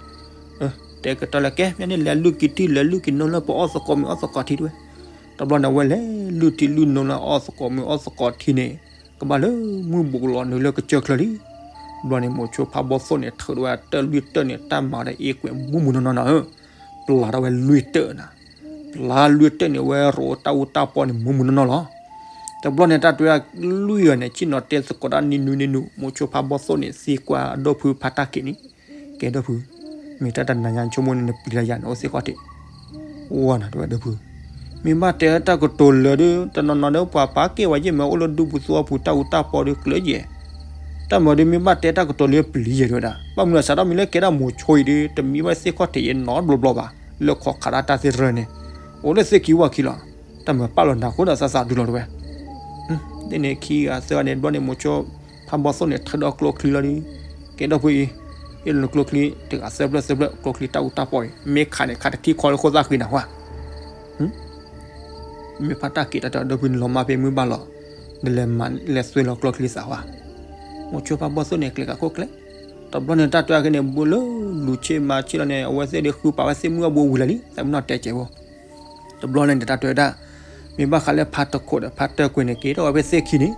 တဲကတီၢ်လၢကဲ မ့ၢ်န့ၣ်လဲၤလုၢ်ကံထံ လဲၤလုၢ်ကံနိလၢပအီၣ်သကိးမ့ၤအီၣ်သကိးထံတဝဲ, တဘျီန့ၣ် အဝဲလဲၤလုၢ်ထံလုၢ်နိလၢအီၣ်သကိးမ့ၤအီၣ်သကိးထံန့ၣ်, ကဘၣ်လၢမုၢ်ဘူးကလီၤနုာ်လၢကစၢၢ်ချၢလံ, တဘျီန့ၣ် မိၤဆိဖးဘီသိၣ်န့ၣ် ထုးဒဝဲတၢၢ်လွံၢ်တၢၢ်န့ၣ် တၢ်မၤဒီးအ့ၣ်ကွဲးမူးမူးနီၢ်နီၢ်နၤဧၢ, ပျၢ်ထီၣ်ဝဲလွံၢ်တၢၢ်နၤ, ပျၢ်လွံၢ်တၢၢ်န့ၣ် ဝဲရိးတၢ်အူတၢ်ပီန့ၣ် မူးမူးနီၢ်နီၢ်လီၤ. တဘျီန့ၣ် တၢ်တဲဝဲဒၣ်လွံၢ်ဂၤန့ၣ် ဆ့ၣ်နီၤတဲသကိးတၢ်နံၤနွံနံၤနုၤ မိၤဆိဖးဘီသိၣ်န့ၣ် သံကွၢ်အဒီပုၢ်ဖးတၢ်ခံးန့ၣ်, ကဲဒီပုၢ်, မ့ၢ်တၢ်တနၤညါဆိကမိၣ်န့ၣ် နပျံၤတၢ်ယၤန့ၣ်အိၣ်သ့ၣ်ခီၣ်ထံး, ဝဲနၤတဲဝဲဒီပုၢ်, မ့ၢ်ဘၣ်တဲတၢ်ကတိၤလၢာ်ဒီး တနီၤနီၤဒီးပှၤပာ်ကဲဝဲယဲၢ်မး အိၣ်လၢဒူပူၤသဝီပူၤတၢ်အူတၢ်ပီဒီးကျၢၤယဲၢ် တၢ်မၤဒီးမ့ၢ်ဘၣ်တဲတၢ်ကတိၤလၢပျံၤယဲၢ်တဝဲဒၣ် ဘၣ်မနုၤစးထီၣ်မံၤလၢကဲဒၣ်မိၤဆိအံၤဒီး တမံဘၣ်သ့ၣ်ခီၣ်ထံးယဲၢ်နီတဘျီဘျီဘၣ် လၢခိးခးဒၣ်တၢ်သ့ၣ်ရၢန့ၣ်, အိၣ်လၢသ့ၣ်ခံဝၣ်ခံလီၤ. တၢ်မၤပာ်လီၤနၤဃိဒီးသးစးဒုလီၤတဝဲ သ့ၣ်န့ၣ်ခံဂၤသၢဂၤန့ၣ် တဘျီန့ၣ် မိၤဆိဖးဘီသိၣ်န့ၣ် ထၢဒီးကျိချံလီၤဒီး, ကဲဒီပုၢ်အံၤ, ဟ့ၣ်လီၤနကျိချံ တဂၤသၢဖျၢၣ်သၢဖျၢၣ် ကျိချံတၢ်အူတၢ်ပီအံၤ မ့ၢ်ခးန့ၣ် ခးတထံၣ်ခီလၢခိၣ်သၣ်ဃံနၤဝဲ မ့ၢ်ဖးတၢ်ခံးတၢ်တဲဒီပုၢ်န့ၣ် လီၤမၢ်ဖဲမုၢ်ဘၣ်လီၤ, နလဲၤမၤလဲၤသွဲလီၤကျိချံသးဝဲ, မိၤဆိဖးဘီသိၣ်န့ၣ် ကျဲၤကးခိၣ်ကျဲ, တဘျီန့ၣ် တၢ်တဲအခဲန့ၣ် ဘူးလၢလူၤဆ့မၤဆ့လီၤန့ၣ် အဝဲသ့ၣ်ဒ်ဃုပာ်ဝဲသ့ၣ်မုၢ်အဘူးဝံၤလၢာ်လံ သးမ့ၢ်နီၢ်တဲကဲးဖိ တဘျီန့ၣ် တၢ်တဲဝဲဒၣ်, မ့ၢ်ဘၣ်ဃးလၢဖးတခိးဒီးဖးတၢၢ်ကွဲၤန့ၣ် က့ၤထီၣ်ဝဲဖဲသ့ၣ်ခံန့ၣ်,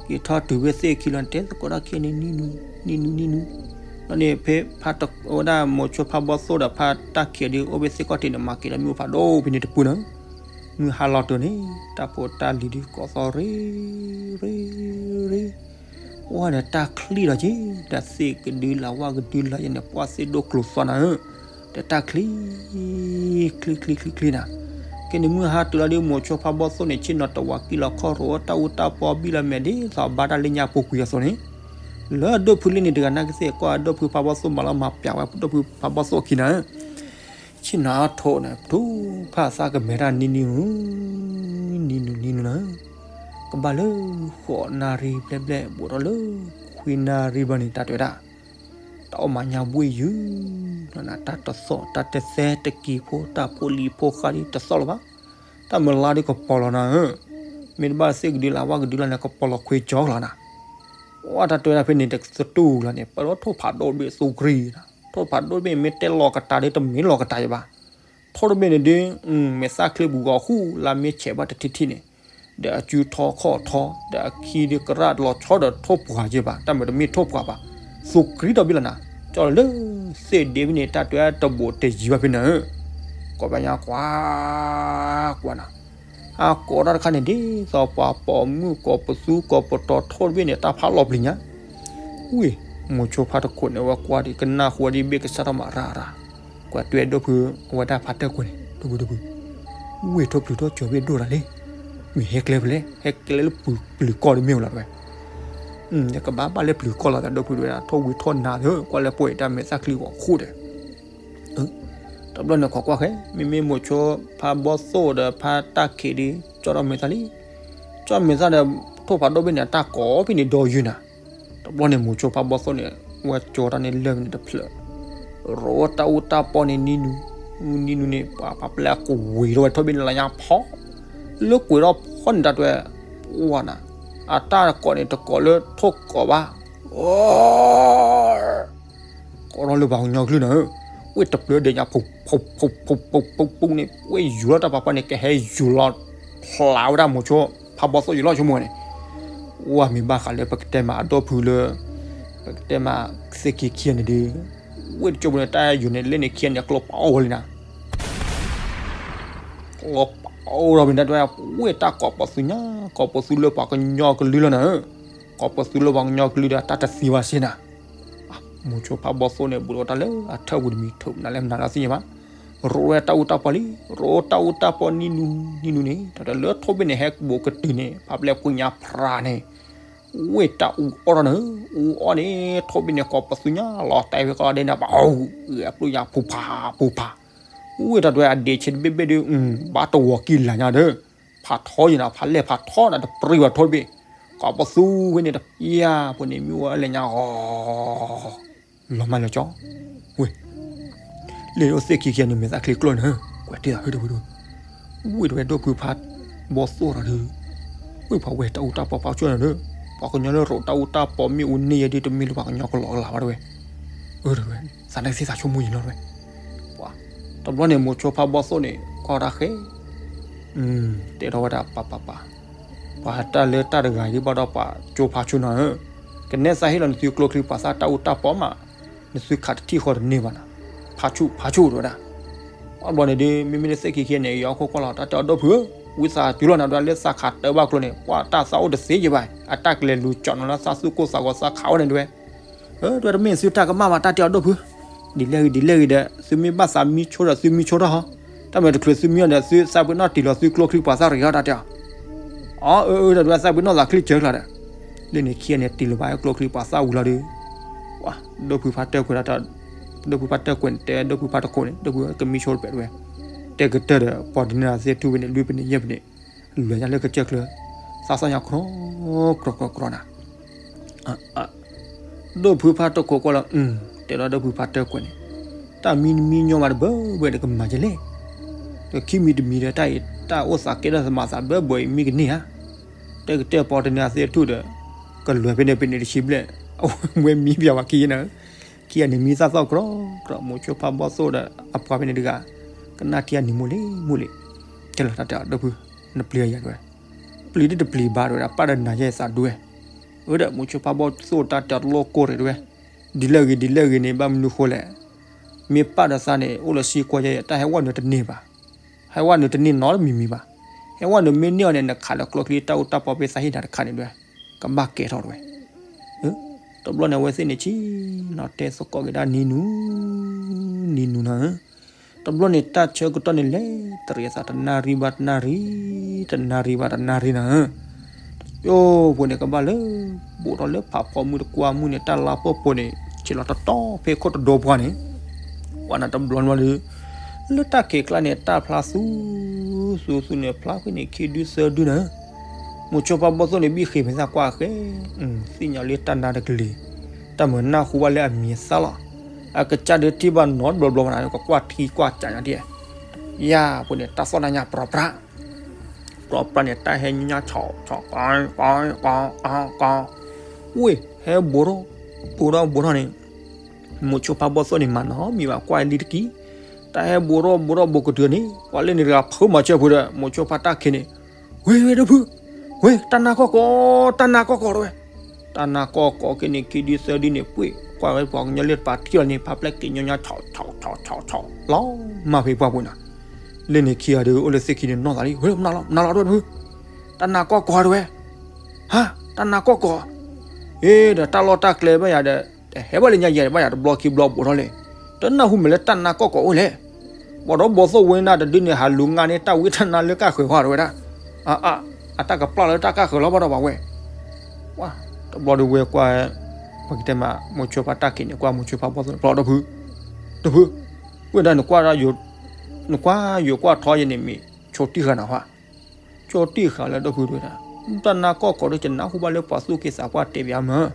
က့ၤထီၣ်တုၤဖဲသ့ၣ်ခံလီၤန့ၣ် တဲသကိးတၢ်ခံန့ၣ် နံၤနူၤ, နံၤနူၤ, နံၤနူၤ, လီၤန့ၣ် ဖဲဖးတဝဲဒၣ်မိၤဆိဖးဘီသိၣ်ဒီးဖးတၢ်ခံးဒ်အိၣ်ဖဲသ့ၣ်ကီၢ်တံၢ်န့ၣ် မၤက့ၤဒီးမုၢ်ဖးဒိၣ်ဖဲန့ၣ်တပူၤန့ၣ်, မုၢ်ဟါလီၤတုၤန့ၣ် တၢ်ဖိတၢ်လံၤဒ်ကီးသီၣ်ရ့ ရ့ ရ့ ဝဲဒီးတၢ်ချံလီၤက့ၤ, ဒီးသ့ၣ်ကဒုလၢဝၣ်ကဒုလၢယဲန့ၣ် ပှၢ်သ့ၣ်ဒိၣ်ကျိၤသွါနၤဧၢ, ဒီးတၢ်ချံ, ချံ ချံ ချံ ချံနၤ, ကဲန့ၣ်မုၢ်ဟါတုၤလီၤဒ်မိၤဆိဖးဘီသိၣ်န့ၣ် ဆ့ၣ်နီၤတဝးကံၣ်လီၤခီၣ်ရိၤ တၢ်အူတၢ်ပီဘံၣ်လီၤမဲာ်ဒ်သိးဘါတၢ်လၢညါပူၤကွံာ်အသိးန့ၣ်, လၢဒိၣ်ဖုလ့န့ၣ်တဂၤနာ်က့သ့ၣ် ကွၢ်ဒိၣ်ဖုဖးဘီသိၣ်မၤလီၤမၤပျးဝဲဒိၣ်ဖုဖးဘီသိၣ်အခံနၤဧၢ ဆ့ၣ်နီၤအါထီၣ်န့ၣ် ပထူၣ်ဖးသးကမဲာ်တၢ်နံၤနံၤ, နံၤနံၤ နံၤနံၤနၤ, ကဘၣ်လၢဃိးနၣ်ရံၣ်ဘျဲၣ်ဘျဲၣ် ဘူးထီၣ်လၢခွံနၣ်ရံၣ်ဘျီန့ၣ် တၢ်တဲဝဲဒၣ်, တၢ်အီၣ်မၤညါဘှ့ၣ်ယုာ်လီၤနၤ, တၢ်တသီၣ်တၢ်တသဲတကံၤဖိ တၢ်ဖိလံၤဖိဃါဒ်တသီၣ်လၢၤဘၣ်, တၢ်မုၢ်လါဒ်ကပီၤလီၤနၤဧၢ, မ့ၢ်တဘၣ်သ့ၣ်ကဒုလၢဝၣ်ကဒုလီၤန့ၣ် ကပီၤလီၤခွ့ကၠီလီၤနၤ ဝဲတၢ်တဲဝဲဒၣ်ဖဲန့ၣ် တသတူၢ်လီၤန့ၣ် ပလီၢ်ထိၣ်ဖးဒိၣ်တဘ့ၣ်သူကရံနၤ, ထိၣ်ဖးဒိၣ်တဘ့ၣ်မ့ၢ်တဲလီၤကတၢ်ဒီးတမ့ၢ်လီၤကတၢ်ယဘၣ်, ထိၣ်တဘ့ၣ်န့ၣ်ဒ်, မဲာ်သၣ်ချံပူၤဂီၤဃူလၢမ့ၢ်ဆဲးဘၣ်တထံၣ်ထံၣ်န့ၣ်, ဒီးအစုထီခီၣ်ထီ, ဒီးအခံဒ်ကရၢ်လီၤဆီဒီးထိၣ်ပှၢ်ယဘၣ် တၢ်မ့ၢ်တမ့ၢ်ထိၣ်ပှၢ်ဘၣ်, သူကရံဒီဘ့ၣ်လီၤနၤ, ကၠီလၢသ့ၣ်ဒ့ဖဲန့ၣ် တၢ်တဲဝဲဒၣ်တဘိးတယံၤဘၣ်ဖဲနၤဧၢ, ကိးပညါကွၢ်, ကွၢ်နၤ အကိးတၢ်တခါန့ၣ် ဒ်သိးပှၤပိာ်မုၣ်ကိးပသူကိးပတီၤထိၣ်တဘ့ၣ်န့ၣ် တၢ်ဖးလီၤပျံၤညါ, ဝ့ၢ်, မိၤဆိဖးတခိးန့ၣ် ဝဲကွၢ်ဒ်ကနၣ်ဃိဒ်ဘ့ၣ်ကစၢ်ထီၣ်မးရၤရၤ, ကွၢ်တွဲဒိၣ်ဖု အဝဲဒၣ်ဖးတၢၢ်ကွဲၤန့ၣ် ဒိၣ်ဖုဒိၣ်ဖု, ဝ့ၢ်ထိၣ်ပျုၤထိၣ်ကၠီၤဘ့ၣ်ဒိၣ်တၢ်လံ, မ့ၢ်ဟဲကျဲဖဲလဲၣ် ဟဲကျဲလၢပျုၤကီၢ်ဒ်မ့ၢ်ဝဲလီၤတဝဲ ယကဘၣ်ဘၣ်လၢပျုၤကီၢ်လီၤ တၢ်ဒိၣ်ဖုဒိၣ်ဝဲဒၣ် ထိၣ်ဝံၤထိၣ်နၤသၢ ကွၢ်လၢပှဲၤတၢ်မဲာ်သၣ်ချံဂီၤဃူဒီး တဘျီန့ၣ်ခိးကွၢ်ဃဲ မ့မ့ၢ်မိၤဆိဖးဘီသိၣ်ဒီးဖးတၢ်ခံးဒ် ကၠီထီၣ်မဲာ်သၣ်လံ, ကၠီမဲာ်သၣ်ဒီး ထိၣ်ဖးဒိၣ်ဘ့ၣ်န့ၣ် အတၢ်ကိးဖဲန့ၣ်ဒီးယုာ်နၤ, တဘျီန့ၣ်မိၤဆိဖးဘီသိၣ်န့ၣ် ဝဲကၠီတၢ်န့ၣ်လၢၢ်န့ၣ်တဖျၢၣ်, ရိတၢ်အူတၢ်ပီန့ၣ်နံၤနူၤ, နံၤနူၤန့ၣ် ပှၤဖးပျဲၢ်ကွံာ်ထီၣ်ဝဲထိၣ်ဘ့ၣ်န့ၣ်လၢညါဖီ, လၢကွံာ်ထီၣ်ဖီန့ၣ်တၢ်တဲဝဲ, ဝါနၤ, အတၢ်ကိးန့ၣ်တကိးလၢထိၣ်ကိးဘၣ် ကိးထီၣ်လၢပှၤကညီကလုၢ်နၤဧၢ, ဝ့ၢ်တပျၢၤဒဲးညါ ဖုးဖုးဖုးဖုးဖုးဖုးန့ၣ် ဝ့ၢ်ယူၤလီၤတၢ်ပာ်ပှၤန့ၣ် ကဟဲယူၤလီၤဖျါဝဲဒၣ်မိၤဆိဖးဘီသိၣ်ယူၤလီၤဆိကမိၣ်န့ၣ်, ဝဲမ့ၢ်ဘၣ်ဃးလၢပကတဲမးအဒိၣ်ဖုလၢ ပကတဲမးသ့ၣ်ခံခံန့ၣ်ဒီး ဝ့ၢ်တကၠိပူၤန့ၣ် တၢ်ယူၤန့ၣ် လၢန့ၣ်ခံဂၤန့ၣ် ကျိပာ်အိၣ်ဝဲလံနၤ ကျိပာ်အိၣ်ဒီးမ့ၢ်တၢ်တဲဝဲ ဝ့ၢ်တၢ်ကိးပသူညါ ကိးပသူလၢပှၤကညီကလုၢ်လီၤနၤဧၢ, ကိးပသူလၢပှၤကညီကလုၢ်ဒီးတၢ်တသံဘၣ်စ့ၢ်နၤ, မိၤဆိဖးဘီသိၣ်န့ၣ် ဘူးဒီးတၢ်လၢအထၢၣ်ပူၤတမံၤ ထုးနၤလၢမနုၤလၢသ့ၣ်ညါဘၣ်, ရိဝဲတၢ်အူတၢ်ပီလံ, ရိတၢ်အူတၢ်ပီနံၤနူၤနံၤနူၤန့ၣ် တၢ်လၢထိၣ်ဘ့ၣ်န့ၣ် ဟဲဘူးကတုၤန့ၣ် ဖးပျဲၢ်ကွံာ်ညါဖျါန့ၣ် ဝ့ၢ်တၢ်အူအီၣ်ထီၣ်နၤဧၢ, အူအီၣ်န့ၣ် ထိၣ်ဘ့ၣ်န့ၣ် ကိးပသူညါ လီၤတဲာ်ဖဲကီၢ်ဒဲးန့ၣ် ဘၣ်အူအီၣ်ပျုၢ်ညါဖူးဖးဖူးဖး, ဝ့ၢ်တၢ်တဲဝဲအဒ့ဆ့တဘ့ၣ်ဘ့ၣ်ဒီး ဘၣ်တဝီၤကံၢ်လၢ်ညါဒီး, ဖးထီယံၤနၤ ဖးလဲၢ်ဖးထီနၤ တပြံဝဲထိၣ်တဘ့ၣ်, ကိးပသူဝဲန့ၣ်တပျၢ်ဖိန့ၣ် မ့ၢ်ဝဲလဲၣ်ညါအီၤ လီၤမၢ်လၢကၠီ, ဝ့ၢ်, လၢအိၣ်သ့ၣ်ခံခံန့ၣ် မဲာ်သၣ်ချံကျိၣ်နၤဧၢ, ကွဲးတ့ၢ်သးဖဲတဝံၤတဝံၤ, ဝ့ၢ်တဝဲဒိၣ်ဖုဖးဘီသိၣ်ဒီးဒုး, ဝ့ၢ်ပှၤဝဲတၢ်အူတၢ်ပီပာ်ကၠိၣ်နၤဒီး, ပှၤကညီလၢရိတၢ်အူတၢ်ပီမ့ၢ်အူန့ၢ်ယဲဒုး တမ့ၢ်လၢပှၤကညီကလီကလီဘၣ်တဝဲ, အၢတဝဲ, သးနၢ်သ့ၣ်သးဆိကမိၣ်ယံၤလီၤတဝဲ, ပှၤ, တဘျီန့ၣ်မိၤဆိဖးဘီသိၣ်န့ၣ် ကွၢ်တၢ်ဃဲ တဲထီၣ်ဝဲဒၣ်ပၢ်ပၢ်ပၢ်, ပှၤတၢ်လၢတၢ်တဂၤအံၤဘၣ်ဒီးပှၤကၠိဖးဆူၣ်နၤဧၢ, ကနဲၣ်သးဟ့ၣ်လီၤနသုကျိချံပှၤသၣ်တၢ်အူတၢ်ပီမး, နသုခးတထံၣ်ဃီတန့ၢ်ဘၣ်နၤ, ဖးဆူၣ်ဖးဆူၣ်တဝဲဒၣ်, အဘျီန့ၣ်ဒုး မ့မ့ၢ်လၢသ့ၣ်ခံခံန့ၣ် ယီၤခိၣ်ကွၢ်လီၤ တၢ်တဲအီၤဒိၣ်ဖုဧၢ, ဝံသးစူၤလီၤနၤဒွဲလၢသးခးတၢ်ဘၣ်ကျိၤန့ၣ် ပှၤတၢ်သးအိၣ်တသ့ယဘၣ်, အတၢ်ကလဲၤလူၤကၠီနၤလၢသးသူၣ်ကိၢ်သးဂီၤသးခးဝဲန့ၣ်တဝဲ အၢ တဝဲတမ့ၢ်သုတၢ်ကမၣ်ဘၣ် တၢ်တဲအီၤဒိၣ်ဖု, ဒ်လဲၣ်ဂ့ၤဒ်လဲၣ်ဂ့ၤဒီး သုမ့ၢ်ဘၣ်သးမံဆိဒီးသုမံဆိထီၣ်ဟီ, တၢ်မ့ၢ်တချုးသုမံအီၤဒီး သုသးပ့ၤနီၣ်တ့ၢ်လီၤသုကျိချံပှၤသၣ်ရ့ဟီ တၢ်တဲအီၤ, အီ အၢ အၢ တဝဲသးပ့ၤနီၣ်သးချံစၢၤကျါဒီး, လၢန့ၣ်ခံဂၤန့ၣ်တ့ၢ်လီၤဘၣ်ကျိချံပှၤသၣ်ဝံၤလီၤဒီး, ပှၤ, ဒိၣ်ဖုဖးတၢၢ်ကွဲးဒီး, ဒိၣ်ဖုဖးတၢၢ်ကွဲးန့ၣ် တဲဒိၣ်ဖုဖးတခိးန့ၣ် ဒိၣ်ဖုကမံဆိတပဲးတဝဲ, တဲကတၢၢ်ဒီး ပှၤတနံၤသ့ၣ်ထူၣ်ဖဲန့ၣ် လွံၢ်ဖဲန့ၣ်ယဲၢ်ဖဲန့ၣ် လဲၤညါလၢကစၢၢ်ချၢ, သးစၢ်ညါကြီကြီကြီနၤ, ဒိၣ်ဖုဖါတခိးကွၢ်လီၤ, တဲလီၤဒိၣ်ဖုဖါတခိးကွၢ်န့ၣ်, တၢ်မံတမံညီမးတဘၣ်ဘၣ်ဒီးကမၤကလဲၣ်, ဒီးခံမံၤတမံၤဒီးတၢ်အံၤ တၢ်အိၣ်သးကဲထီၣ်သမးသးဘၣ်ဘၣ်အံၤမံကန့ၢ်ဧါ, တဲကတၢၢ်ပှၤတနံၤသ့ၣ်ထူၣ်ဒီး ကလဲၤဖဲန့ၣ်ဖဲန့ၣ်တဆံဘျဲၣ်, အဝဲမံပယီၤဝဲခံဂၤနၤ, ခံဂၤန့ၣ်မံသၣ်သီၣ်ကြီကြီ, မိၤဆိဖါဘီၣ်သိၣ်ဒီးအပှၤဖဲန့ၣ်တဂၤ, ကနၣ်ထံအနံၤမိၢ်လံမိၢ်လံ, တဲလီၤတၢ်တဲအီၤဒိၣ်ဖု, နပျံၤယၤတဲဝဲ, ပျံၤဒ်တပျံၤဘၣ်တဲဝဲဒၣ် ပၢ်ဒီးနၤယဲသးဒွဲ, အဝဲဒီးမိၤဆိဖါဘီၣ်သိၣ်တၢ်တဲအီၤတလိၣ်ကိၢ်ရံၤတဲဝဲ, ဒ်လဲၣ်ဂ့ၤဒ်လဲၣ်ဂ့ၤန့ၣ် ဘၣ်မနုၤဃိလဲၣ်, မ့ၢ်ပၢ်ဒီးသးန့ၣ် အိၣ်လၢစံကွၢ်ယဲ တၢ်ဟဲဝဲနုာ်တန့ၢ်ဘၣ်, ဟဲဝဲနုာ်တန့ၢ်နီတမံၤမံၤဘၣ်, ဟဲဝဲနုာ်မ့ၢ်န့ၢ်အီၤန့ၣ် နခးလၢကျိချံတၢ်အူတၢ်ပီဖဲသးဟ့ၣ်နၤတခါန့ၣ်တဲဝဲ, ကဘၣ်ကဲထီၣ်တဲဝဲ, တဘျီန့ၣ်အဝဲသ့ၣ်န့ၣ်ဆံးနီၤတဲသကိးက့ၤဒၣ်နံၤနူၤ, နံၤနူၤနၤဧၢ, တဘျီန့ၣ်တၢ်ဆၢကတီၢ်န့ၣ်လဲၤတရံးအသးတနၣ်ရံၣ်ဘၣ်တနၣ်ရံၣ်, တနၣ်ရံၣ်ဘၣ်တနၣ်ရံၣ်နၤဧၢ, ယိၣ်ဖိန့ၣ်ကဘၣ်လၢ ဘူးထီၣ်လၢဖးဖီမုၢ်တကွၢ်မုၢ်န့ၣ် တၢ်လါပှဲၤပှဲၤန့ၣ် ဆဲးလီၤတတီၤဖဲခိၣ်တဒိပှၢ်န့ၣ်, ပှၤနၤတဘျီနဘျီဒီး လၢတၢ်ခံးကျါန့ၣ် တၢ်ဖျါသူ သူသူန့ၣ် ဖျါဖဲန့ၣ်ခံဒုသၢဒုနၤ, မိၤဆိဖါဘီၣ်သိၣ်န့ၣ် ဘံၣ်ဃ့ဖဲသးကွၢ်ဃဲ, သ့ၣ်ညါလၢတၢ်နါတကလံၤ, တၢ်မုာ်နၢ်ဟူဘၣ်လၢအမံၤသၣ်လီၤ, အကစၢ်ဒုးထံၣ်ဘၣ်နီတဘျီဘျီနၤ ကကွၢ်ထံကွၢ်ကးညါဒ်, ယၤဖိန့ၣ် တၢ်သီၣ်နါညါပြးပြး ပြးပြးန့ၣ် တၢ်ဟဲညါဆီၣ်ဆီၣ်ကီကီကီကီကီ, ဝ့ၢ် ဟဲဘူးထီၣ် ဘူးထီၣ်ဘူးထီၣ်န့ၣ်, မိၤဆိဖါဘီၣ်သိၣ်န့ၣ် မၤနီတမံၤဘၣ် ကွၢ်လံတက့ၢ်, တၢ်ဟဲဘူးထီၣ်ဘူးထီၣ်ဘူးကတုၤန့ၣ် ပှၤလၢန့ၣ်တဂၤဖုမၤစၢၤဖုဒီး မိၤဆိဖါတၢ်ခံးန့ၣ်, ဝ့ၢ်ဝ့ၢ်ဒိၣ်ဖု, ဝ့ၢ် တၢ်နါကီၢ်ကီ, တၢ်နါကီၢ်ကီတဲဝဲ, တၢ်နါကီၢ်ကီက့ၤန့ၣ် ခံဒုသၢဒုန့ၣ် ပှ့ၤကွၢ်ဝဲပှၤကညီလၢတပာ်ထံၣ်အီၤန့ၣ် ဖးဖျဲၣ်က့ၤညီညီဆီၣ်ဆီၣ်ဆီၣ်ဆီၣ်ဆီၣ် လီၤမၢ်ဖဲပှၢ်ပူၤနၤ, လၢန့ၣ်ခံဂၤဒီး အိၣ်လၢသ့ၣ်ခံန့ၣ်နီၢ်သးလံ, ဝ့ၢ် မနုၤလီၤ မနုၤလီၤဒိၣ်ဖု, တၢ်နါကီၢ်ကီတဲဝဲ, ဟါ တၢ်နါကီၢ်ကီ, အ့ ဒီးတၢ်လီၢ်တၢ်ကျဲဘၣ်ယၤဒီး တဟဲဘၣ်လၢညါယဲၢ်ဘၣ်ယၤတဘျီခံဘျီဘူးထီၣ်လဲၣ်, တနၢ်ဟူမ့ၢ်လၢတၢ်နါကီၢ်ကီအိၣ်လဲၣ်, ပှၤဒီးဘီသိၣ်ဝဲနၤတဒုန့ၣ် ဟးလူၤငါန့ၢ်တၢ်ဝံတၢ်နါလၢကၢ်ဃၢၤဃီတဲဝဲဒၣ်, အ အ အတၢ်ကပျၢ်လၢတၢ်ကၢ်ဃၢၤလီၤဘၣ်ဒီးပှၤဝဲ, တဘျီဒီးဝဲကွၢ်, ပကတဲမး မိၤဆိဖါတၢ်ခံးန့ၣ် ကွၢ်မိၤဆိဖါဘီၣ်သိၣ်န့ၣ် ဖျီဒိၣ်ဖု, ဒိၣ်ဖု, ဝ့ၢ်ဒၣ် နကွၢ်ယိၤကွၢ်ထီယဲန့ၣ်မ့ၢ် ဆိတံၢ်ဃာ်နၤဟါ ဆိတံၢ်ဃာ်လၢဒိၣ်ဖုတဲဝဲဒၣ်, တၢ်နါကီၢ်ကီဒီး ယနၢ်ဟူဘၣ်လၢပှၤသူၣ်က့သးပှၢ်တဲဘၣ်မး,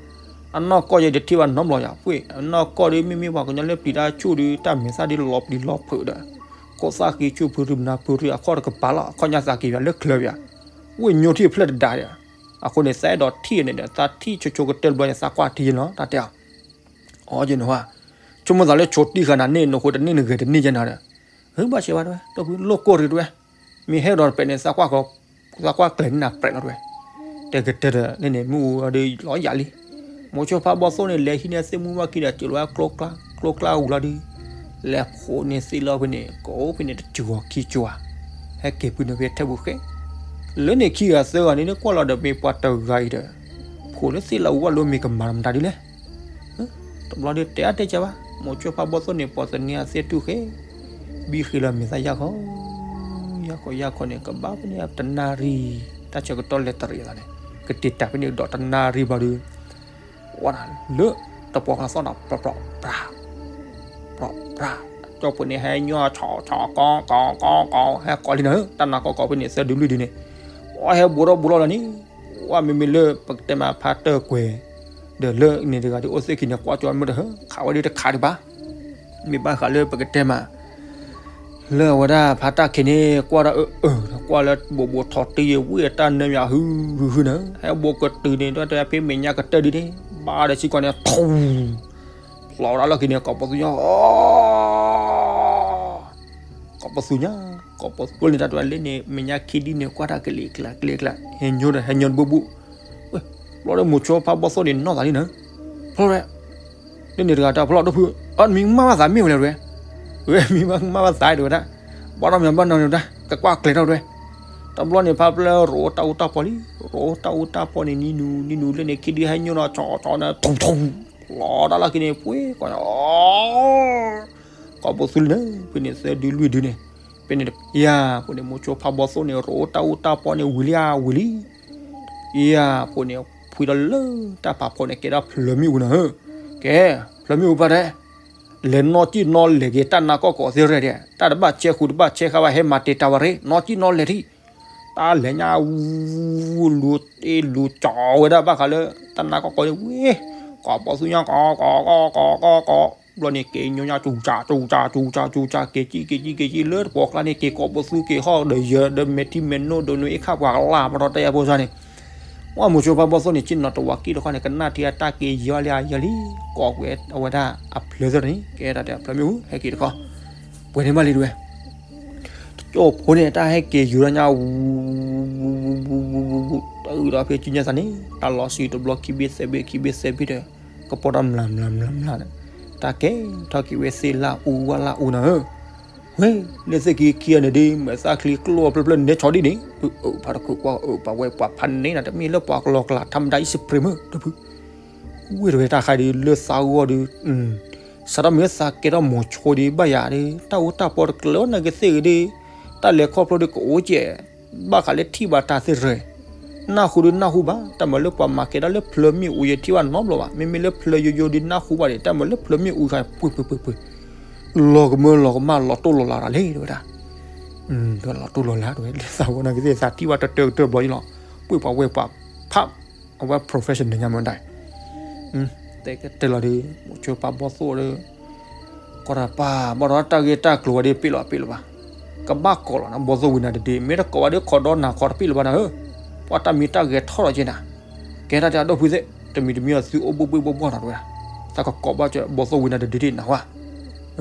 အနီၢ်ကီၢ်ယဲတထံၣ်ဘၣ်နီတဘျီယၤ, ဝ့ၢ် အနီၢ်ကီၢ်ဒီး မ့မ့ၢ်ပှၤကညီလၢပျံၤတၢ်ဆူၣ်ဒီး တၢ်မဲာ်သၣ်ဒ်လီၤပျံၤလီၤဖုးဒီး, ခိၣ်သၣ်ဃံဆူၣ်ဖုရူမနၤဖုရူအခီၣ်တကပၤလီၤ အခီၣ်ညါသးက့ၤယၤလၢချၢဘၣ်, ဝ့ၢ်ညိထံၣ်ဖျၢၣ်တဒါဒီး, အဃိန့ၣ် သးအဲၣ်ဒိးထံၣ်န့ၣ်ဒီး သးထံၣ်ဆိဆိကတၢၢ်တဘျီန့ၣ် သးကွၢ်ထံယဲလီၤ တၢ်တဲအီၤ, အီယဲန့ၣ်ဟါ, ဆိကမိၣ်သးလၢဆိတံၢ်ဃာ်နၤန့ၣ် နဃိတန့ၢ်နဂဲၤတန့ၢ်ယဲနၤဒီး, ဘၣ်ဆဲးဘၣ်တဲဝဲ ဒိၣ်ဖု လိၣ်ကိၢ်ရံၤတဲဝဲ, မ့ၢ်ဟဲဒီးတပဲာ်န့ၣ် သးကွၢ်ကျဲၤန့ၢ်နၤပြဲးလီၤတဲဝဲ, တဲကတၢၢ်ဒီး လၢန့ၣ်မ့ၣ်အူဒီးလီၤယၤလံ, မိၤဆိဖါဘီၣ်သိၣ်န့ၣ် လဲၤဟံးန့ၢ်သ့ၣ်မူဘၣ်ခံဒီး စၢၤလီၤဝဲကျိကျါ ကျိကျါဝံၤလီၤဒီး, လဲၤဖိးန့ၢ်သ့ၣ်လီၤဖဲန့ၣ် ကိးဖဲန့ၣ်တစိၤဂီၤခံစိၤဧါ, ဟဲက့ၤပုၢ်န့ၢ်ဖဲထဲပူၤဃဲ, လၢန့ၣ်ခံဂၤသၢဂၤန့ၣ် နကွၢ်လီၤဒီးမ့ၢ်ပှၤတဂၤအံၤဒီး, ဖိးလၢသ့ၣ်လီၤဝံၤဘၣ်လၢမ့ၢ်ကမၤမတၤဒ်လဲၣ် တဘျီဒီးတဲအါတဲကၢဘၣ်, မိၤဆိဖါဘီၣ်သိၣ်န့ၣ် ပိာ်သနံးအသ့ၣ်တူၢ်ဃဲ, ဘံဃ့လၢမဲာ်သၣ်ယၢ်ခီ, ယၢ်ခီယၢ်ခီန့ၣ် ကဘၣ်ဖဲန့ၣ်တနၣ်ရံၣ်, တၢ်ဆၢကတီၢ်လဲၤတရံးအသးန့ၣ်, ကတ့ၢ်တၢ်ဖဲန့ၣ်ဒီးတနၣ်ရံၣ်ဘၣ်ဒီး, ဝဲဒၣ်လၢတပှီၢ်ကျါသီၣ်ဒီး ပြီၣ်ပြီၣ်ပြး, ပြီၣ်ပြး, ကၠီဖိန့ၣ်ဟဲညီဆီၣ်ဆီၣ်ကီကီကီကီ ဟဲကိးလံနၤ, တၢ်နါကီၢ်ကီဖဲန့ၣ် သၢဒုလွံၢ်ဒုန့ၣ်, ဝဲဟဲဘူးထီၣ်ဘူးထီၣ်လီၤန့ၣ် ဝဲမ့မ့ၢ်လၢပကတဲမးဖါတၢၢ်ကွဲၤ, ဒီးလၢန့ၣ်တဂၤဒ်အိၣ်သ့ၣ်ခံန့ၣ် ကွၢ်ကၠီမ့ၢ်တဟၢ ခးဝဲဒ်တခးဒံးဘၣ်, မ့ၢ်ဘၣ်ဃးလၢပကတဲမး, လၢအဝဲဒၣ်ဖါတၢ်ခံးန့ၣ် ကွၢ်ဒီးအၢအၢ ကွၢ်လၢဘူးဘူးထီၣ်တံၢ်ယဲဝံၣ်အတၢ်နၢမးဟုဟုဟုန့ၣ် ဟဲဘူးကတုၤန့ၣ် တၢ်တဖဲမဲာ်ညါကတၢၢ်ဒ်န့ၣ် ဘၣ်ဒီးစံးကီးန့ၣ် ထူ လီၤဒၣ်လၢခံန့ၣ် ကိးပသူညါ ကိးပသူညါ, ကိးပသူန့ၣ် တၢ်တဝဲလၢန့ၣ် မဲာ်ညါခံဒ်န့ၣ် ကွၢ်တၢ်ကလံၤကျါ ကလံၤကျါ ဟဲညိဒီးဟဲညိတဘူၣ်ဘူၣ်, ဝဲ ဖျီဒီးမိၤဆိဖါဘီၣ်သိၣ်န့ၣ်နီၢ်သးလံနၤ, ဖျီဝဲ, လၢန့ၣ်တဂၤတၢ်ဖျီဒီးဖု, အမံၤမးဘၣ်သးမ့ၢ်ဝဲလဲၣ်ဝဲ, ဝဲမံၤမးဘၣ်သးတဲဝဲဒၣ်, ဘၣ်နီၢ်မံၤဘၣ်နီၢ်မံၤဝဲဒၣ် ကကွၢ်ကျဲၤထီၣ်ဝဲ, တဘျီန့ၣ် ဖါဖျီရိးတၢ်အူတၢ်ပီလံ, ရိးတၢ်အူတၢ်ပီန့ၣ် နံၤနူၤ နံၤနူၤလၢန့ၣ် ခံဒုဟဲညိဒီး ဆီဆီန့ၣ် ထူထူ လီၤတၢ်လၢခံန့ၣ် ပှ့ၤကိးညါ ကိးပသူလံနၤ, ဖဲန့ၣ်သၢဒုလွံၢ်ဒုန့ၣ်, ဖဲန့ၣ် ယၤ ဖဲန့ၣ် မိၤဆိဖါဘီၣ်သိၣ်န့ၣ် ရိးတၢ်အူတၢ်ပီန့ၣ် ဝံၤလံဧါ ဝံၤလံ, ယၤ ဖဲန့ၣ် ဖှံဒီးလၢတၢ်ဖးဖီန့ၣ် ကဲဒၣ်ဖျၢၣ်မ့ၣ်အူနၤဧၢ, ကဲ ဖျၢၣ်မ့ၣ်အူပၢ်တဲ, လဲၤနီၢ်ကံၣ်နီၢ်လဲၤက့ၤတၢ်နါကီၢ်ကီၢ်သ့ၣ်ရဲၣ်ဒဲး တၢ်တဘၣ်ဆဲးဃုာ်တဘၣ်ဆဲးဃာ်ဘၣ် ဟဲမၤတ့ၢ်တၢ်ဝဲရ့ၣ် နီၢ်ကံၣ်နီၢ်လဲၤထံၣ် တၢ်လဲၤညါဝူ လူၤတ့လူၤကၠီဝဲဒၣ်ဘၣ်ဃးလၢ တၢ်နါကီၢ်ကီၢ်န့ၣ်ဝဲ ကိးပသူညါကီၢ်ကီၢ်ကီၢ်ကီၢ်ကီၢ်ကီၢ် ဘျီန့ၣ်က့ၤညိညါ ကၠူကၠူကၠူကၠူကၠူကၠူ က့ၤကံၣ်က့ၤကံၣ်က့ၤကံၣ် လၢတပှီၤကျါန့ၣ် က့ၤကိးပသူက့ၤဟီၣ်ဒီးယၢၤဒီးမဲာ်ထံမဲာ်နိဒီးနွံအ့ၣ်ခၣ်ပှၤကလၢ် ပတီၢ်တၢ်ယါဖိစါန့ၣ် ဝဲမိၤဆိဖါဘီၣ်သိၣ်န့ၣ် ကံၣ်နီၣ်တဝးကံၣ်တခီန့ၣ် ကနၣ်ထံအတၢ်က့ၤယၢၤလံအယၢၤလံ ကိးကွံာ်အဝဲဒၣ်အဖျၢၣ်သ့ၣ်န့ၣ် ကဲဒၣ်တဲအဖျၢၣ်မ့ၣ်အူ ဟဲက့ၤတခီ ပှဲၤန့ၣ်ဘၣ်လံတဝဲ တကၠိဖိန့ၣ် တၢ်ဟဲက့ၤယူၤဒီးညါဝူ တၢ်အုးဒီးဖဲကံညါသးန့ၣ် တၢ်လီၤဆံတဘျီခံဘ့ၣ်သဲးဘ့ၣ်ခံဘ့ၣ်သဲးဘ့ၣ်ဒီး ကပီၤတၢ်မျၢ်မျၢ်မျၢ်မျၢ်န့ၣ် တၢ်ကဲထီၣ်က့ၤဝဲသ့ၣ်လၢအူဝဲလၢအူနၤဧၢ ဝဲ လၢသ့ၣ်ခံခံဂၤန့ၣ်ဒ် မဲာ်သၣ်ချံကျိၣ်ဖျၢၣ်ဖျၢၣ်န့ၣ်ဆီဒ်န့ၣ် အၢ ဖးတခုကွၢ်အၢ ပှၤဝဲပှၤဖးန့ၢ်နၤ တမ့ၢ်လၢပှၤကလီကလး ထါမတၤအံၣ်စပရ့ၤမုၢ် တဖု ဝ့ၢ်တဝဲတၢ်ခါဒ်လၢသးဂီၢ်ဒီး စးထီၣ်မ့ၢ်သးကဲထီၣ်မိၤဆိဒ်ဘၣ်ယၤဒီး တၢ်အိၣ်တၢ်ပီတကျၢၤနကသ့ၣ်ဂ့ၤဒီး တၢ်လဲၤခီဖျိဒီးကအိၣ်ကဲ ဘၣ်ဃးလၢထံၣ်ဘၣ်တၢ်သ့ၣ်ရၢ နၢ်ဟူဒီးနၢ်ဟူဘၣ် တၢ်မၤလၢပှၤမၤကဲဒၣ်လၢဖျၢၣ်မ့ၣ်အူယထံၣ်ဘၣ်နီတဘျီဘၣ် မ့မ့ၢ်လၢဖျၢၣ်ယိယိဒ်နၢ်ဟူဘၣ်ဒီး တၢ်မၤလၢဖျၢၣ်မ့ၣ်အူခါပှ့ၤပှ့ၤပှ့ၤပှ့ၤ လီၤကမၢလီၤကမၣ်လီၤတိၢ်လီၤလးတၢ်လဲၣ်တဝဲဒၣ် လီၤတိၢ်လီၤလးတဝဲ လၢသးဝဲနကသ့ၣ်သးထံၣ်ဘၣ်တတၢၢ်ကတၢၢ်ဘျီအံၤလီၤ ပှ့ၤပှၤဝဲပှၤဖး အဝဲ professional ညါမ့ၢ်ဒၣ် တဲကတဲလီၤဒီး မိၤဆိဖါဘီၣ်သိၣ်ဒီး ကီၢ်တၢ်ပၢ် ဘၣ်ဒီးတၢ်ဂ့ၢ်တၢ်ကျိၤဝဲဒ်ပ့ၣ်လီၤပ့ၣ်လီၤဘၣ် ကဘၣ်ကိးလီၤနၤ ဘီၣ်သိၣ်ဝံၤနၤတဒ့ မ့ၢ်တကိးဝဲဒ်ခီဒီနၤခီတပ့ၣ်လီၤဘၣ်နၤဧၢ ပှၤတၢ်မံၤတၢ်ဂဲၤထီၣ်လီၤက့နၤ ကဲတၢ်တဲအဒီပုၢ်ဝဲၢ်သ့ၣ် တမံၤတမံၤအီၤသုအိၣ်ဘှ့ၣ်ဘှ့ၣ်ဘှီၣ်ဘှီၣ်နၤတဝဲဒၣ် သးကကိးဘၣ်ကၠီဘီၣ်သိၣ်ဝံၤနၤတဒ့ဒ့နၤဝဲ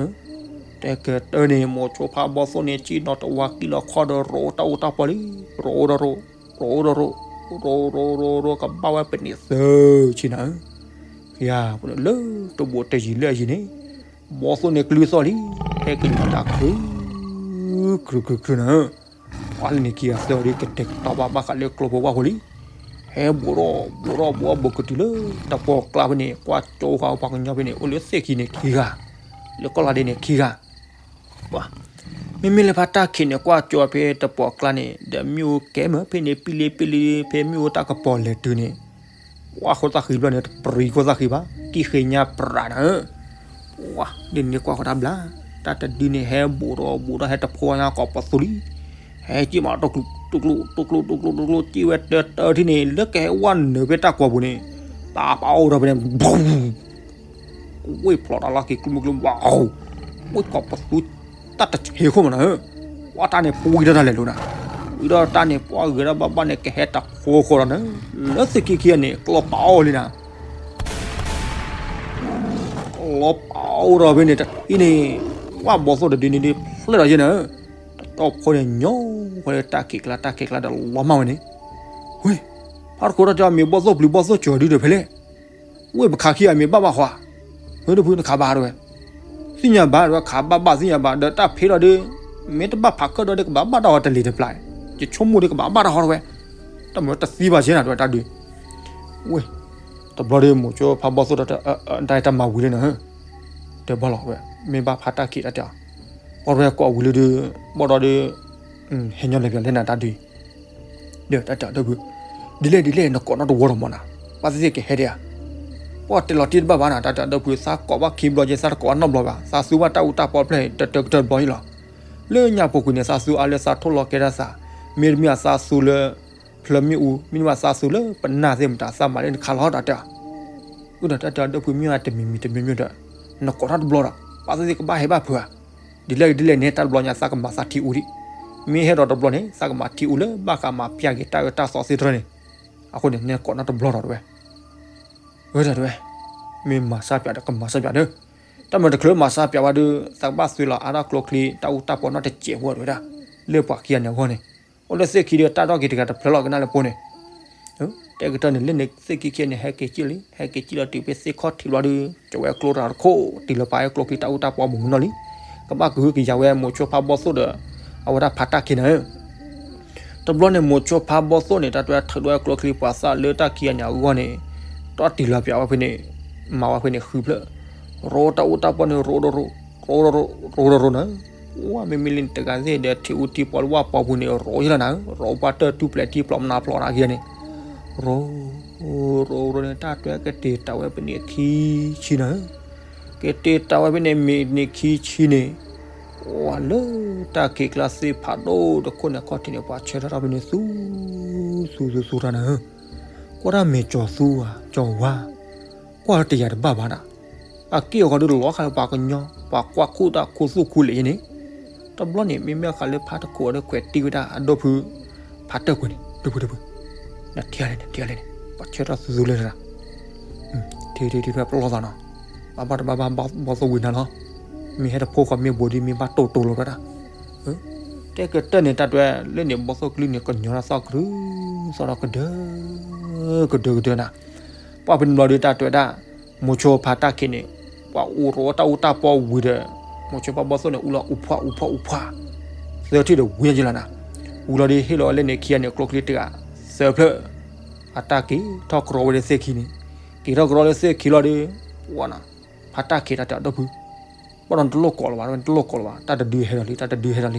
တဲကတၢၢ်န့ၣ် မိၤဆိဖါဘီၣ်သိၣ်န့ၣ် ကံၣ်နီၣ်တဝးကံၣ်လီၤခီဒီး ရိးတၢ်အိၣ်တၢ်ပီလံ ရိးဒီးရိး ရိးဒီးရိး ရိးရိးရိးရိး ကဘၣ်ဝဲပန့ၢ်သၢဆံနၤဧၢ ယၤ လၢတဘိးတယံၤလၢအယံၤန့ၣ် ဘီၣ်သိၣ်န့ၣ်ကလုၢ်သီၣ်လံ ဟဲက့ၤတၢ်ခု ခုခုခုနၤဧၢ ပှၤလၢန့ၣ်ခံဂၤသၢဂၤဒ်ကတဲာ်ကတီၤဘၣ်ဘၣ်ဃးလၢကျိဖိပှၢ်ဖိလံ ဟဲဘူးထီၣ်ဘူးထီၣ်ဘူးထီၣ်ဘူးကတုၤလၢတပှီၢ်ကျါဖဲန့ၣ် ကွၢ်ကၠိဃာ်ပှၤကညီဖဲန့ၣ် အိၣ်လၢသ့ၣ်ခံန့ၣ်ခံဂၤ လၢကီၢ်လါဒဲးန့ၣ်ခံဂၤ ပှၤ မ့မ့ၢ်လၢဖါတၢ်ခံးန့ၣ် ကွၢ်ကၠိဖဲတပှီၢ်ကျါန့ၣ် ဒီးမ့ၣ်အူကဲမ့ၢ်ဖဲန့ၣ် ပံလံပံလံ ဖဲမ့ၣ်အူတၢ်ကပီၤလဲၤတုၤန့ၣ် ပှၤဃိသၣ်ဃံဘျီန့ၣ် တပရံဃိသၣ်ဃံဘၣ် ကံၣ်ဃ့ညါပြးနၤဧၢ ပှၤ ဒ်န့ၣ်ကွၢ်ဃိတၢ်ဘျါ တၢ်တဒုန့ၣ် ဟဲဘူးထီၣ်ဘူးထီၣ် ဟဲတဖိညါကိးပသူလံ ဟဲက့ၤမး တကျူ တကျူ တကျူ တကျူ တကျူ က့ၤဝဲတၢတၢထံၣ်န့ၣ် လၢကဟဲဝဲနုာ်ဖဲတၢ်ကွီၤပူၤန့ၣ် တၢ်ပာ်အိၣ်ထီၣ်ဖဲန့ၣ် ဝ့ၢ်ဖျိးတၢ်လီၢ်က့ၤကျိမုကျိမု ဝ့ၢ်ကိးပသူ တၢ်တဆ့ခိၣ်မးနၤဧၢ ပှၤတၢ်န့ၣ်ပှံၤထီၣ်တၢ်လဲၤလိၤနၤ ဝံၤဒီးတၢ်န့ၣ် ပှၤဂဲၤထီၣ်ဘၣ်ဘၣ်န့ၣ် ကဟဲတၢ်ဖိဃီလီၤနၤ လၢသ့ၣ်ခံခံဂၤန့ၣ် ကျီပာ်အိၣ်လံနၤ ကျီပာ်အိၣ်ထီၣ်ဖဲန့ၣ်တထံၣ်န့ၣ် ဝဲဘီၣ်သိၣ်တဒုန့ၣ်ဒ်ဖျဲၣ်ထီၣ်ယဲနၤဧၢ တတီၢ်ဖိန့ၣ် ညီဃီလၢတၢ်ခံးကျါ တၢ်ခံးကျါဒီးလီၤမၢ်ဝဲန့ၣ် ဝ့ၢ် ဖးတခိးတၢ်တဲအီၤ မ့ၢ်ဘီၣ်သိၣ်ပျံၤဘီၣ်သိၣ်ကၠီၤဒုဒီးဖဲလဲၣ် ဝ့ၢ်ပခးခံဂၤမ့ၢ်ဘၣ်ဘၣ်ဃီ ဝ့ၢ်တဖုနခးဘၣ်တဝဲ သ့ၣ်ညါဘၣ်တဝဲ ခးဘၣ်ဘၣ်သ့ၣ်ညါဘၣ် ဒီးတၢ်ဖ့ထီၣ်ဒီး မ့ၢ်တဘၣ်ဖးခၢၣ်ဒီး ကဘၣ်ဘၣ်တၢ်ဃီတလ့ၤတပျၢ် ယဆိကမိၣ်ဒီးကဘၣ်ဘၣ်တၢ်ဃီတဝဲ တၢ်မၤတသံဘၣ်ကဲနၤတဝဲတၢ်ဒုး ဝ့ၢ် တဘျီဒီးမိၤဆိဖးဘီၣ်သိၣ်ဒီး တၢ်တၢ်မၤဝံၤလၢနၤဧၢ တဲဘၣ်လီၤဝဲ မ့ၢ်ဘၣ်ဖးတၢ်ခံးတၢ်တဲအီၤ ပှၤတဝဲကိးဝံၤလၢဒုး ဘၣ်ဒီးဒုး ဟဲညီလဲၤပၠးလၢနၤတၢ်ဒုး ဒီးတၢ်တဲအီၤဒီပုၢ် ဒ်လဲၣ်ဒ်လဲၣ် နကိးနီတဝီဒီးမးနၤ ဘၣ်သ့ၣ်သ့ၣ်ကဟဲဒံးဧါ ပှၤတဲလီၤတံၢ်တဘၣ်ဘၣ်နၤ တၢ်တဲအီၤဒီပုၢ် သးကိးဘၣ်ခံဘျီက့ သးတကိးဘၣ်နီတဘျီဘၣ် သးသူဘၣ်တၢ်အူတၢ်ပီဖျဲၣ်တတၢကတၢၢ်တဘျီအံၤလီၤ လၢညါပူၤကွံာ်န့ၣ် သးသူအါလၢသးထိၣ်လီၤကဲထီၣ်သး မ့တမ့ၢ်သးသူလၢ ဖျၢၣ်မ့ၣ်အူ မ့တမ့ၢ်သးသူလၢပနၢ်သ့ၣ်မတၤ သးမၤလၢနခါလီၤတၢ်တဲအီၤ အၢ ဒီးတၢ်တဲအီၤဒီပုၢ်မ့ၢ်အတမံၤမံၤတမံၤမံၤဒီး နကိးထီၣ်တဘျီဒီး ဘၣ်သ့ၣ်သ့ၣ်ကဘၣ်ဟဲဘၣ်ဖုးဧါ ဒ်လဲၣ်ဒ်လဲၣ်န့ၣ် တၢ်တဘျီညါသးကမၤသးထံအူဒံး မ့ၢ်ဟဲဒီးတဘျီန့ၣ် သးကမၤထံအူလၢဘၣ်ဃးမၤပျၢ်က့ၤတၢ်အၢတၢ်သီသ့ၣ်တဖၣ်န့ၣ် အဃိန့ၣ် နကိးနီတဘျီဒီးတဝဲ အၢ တဝဲ မ့ၢ်မၤစၢ်ပၠးဒီးကမၤစၢ်ပၠးဒီး တၢ်မၤတချုးမၤစၢ်ပၠးဘၣ်ဒီး သးကဘၣ်သွံလီၤအါထီၣ်ကျိချံတၢ်အူတၢ်ပီနီတစဲးဖိတဝဲဒၣ် လၢပှၤခံဂၤန့ၣ်အဂီၢ်န့ၣ် အိၣ်လၢသ့ၣ်ခံဒီးတၢ်ထီၣ်က့ၤတဂၤတဖျၢၣ်လီၤကနၣ်လၢပီန့ၣ် တဲကတၢၢ်န့ၣ် လၢန့ၣ်သ့ၣ်ခံခံန့ၣ် ဟဲက့ၤကံၣ်လံ ဟဲက့ၤကံၣ်လီၤတုၤဖဲသ့ၣ်ခီၣ်ထံးဘျီဒီး ကဝဲကျိတဂၤတခိၣ် တုၤလၢပှၤဟဲကျိချံတၢ်အူတၢ်ပီမုၢ်မုၢ်နီၢ်လံ ကဘၣ်ကဟုကယာ်ဝဲမိၤဆိဖးဘီၣ်သိၣ်ဒီး အဝဲဒၣ်ဖးတၢ်ခံးနၤဧၢ တဘျီန့ၣ် မိၤဆိဖးဘီၣ်သိၣ်န့ၣ် တၢ်တဲထုးဒီးကျိချံပှၤသၣ်လၢတၢ်ခံဂၤန့ၣ်အဂီၢ်န့ၣ် တၢ်တံၢ်လီၤပၠးဝဲဖဲန့ၣ် မၤဝဲဖဲန့ၣ်ဃုဖျၢၣ် ရိးတၢ်အူတၢ်ပီန့ၣ် ရိးဒီးရိး ရိးဒီးရိး ရိးဒီးရိးနၤဧၢ ဝဲမ့မ့ၢ်လၢန့ၣ်တဂၤသ့ၣ်ဒီး ထံအူထံပီလၢဝၣ်ပီပူၤန့ၣ် ရိးယလီၤနၤဧၢ ရိးပှၤတၢၢ်တူၢ်ပျဲးထံပျီမနါပျီနၤခံဂၤန့ၣ် ရိး ရိးရိးန့ၣ် တၢ်တဲကတဲာ်တၢ်ဝဲဖဲန့ၣ်အခံဆံနၤဧၢ က့ၤတ့ၢ်တၢ်ဝဲဖဲန့ၣ် မ့ၢ်နံၣ်ခံဆံန့ၣ်, ဝဲလၢတၢ်ခံးကျါသ့ၣ်ဖးဒိၣ်တခိၣ်န့ၣ် အခီၣ်ထံးန့ၣ် ပှၤဆၢထၢၣ်ထီၣ်ဖဲန့ၣ် သူ, သူသူသူတၢ်နၤဧၢ, ကွၢ်တၢ်မ့ၢ်ကၠီၤသူဧါ ကၠီၤဝါ, ကွၢ်တယၤတဘၣ်ဘၣ်နၤ, အက့ၢ်အဂီၤဒုးလီၤဃာ်လၢပှၤကညီ ပှၤကွၢ်ခိၣ်တၢ်ခိၣ်သူၣ်ခိၣ်လ့ၣ်ယဲန့ၣ်, တဘျီန့ၣ် မ့မ့ၢ်ဃာ်လၢဖးတခိၣ်အီၤဒီး ခွဲးတံၢ်ဝဲဒၣ်အဒိၣ်ဖု ဖးတၢၢ်ကွံာ်န့ၣ် ဒိၣ်ဖုဒိၣ်ဖု, နထံၣ်လဲၣ် နထံၣ်လဲၣ်န့ၣ် ပှၤဆၢထၢၣ်သူသူလၢနၤ ထံၣ်ထံၣ်ထံၣ်ထံၣ်ပလီၢ်သးနီၤ, ဘၣ်ဘၣ်တဘၣ်ဘၣ်ဘီၣ်သိၣ်ဝံၤနၤလီၤ, မ့ၢ်ဟဲတဖိဃီမ့ၢ်ဘိးဒ်မ့ၢ်ဘၣ်တိၢ်တိၢ်လီၤဝဲဒၣ်, တဲကတၢၢ်န့ၣ် တၢ်တွဲလၢန့ၣ် ဘီၣ်သိၣ်ကလုၢ်န့ၣ် ကညီတၢ်သီၣ်ကရူၢ် သီၣ်ဒီးကဒၢ, ကဒၢကဒၢနၤ, ပှၢ်ဖဲန့ၣ်ဘျီဒီးတၢ်တွဲဒၣ်, မိၤဆိဖးတၢ်ခံးန့ၣ်, ပှၤအိၣ်ရီးတၢ်အူတၢ်ပီဝံၤဒီး, မိၤဆိဖးဘီၣ်သိၣ်န့ၣ် အူလီၤအူဖှးအူဖှးအူဖှး, သၢထံၣ်ဒီးဝံၤညါယလီၤနၤ, ဝံၤလီၤဒီးဟ့ၣ်လီၤဝဲလၢန့ၣ်ခံဂၤန့ၣ် ကျိချံတဂၤ, သၢဖျၢၣ်, အတၢ်က့ၤထီၣ်ကရီဝဲလၢသ့ၣ်ခံန့ၣ်, က့ၤထီၣ်ကရီလၢသ့ၣ်ခံလီၤဒီး, ပှၢ်နၤ, ဖးတၢ်ခံးတၢ်တဲအဒိၣ်ဖု, ဘၣ်ဒီးနတလိၣ်ကိးလၢၤဘၣ် နတလိၣ်ကိးလၢၤဘၣ် တၢ်တဒုဟဲဒီးလံ တၢ်တဒုဟဲဒီးလံ,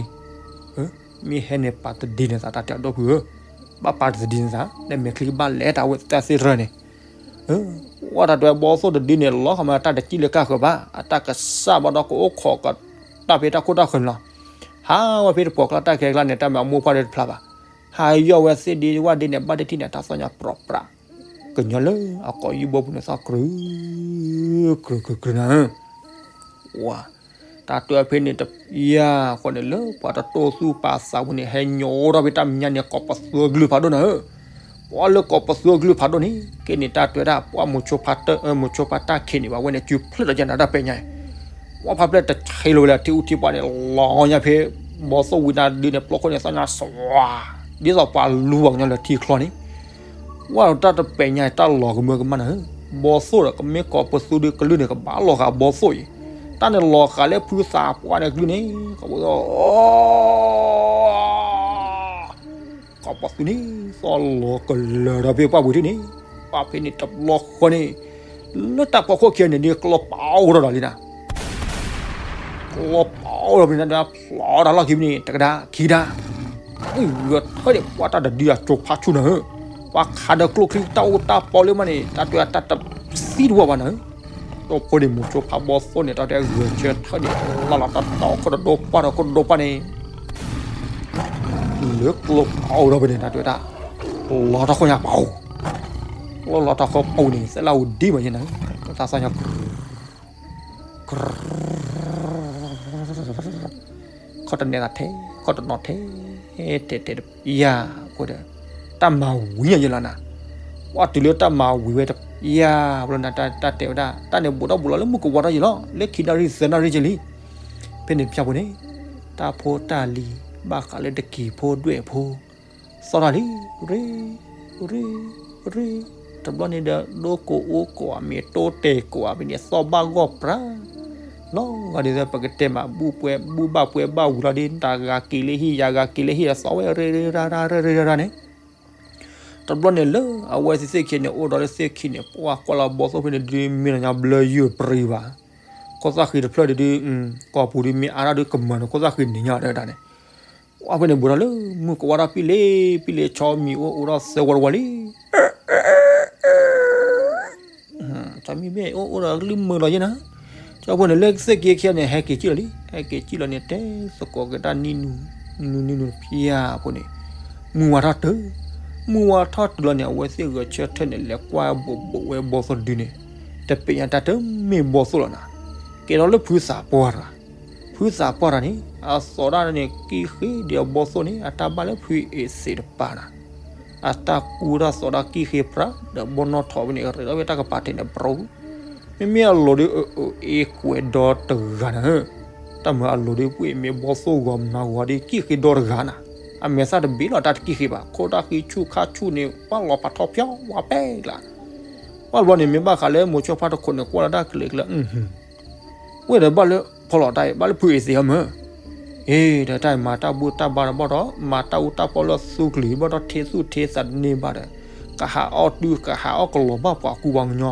မ့ၢ်ဟဲန့ၣ်ပာ်သဒံးန့ၢ်သးတၢ်တဲအဒိၣ်ဖုဧၢ, ဘၣ်ပာ်သဒံးန့ၢ်သး လၢမဲာ်ချံကဘၣ်လဲၤတၢ်ဝဲတၢ်သ့ၣ်တဖၣ်န့ၣ်, ဝဲတၢ်တွဲဘီၣ်သိၣ်တဒုန့ၣ် လီၤခီမးတၢ်တစံၣ်လၢကၢ်ဃၢၤဘၣ် အတၢ်ကစၢ်ဘၣ်ဒီးကအိၣ်ခိးကတၢၢ်ဖဲတၢ်ခိၣ်တၢ်ဃၢၤန့ၣ်လီၤ, ဟးဝဲဖဲတပှီၤကျါတၢ်ခဲကျါန့ၣ် တၢ်မၤမိၢ်ပှၢ်ဒီးတဖျါဘၣ်, ဟးယီၢ်ဝဲသ့ၣ်ဒ့ဝၣ်ဒ့န့ၣ် ဘၣ်တထံၣ်န့ၣ် တၢ်သီၣ်ညါပြီပြး, ကညီလၢအကိးယုၢ်ဘိပူၤန့ၣ်သီၣ်ကြူး, ကြူးကြူးကြူးနၤဧၢ ဝါ, တၢ်တွဲဖဲန့ၣ်တယၤဃီန့ၣ် လၢပှၤတတိၢ်သူၣ်ပာ်သးဝဲန့ၣ် ဟဲညိးထီၣ်ဖဲတၢ်မဲာ်ညါန့ၣ် ကိးပသူအကလုၢ်ဖးဒိၣ်နၤဧၢ, ပှၤလၢကိးပသူအကလုၢ်ဖးဒိၣ်န့ၣ် ကဲန့ၣ်တၢ်တွဲဒၣ် ပှၢ်မိၤဆိဖးတၢ်, မိၤဆိဖးတၢ်ခံးန့ၣ် ဘၣ်ဝဲန့ၣ် စုဖျၢၣ်ဒီးယဲနၤတၢ်ပဲာ်ညါ, ပှၢ်ဖးဖျၢၣ်တဆံလီၤဝဲလၢထံအူထံပှၢ်န့ၣ် လီၤညါဖဲ ဘီၣ်သိၣ်ဝံနၤဒုန့ၣ် ပျီခိၣ်န့ၣ် သီၣ်ညါစှၤ, ဒ်သိးပှၤလူၤပှၤကညီလၢထံချီန့ၣ် ဝဲတၢ်တပဲာ်ညါတၢ်လီၤကမၢကမၣ်နၤဧၢ, ဘီၣ်သိၣ်ဒီးကမ့ၢ်ကိးပသူဒုကလုၢ်န့ၣ် ကဘၣ်လီၤဃာ်ဘီၣ်သိၣ်အံၤ, တၢ်န့ၣ်လီၤဃာ်လၢဖုသးပှၢ်န့ၣ်ကလုၢ်န့ၣ် ကဘၣ် ကိးပသူန့ၣ် သီၣ်လီၤကလၢာ်ဒီးဖဲပှၢ်ပူၤထံၣ်န့ၣ်, ပှၢ်ဖဲန့ၣ်တဘျီဃီန့ၣ်, လၢတၢ်ဖီခိၣ်ခံဂၤန့ၣ်ဒုး ကျီပာ်အိၣ်ဒီးလံနၤ ကျီပာ်အိၣ်ဒီးဖဲန့ၣ် ဖျိးတၢ်လီၢ်ခံဖဲန့ၣ် တကဒါခံဒါ, ဂဲၤထၢၣ်န့ၣ် ပှၢ်တၢ်တဒုအကၠိဖးဆူၣ်နၤဧၢ, ပှၤခးဒီးကျိချံတၢ်အိၣ်တၢ်ပီလၢမးန့ၣ် တၢ်တွဲအတၢ်တသံတဝီဘၣ်နၤဧၢ, ဒီဖိန့ၣ် မိၤဆိဖးဘီၣ်သိၣ်န့ၣ် တၢ်တဲဂဲၤဆၢထၢၣ်န့ၣ် လီၤလီၤတီတီခိၣ်တဒိၣ်ပှၢ်ဒီးခိၣ်တဒိၣ်ပှၢ်န့ၣ် လၢကျိပာ်အိၣ်ဒီးဖဲန့ၣ် တၢ်တွဲတၢ် လီၤထီၣ်ခိၣ်ညါပာ်အိၣ်, လီၤလီၤထီၣ်ခိၣ်ပာ်အိၣ်န့ၣ် သဲလၢအူဒံမးယဲနၤဧၢ, တၢ်သီၣ်ညါ ခီၣ်တနဲသးထဲ, ခီၣ်တနီၤထဲ, ထဲထဲတယၤအဃိဒီး, တၢ်မၤဝံၤညါယဲလီၤနၤ, ပှၢ်တုၤလၢတၢ်မၤဝံၤဝဲတယၤ, ဘျီနၤတၢ်တဲဝဲဒၣ် တၢ်န့ၣ်ဘူးထီၣ်ဘူးလီၤလၢမုၢ်ကဝါထီၣ်ယဲလီၤ လၢခံနၣ်ရံၣ်သၢနၣ်ရံၣ်ယဲလံ, ဖဲန့ၣ်ဖျါဖိန့ၣ်, တၢ်ဖိတၢ်လံၤ ဘၣ်ဃးလၢတက့ၤဖိဒွဲၣ်ဖိ သီၣ်တၢ်လံ, ရ့, ရ့, ရ့, တဘျီန့ၣ်ဒီး ဒိကိးအိၣ်ကိးဧါ မ့ၢ်တိတဲာ်ကိးဧါ ဖဲန့ၣ်သီၣ်ဘၣ်ဂီၢ်ပြၢ, လီၤဂာ်ဒ်သိးပကတဲမး ဘူၣ်ပှဲၤဘူၣ်ဘၣ်ပှဲၤဘၣ်ဝံၤလီၤဒီး တၢ်ဂၤက့ၤလၢဟံၣ် ယၤဂၤက့ၤလၢဟံၣ် သီၣ်ဝဲရ့ရ့ရ့ရ့ရ့န့ၣ်, တဘျီန့ၣ်လၢအဝဲသ့ၣ်ခံဂၤန့ၣ် အိၣ်ဒီးလၢသ့ၣ်ခံန့ၣ် ပှၢ်ကွၢ်လီၤဘီၣ်သိၣ်ဖဲန့ၣ်ဒုး မ့ၢ်လီၤညါဘျၢယုၢ်ပြံဘၣ်, ခိၣ်သၣ်ဃံတဖျၢၣ်ဒုးဒုး, ကိာ်ပူၤဒုးမ့ၢ်အါထီၣ်ဒုးကမၤန့ၣ် ခိၣ်သၣ်ဃံန့ၣ်ညါဒီးဒၣ်န့ၣ် ပှၢ်ဖဲန့ၣ်ဘူးထီၣ်လၢမုၢ်ကဝါထီၣ်ပံလ့ပံလ့ ဆီမံၤအိၣ်အိၣ်ထီၣ်သၢဝီတဝီလံ, ဆီမံၤဘ့ၣ်အိၣ်အိၣ်ဒီးကလုၢ်မုာ်လီၤယဲနၤ, ကၠီဖိန့ၣ်လၢသ့ၣ်ခံခံဂၤန့ၣ် ဟဲက့ၤစံၣ်လီၤလံ ဟဲက့ၤစံၣ်လီၤန့ၣ် တဲသကိးက့ၤတၢ်နံၤနူၤ, နံၤနူၤနံၤနူၤဖျါဖိန့ၣ်, မုၢ်ဝါထီၣ်တုၤ, မုၢ်ဝါထီၣ်တုၤလီၤန့ၣ် အဝဲသ့ၣ်ဂဲၤဆၢထၢၣ်န့ၣ် လဲၤကွၢ်ဘူးဘူးဝဲဘီၣ်သိၣ်တဒုန့ၣ်, တပဲာ်ညါတၢ်တမ့ၢ်ဘီၣ်သိၣ်လီၤနၤ, ကဲထီၣ်လၢဖုသးပှၢ်တဂၤ, ဖုသးပှၢ်တဂၤန့ၣ် အသီၣ်တၢ်န့ၣ် ကံၣ်ဃ့ဒ်အဘီၣ်သိၣ်န့ၣ် အတၢ်ဘၣ်လၢဖုအ့ၣ်သ့ၣ်တပၤနၤ, အတၢ်ကူထီၣ်သီၣ်တၢ်ကံၣ်ဃ့ပြး, ဒီးဘီၣ်နီၣ်ထိးဖဲန့ၣ် ရ့ထီၣ်ဝဲတၢ်ကပၤတဲာ်န့ၣ် ပြူ, မ့မ့ၢ်အလိၤဒုး အ့ၣ်ကွဲးဒီတဂၤနၤဧၢ, တၢ်မၤအလိၤဒုး ပှ့ၢ်မ့ၢ်ဘီၣ်သိၣ်ဂီၤမနၤဂီၤဒီး ကံၣ်ဃ့ဒီတဂၤနၤ, အမဲာ်သၣ်တဘ့ၣ်လီၤ တၢ်တကံၣ်ဃ့ဘၣ် ခိၣ်တၢ်ဃံဆူၣ်ခါဆူၣ်န့ၣ် ပှၢ်လီၤဖးထီဖျီဝဲပဲကျါ, ပှၢ်တဘျီန့ၣ် မ့ၢ်ဘၣ်ဃးလၢမိၤဆိဖးတခိးန့ၣ် ကွၢ်လီၤတၢ်ကလဲာ်ကျဲ ဝဲဒီးဘၣ်လၢဖီလီၤတၢ်အံၤ ဘၣ်လၢဖုအ့ၣ်သ့ၣ်ဟီမၢ်, အ့ ဒီးတၢ်အံၤမၤတၢ်ဘူၣ်တၢ်ဘါဒီးဘၣ်ဒီး မၤတၢ်အူတၢ်ပီလၢသူကလံၤဘၣ်ဒီး ထ့သူၣ်ထ့သးတန့ၢ်ဘၣ်ဒီး ကဟးအီၣ်တုၤ ကဟးအီၣ်ကလီၤဘၣ်ပှၤကူပှၤကညီ,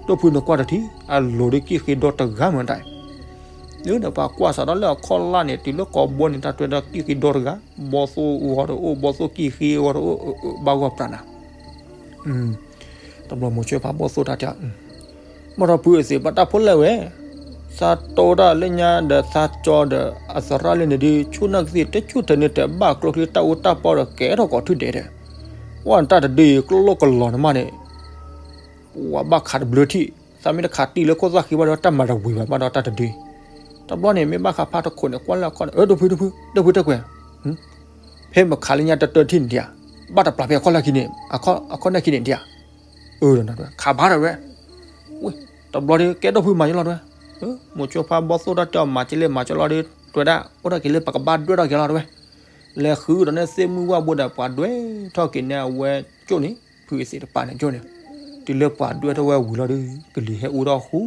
ဒိၣ်ဖုန့ၣ်ကွၢ်တထံၣ် အလိၤဒုးကံၣ်ဃ့ဒီတဂၤမၢ်တၢ်အံၤ, ဒီးပှၤကွၢ်စးထီၣ်လၢအခီၣ်လၢ်န့ၣ် တုၤလၢကိးဘီန့ၣ် တၢ်တွဲဒီးကံၣ်ဃ့ဒီတဂၤ, ဘီၣ်သိၣ်ဂီၤတအိၣ် ဘီၣ်သိၣ်ကံၣ်ဃ့ဂီၤတအိၣ် ဘၣ်ဂီၢ်ပြးနၤ တဘျီမိၤဆိဖးဘီၣ်သိၣ်တၢ်တဲ, ဘၣ်ဒီးဖုအ့ၣ်သ့ၣ် ဘၣ်တၢ်ဖိလဲၣ်ဝဲ, ဖု သးတိၢ်တၢ်လၢညါဒီးသးကၠီဒီးအသရၣ်လၢန့ၣ်ဒုး ဆူၣ်နၢ်ကသံၣ်တဆူၣ်ထဲန့ၣ် တဘၣ်ကျိချံတၢ်အူတၢ်ပီဒီးကဲထီၣ်ကိးထုၣ်ဒဲးဒီး, ဝဲတၢ်တဒုအံၤကျိလိာ်ကလီၤန့ၣ်မးန့ၣ် ပှၤဘၣ်ခးတဘျုးထံၣ်, သးမ့ၢ်တခးတံၢ်လၢခိၣ်သၣ်ဃံဘၣ်ဒီးတၢ်မၤတဝံၤဘၣ်ဘၣ်ဒီးတၢ်တဒု. တဘျီန့ၣ် မ့ၢ်ဘၣ်ဃးဖးတခိးန့ၣ် ကွၢ်လၢအခီၣ်န့ၣ် အၢ ဒိၣ်ဖုဒိၣ်ဖု ဒိၣ်ဖုတၢ်ကွဲၤ ဖဲမ့ၢ်ခးလၢညါတတၢထံၣ်န့ၣ်ဒံးဧါ, ဘၣ်တပျၢ်ဖဲအခီၣ်လၢခံန့ၣ် အခီၣ်နၢ်ခံန့ၣ်ဒံးဧါ, အၢ ခးဘၣ်ဒီးဝဲ, ဝ့ၢ် တဘျီဒီး ကဲဒိၣ်ဖုမၤယလီၤတဝဲ, မိၤဆိဖါဘီသိၣ်တၢ်တဲအီၤမၤက့ၤလၢမၤကၠီလီၤဒီး တဝဲဒၣ် အိၣ်ထီၣ်က့ၤလၢပကဘၣ်ဒွဲၣ်ထီၣ်က့ၤလီၤတဝဲ, လဲၤဃုဒီးန့ၣ်သ့ၣ်မုၢ်ဝၣ်ဘိဒီး ပှၤဒွဲၣ်ထီၣ်က့ၤန့ၣ် အဝဲကၠိၣ်န့ၣ် ဖုအသ့ၣ်တဖၣ်န့ၣ်ကၠိၣ်န့ၣ်, တုၤလၢပှၤဒွဲၣ်ထီၣ်ဝဲဝံၤလီၤဒီး ကလံၤဟဲအူထီၣ်ဃူ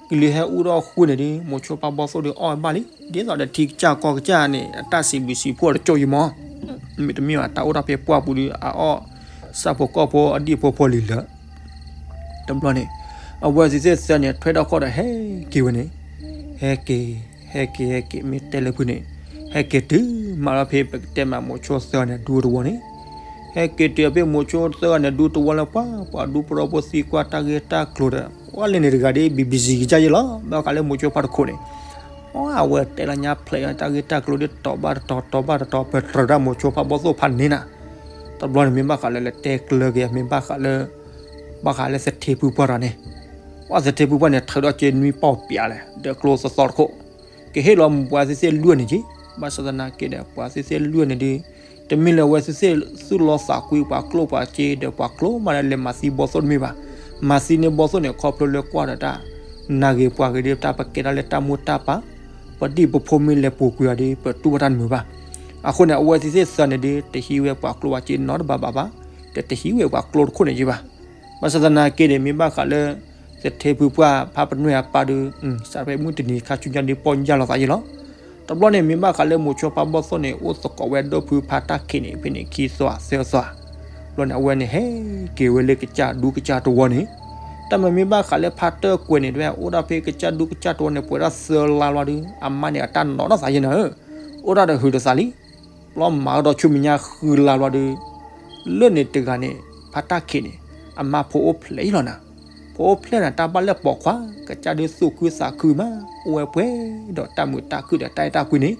ကလံၤဟဲအူထီၣ်ဃူန့ၣ်ဒီး မိၤဆိဖါဘီသိၣ်ဒီးအီၣ်ဝဲဘၣ်လံ, ဒ်သိးဒီးထံကစၢ်ကီၢ်ကစၢ်န့ၣ် အတၢ်စံးဘျုးစံးဖှိၣ်တကၠိၣ်ယံၤမး, မ့တမ့ၢ်ဘၣ် တၢ်အိၣ်တၢ်ဖဲပှၢ်ပူၤဒီး အအီၣ်ဆၣ်ဖိကီၢ်ဖိအဒံၣ်ဖိဖိလံၤလၢ တဘျီန့ၣ် အဝဲသ့ၣ်သၢန့ၣ် ထွဲထီၣ်ခီၣ်ဒီးဟဲက့ၤဝဲန့ၣ်, ဟဲက့ၤ ဟဲက့ၤ ဟဲက့ၤ မ့ၢ်တဲလၢဖုန့ၣ်, ဟဲက့ၤတုၤမးလီၤဖဲပကတဲမးမိၤဆိသၢဂၤန့ၣ်ဒူတဝီန့ၣ်, ဟဲက့ၤတုၤဖဲမိၤဆိသၢဂၤန့ၣ်ဒူတဝီလၢပှၤ ပှၤဒူပရီဖိသံကွၢ်တၢ်ဂ့ၢ်တၢ်ကျိၤဒီး ဝဲလဲၣ်န့ၣ်တဂၤဒီး ဘံဘံစံကစၢ်ယဲလီၤ, ဘၣ်ဃးလၢမိၤဆိဖါတခိးန့ၣ် အဝဲတဲလီၤညါဖျဲးအီၤ တၢ်ဂ့ၢ်တၢ်ကျိၤဒီးတီၤဘၣ်တတီၤ တီၤဘၣ်တတီၤ ပတြၢၤတၢ်မိၤဆိဖါဘီသိၣ်ဖးန့ၢ်နၤ, တဘျီန့ၣ်မ့ၢ်ဘၣ်ဃးလၢလဲၤတဲကျၢၤက့ၤ မ့ၢ်ဘၣ်ဃးလၢ ဘၣ်ဃးလၢသထ့ဖုပှၢ်တဂၤန့ၣ်, ပှၤသထ့ဖုပှၢ်န့ၣ် ထုးထီၣ်က့ၤနွံပီၢ်ပၠးလဲၣ် ဒီးကျိသသီတခိၣ်, ကဟ့ၣ်လီၤမူပှၤသ့ၣ်သ့ၣ်လွံၢ်န့ၣ်က့ၤ, ဘၣ်ဆၣ်သနာ်က့ဒီး ပှၤသ့ၣ်သ့ၣ်လွံၢ်န့ၣ်ဒီး တမ့ၢ်လၢအဝဲသ့ၣ်သ့ၣ်သူၣ်လီသးကွံ ပှၤကျိပှၤစ့ဒီးပှၤကျိမးလၢလဲၤမၤသံဘီသိၣ်တမ့ၢ်ဘၣ်, မၤသံန့ၢ်ဘီသိၣ်န့ၣ် ခီဖျိလၢကွၢ်ဒီးတၢ် နာ်ဂ့ၤပှၤဂ့ၤဒီး တၢ်ပကဲတၢ်လၢတၢ်မိၢ်တၢ်ပၢ်, ပဒံၣ်ပဖိမ့ၢ်လဲၤပူၤကွံာ်အီၤဒီး ပတူၢ်ဘၣ်တၢ်တမုာ်ဘၣ်. အဃိန့ၣ် အဝဲသ့ၣ်သၢန့ၣ်ဒီး တဟံးဝဲပှၤကျိပှၤစ့နီတဘ့ၣ်ဘၣ်ဘၣ်, ဒီးတဟံးဝဲပှၤကျိတခိၣ်န့ၣ်ယံၤဘၣ်. ဘၣ်ဆၣ်သနာ်က့န့ၣ် မ့ၢ်ဘၣ်ဃးလၢ သထ့ဖုပှၢ်ဖးပနွဲၢ်အပၢ်ဒီး စးဖဲမုၢ်တနံၤခါဆူညါဒီး ပီၢ်ယၢ်လီၤသးယံၤလီၤ. တဘျီန့ၣ် မ့ၢ်ဘၣ်ဃးလၢမိၤဆိဖးဘီသိၣ်န့ၣ် အိၣ်သကိးဝဲဒီဖုဖးတၢ်ခံးန့ၣ် ဖဲန့ၣ်ခံသွးသၢသွး, တဘျီန့ၣ် အဝဲန့ၣ်ဟဲက့ၤဝဲလၢကစၢ်ဒူကစၢ်တဝီန့ၣ်, တၢ်မၤမ့ၢ်ဘၣ်ဃးလၢဖးတၢ်ကွဲၤန့ၣ် တဝဲအိၣ်ဒၣ်ဖဲကစၢ်ဒူကစၢ်တဝီန့ၣ် ပှဲၤဒၣ်သၢလါလီၤဒီး အမါန့ၣ် အတၢ်နီၣ်ထီၣ်သးယဲနၤဧၢ, အိၣ်ဒၣ်ဒီးဟုးဒီးသးလံ. ဘျီမၤအီၤဒီးဆူမဲာ်ညါဃုလါလီၤဒီး လၢန့ၣ်တဂၤန့ၣ် ဖးတၢ်ခံးန့ၣ် အမါဖိအိၣ်ဖျဲၣ်ယံၤလီၤနၤ, ဖိအိၣ်ဖျဲၣ်နၤ တၢ်ဘၣ်လဲၣ်ပိာ်ခွါ ကစၢ်ဒုးသူၣ်ခုသးခုမး အိၣ်ဝဲပှဲၤဒီးတၢ်မုာ်တၢ်ခုၣ်ဒီးတၢ်အဲၣ်တၢ်ကွံန့ၣ်,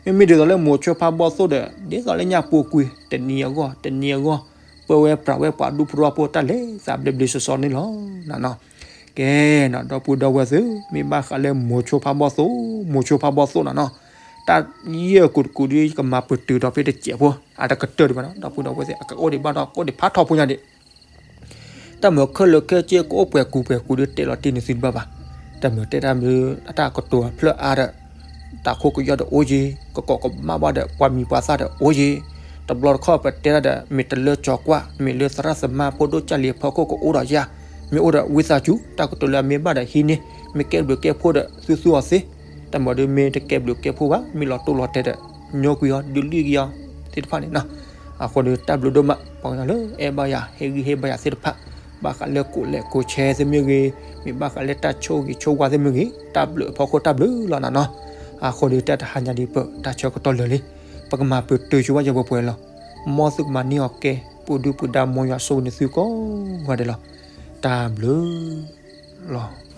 မ့မ့ၢ်ဒ်သိးလၢမိၤဆိဖးဘီသိၣ်ဒီး ဒ်သိးလၢညၣ်ပူၤကွံာ် တနံၤအဂီၢ် တနံၤအဂီၢ် ပၢဝဲပြးဝဲပှၤဒူပရီဖိတၢ်လဲၤသးဘျ့ဘျ့ဆှီဆှီန့ၣ်လီၤနၤနီၤ. ကဲနီၤ ဒီပုၢ်ဒီဝဲၢ်သ့ၣ် မ့ၢ်ဘၣ်ဃးလၢမိၤဆိဖးဘီသိၣ် မိၤဆိဖးဘီသိၣ်နၤနီၤ, တၢ်ယဲၢ်ကူးတကူးဒီး ယကမၤပတုာ်ဒီးဖဲတစဲးဖိ အတကတၢၢ်ဒံးဘၣ်နီၤ ဒီပုၢ်ဒီဝဲၢ်သ့ၣ် အကအိၣ်ဒံးဘၣ်ဒီး ကအိၣ်ဒံးဖးထီဖိညါဒံး တၢ်မၤခဲလၢာ်ခဲဆ့ကအိၣ်ပှဲၤကူးပှဲၤကူးဒီးတဲလီၤတ့ၢ်န့ၢ်သုတဘၣ်ဘၣ်. တၢ်မၤတဲတၢ်မ့ၢ်အတၢ်ကတိၤအဖျၢၣ်အါဒီး တၢ်ခိၣ်ကယီၢ်ဒီးအိၣ်ယ့ၤ, ကကိးကမၣ်ဘၣ်ဒီးပှၤမံၤပှၤသၣ်ဒီးအိၣ်ယ့ၤ, တဘျီတခီၣ်ပတဲတၢ်ဒီး မ့ၢ်တလၢကၠီၤကွၢ် မ့ၢ်လၢသရၣ်သမါဖိဒိၣ်ကၢ်လံၤအဖီခိၣ်ကအိၣ်ဒီးယၤ, မ့ၢ်အိၣ်ဒီးဝံသးစူၤ တၢ်ကတိၤလၢအမ့ၢ်ဘၣ်ဒီးဟံးန့ၢ်, မ့ၢ်ကဲဘျုးကဲဖှိၣ်ဒီးသူသူအီၤသ့, တၢ်မၤဒီးမ့ၢ်တကဲဘျုးကဲဖှိၣ်ဘၣ် မ့ၢ်လီၤတိၢ်လီၤတဲာ်ဒီး ညိကွံာ်အီၤ ဒုးလွံၢ်က့ၤအီၤသ့ၣ်တဖၣ်န့ၣ်နီၤ. အဃိဒီးတၢ်ဘျုးဒိၣ်မး ပှၤကညီလၢအဲၣ်ဘၣ်ယၤ ဟ့ၣ်ဂံၢ်ဟ့ၣ်ဘါယၤသ့ၣ်တဖၣ်, ဘၣ်ဃးလၢကိးလဲးကိးဆဲသ့ၣ်မ့ၢ်ဂ့ၤ, မ့ၢ်ဘၣ်ဃးလၢတၢ်ဆိၣ်ဂ့ၤဆိၣ်ဝါသ့ၣ်မ့ၢ်ဂ့ၤ, တၢ်ဘျုးအဖီခိၣ်တၢ်ဘျုးလီၤနၤနီၤ. အဃိဒီးတၢ်တဟါညါဒံးပတၢ်ဆၢကတီၢ်လၢာ်လံ, ပကမၤပတုာ်ဆိဝဲယပှဲၤပှဲၤလီၤ. မ်သုကမၤန့ၢ်အီၤကဲ ပူၤဒုပူၤဒါမ်ယွၤဆိၣ်ဂ့ၤန့ၢ်သုကိးဂၤဒဲးလီၤ. တၢ်ဘျုးလီၤ.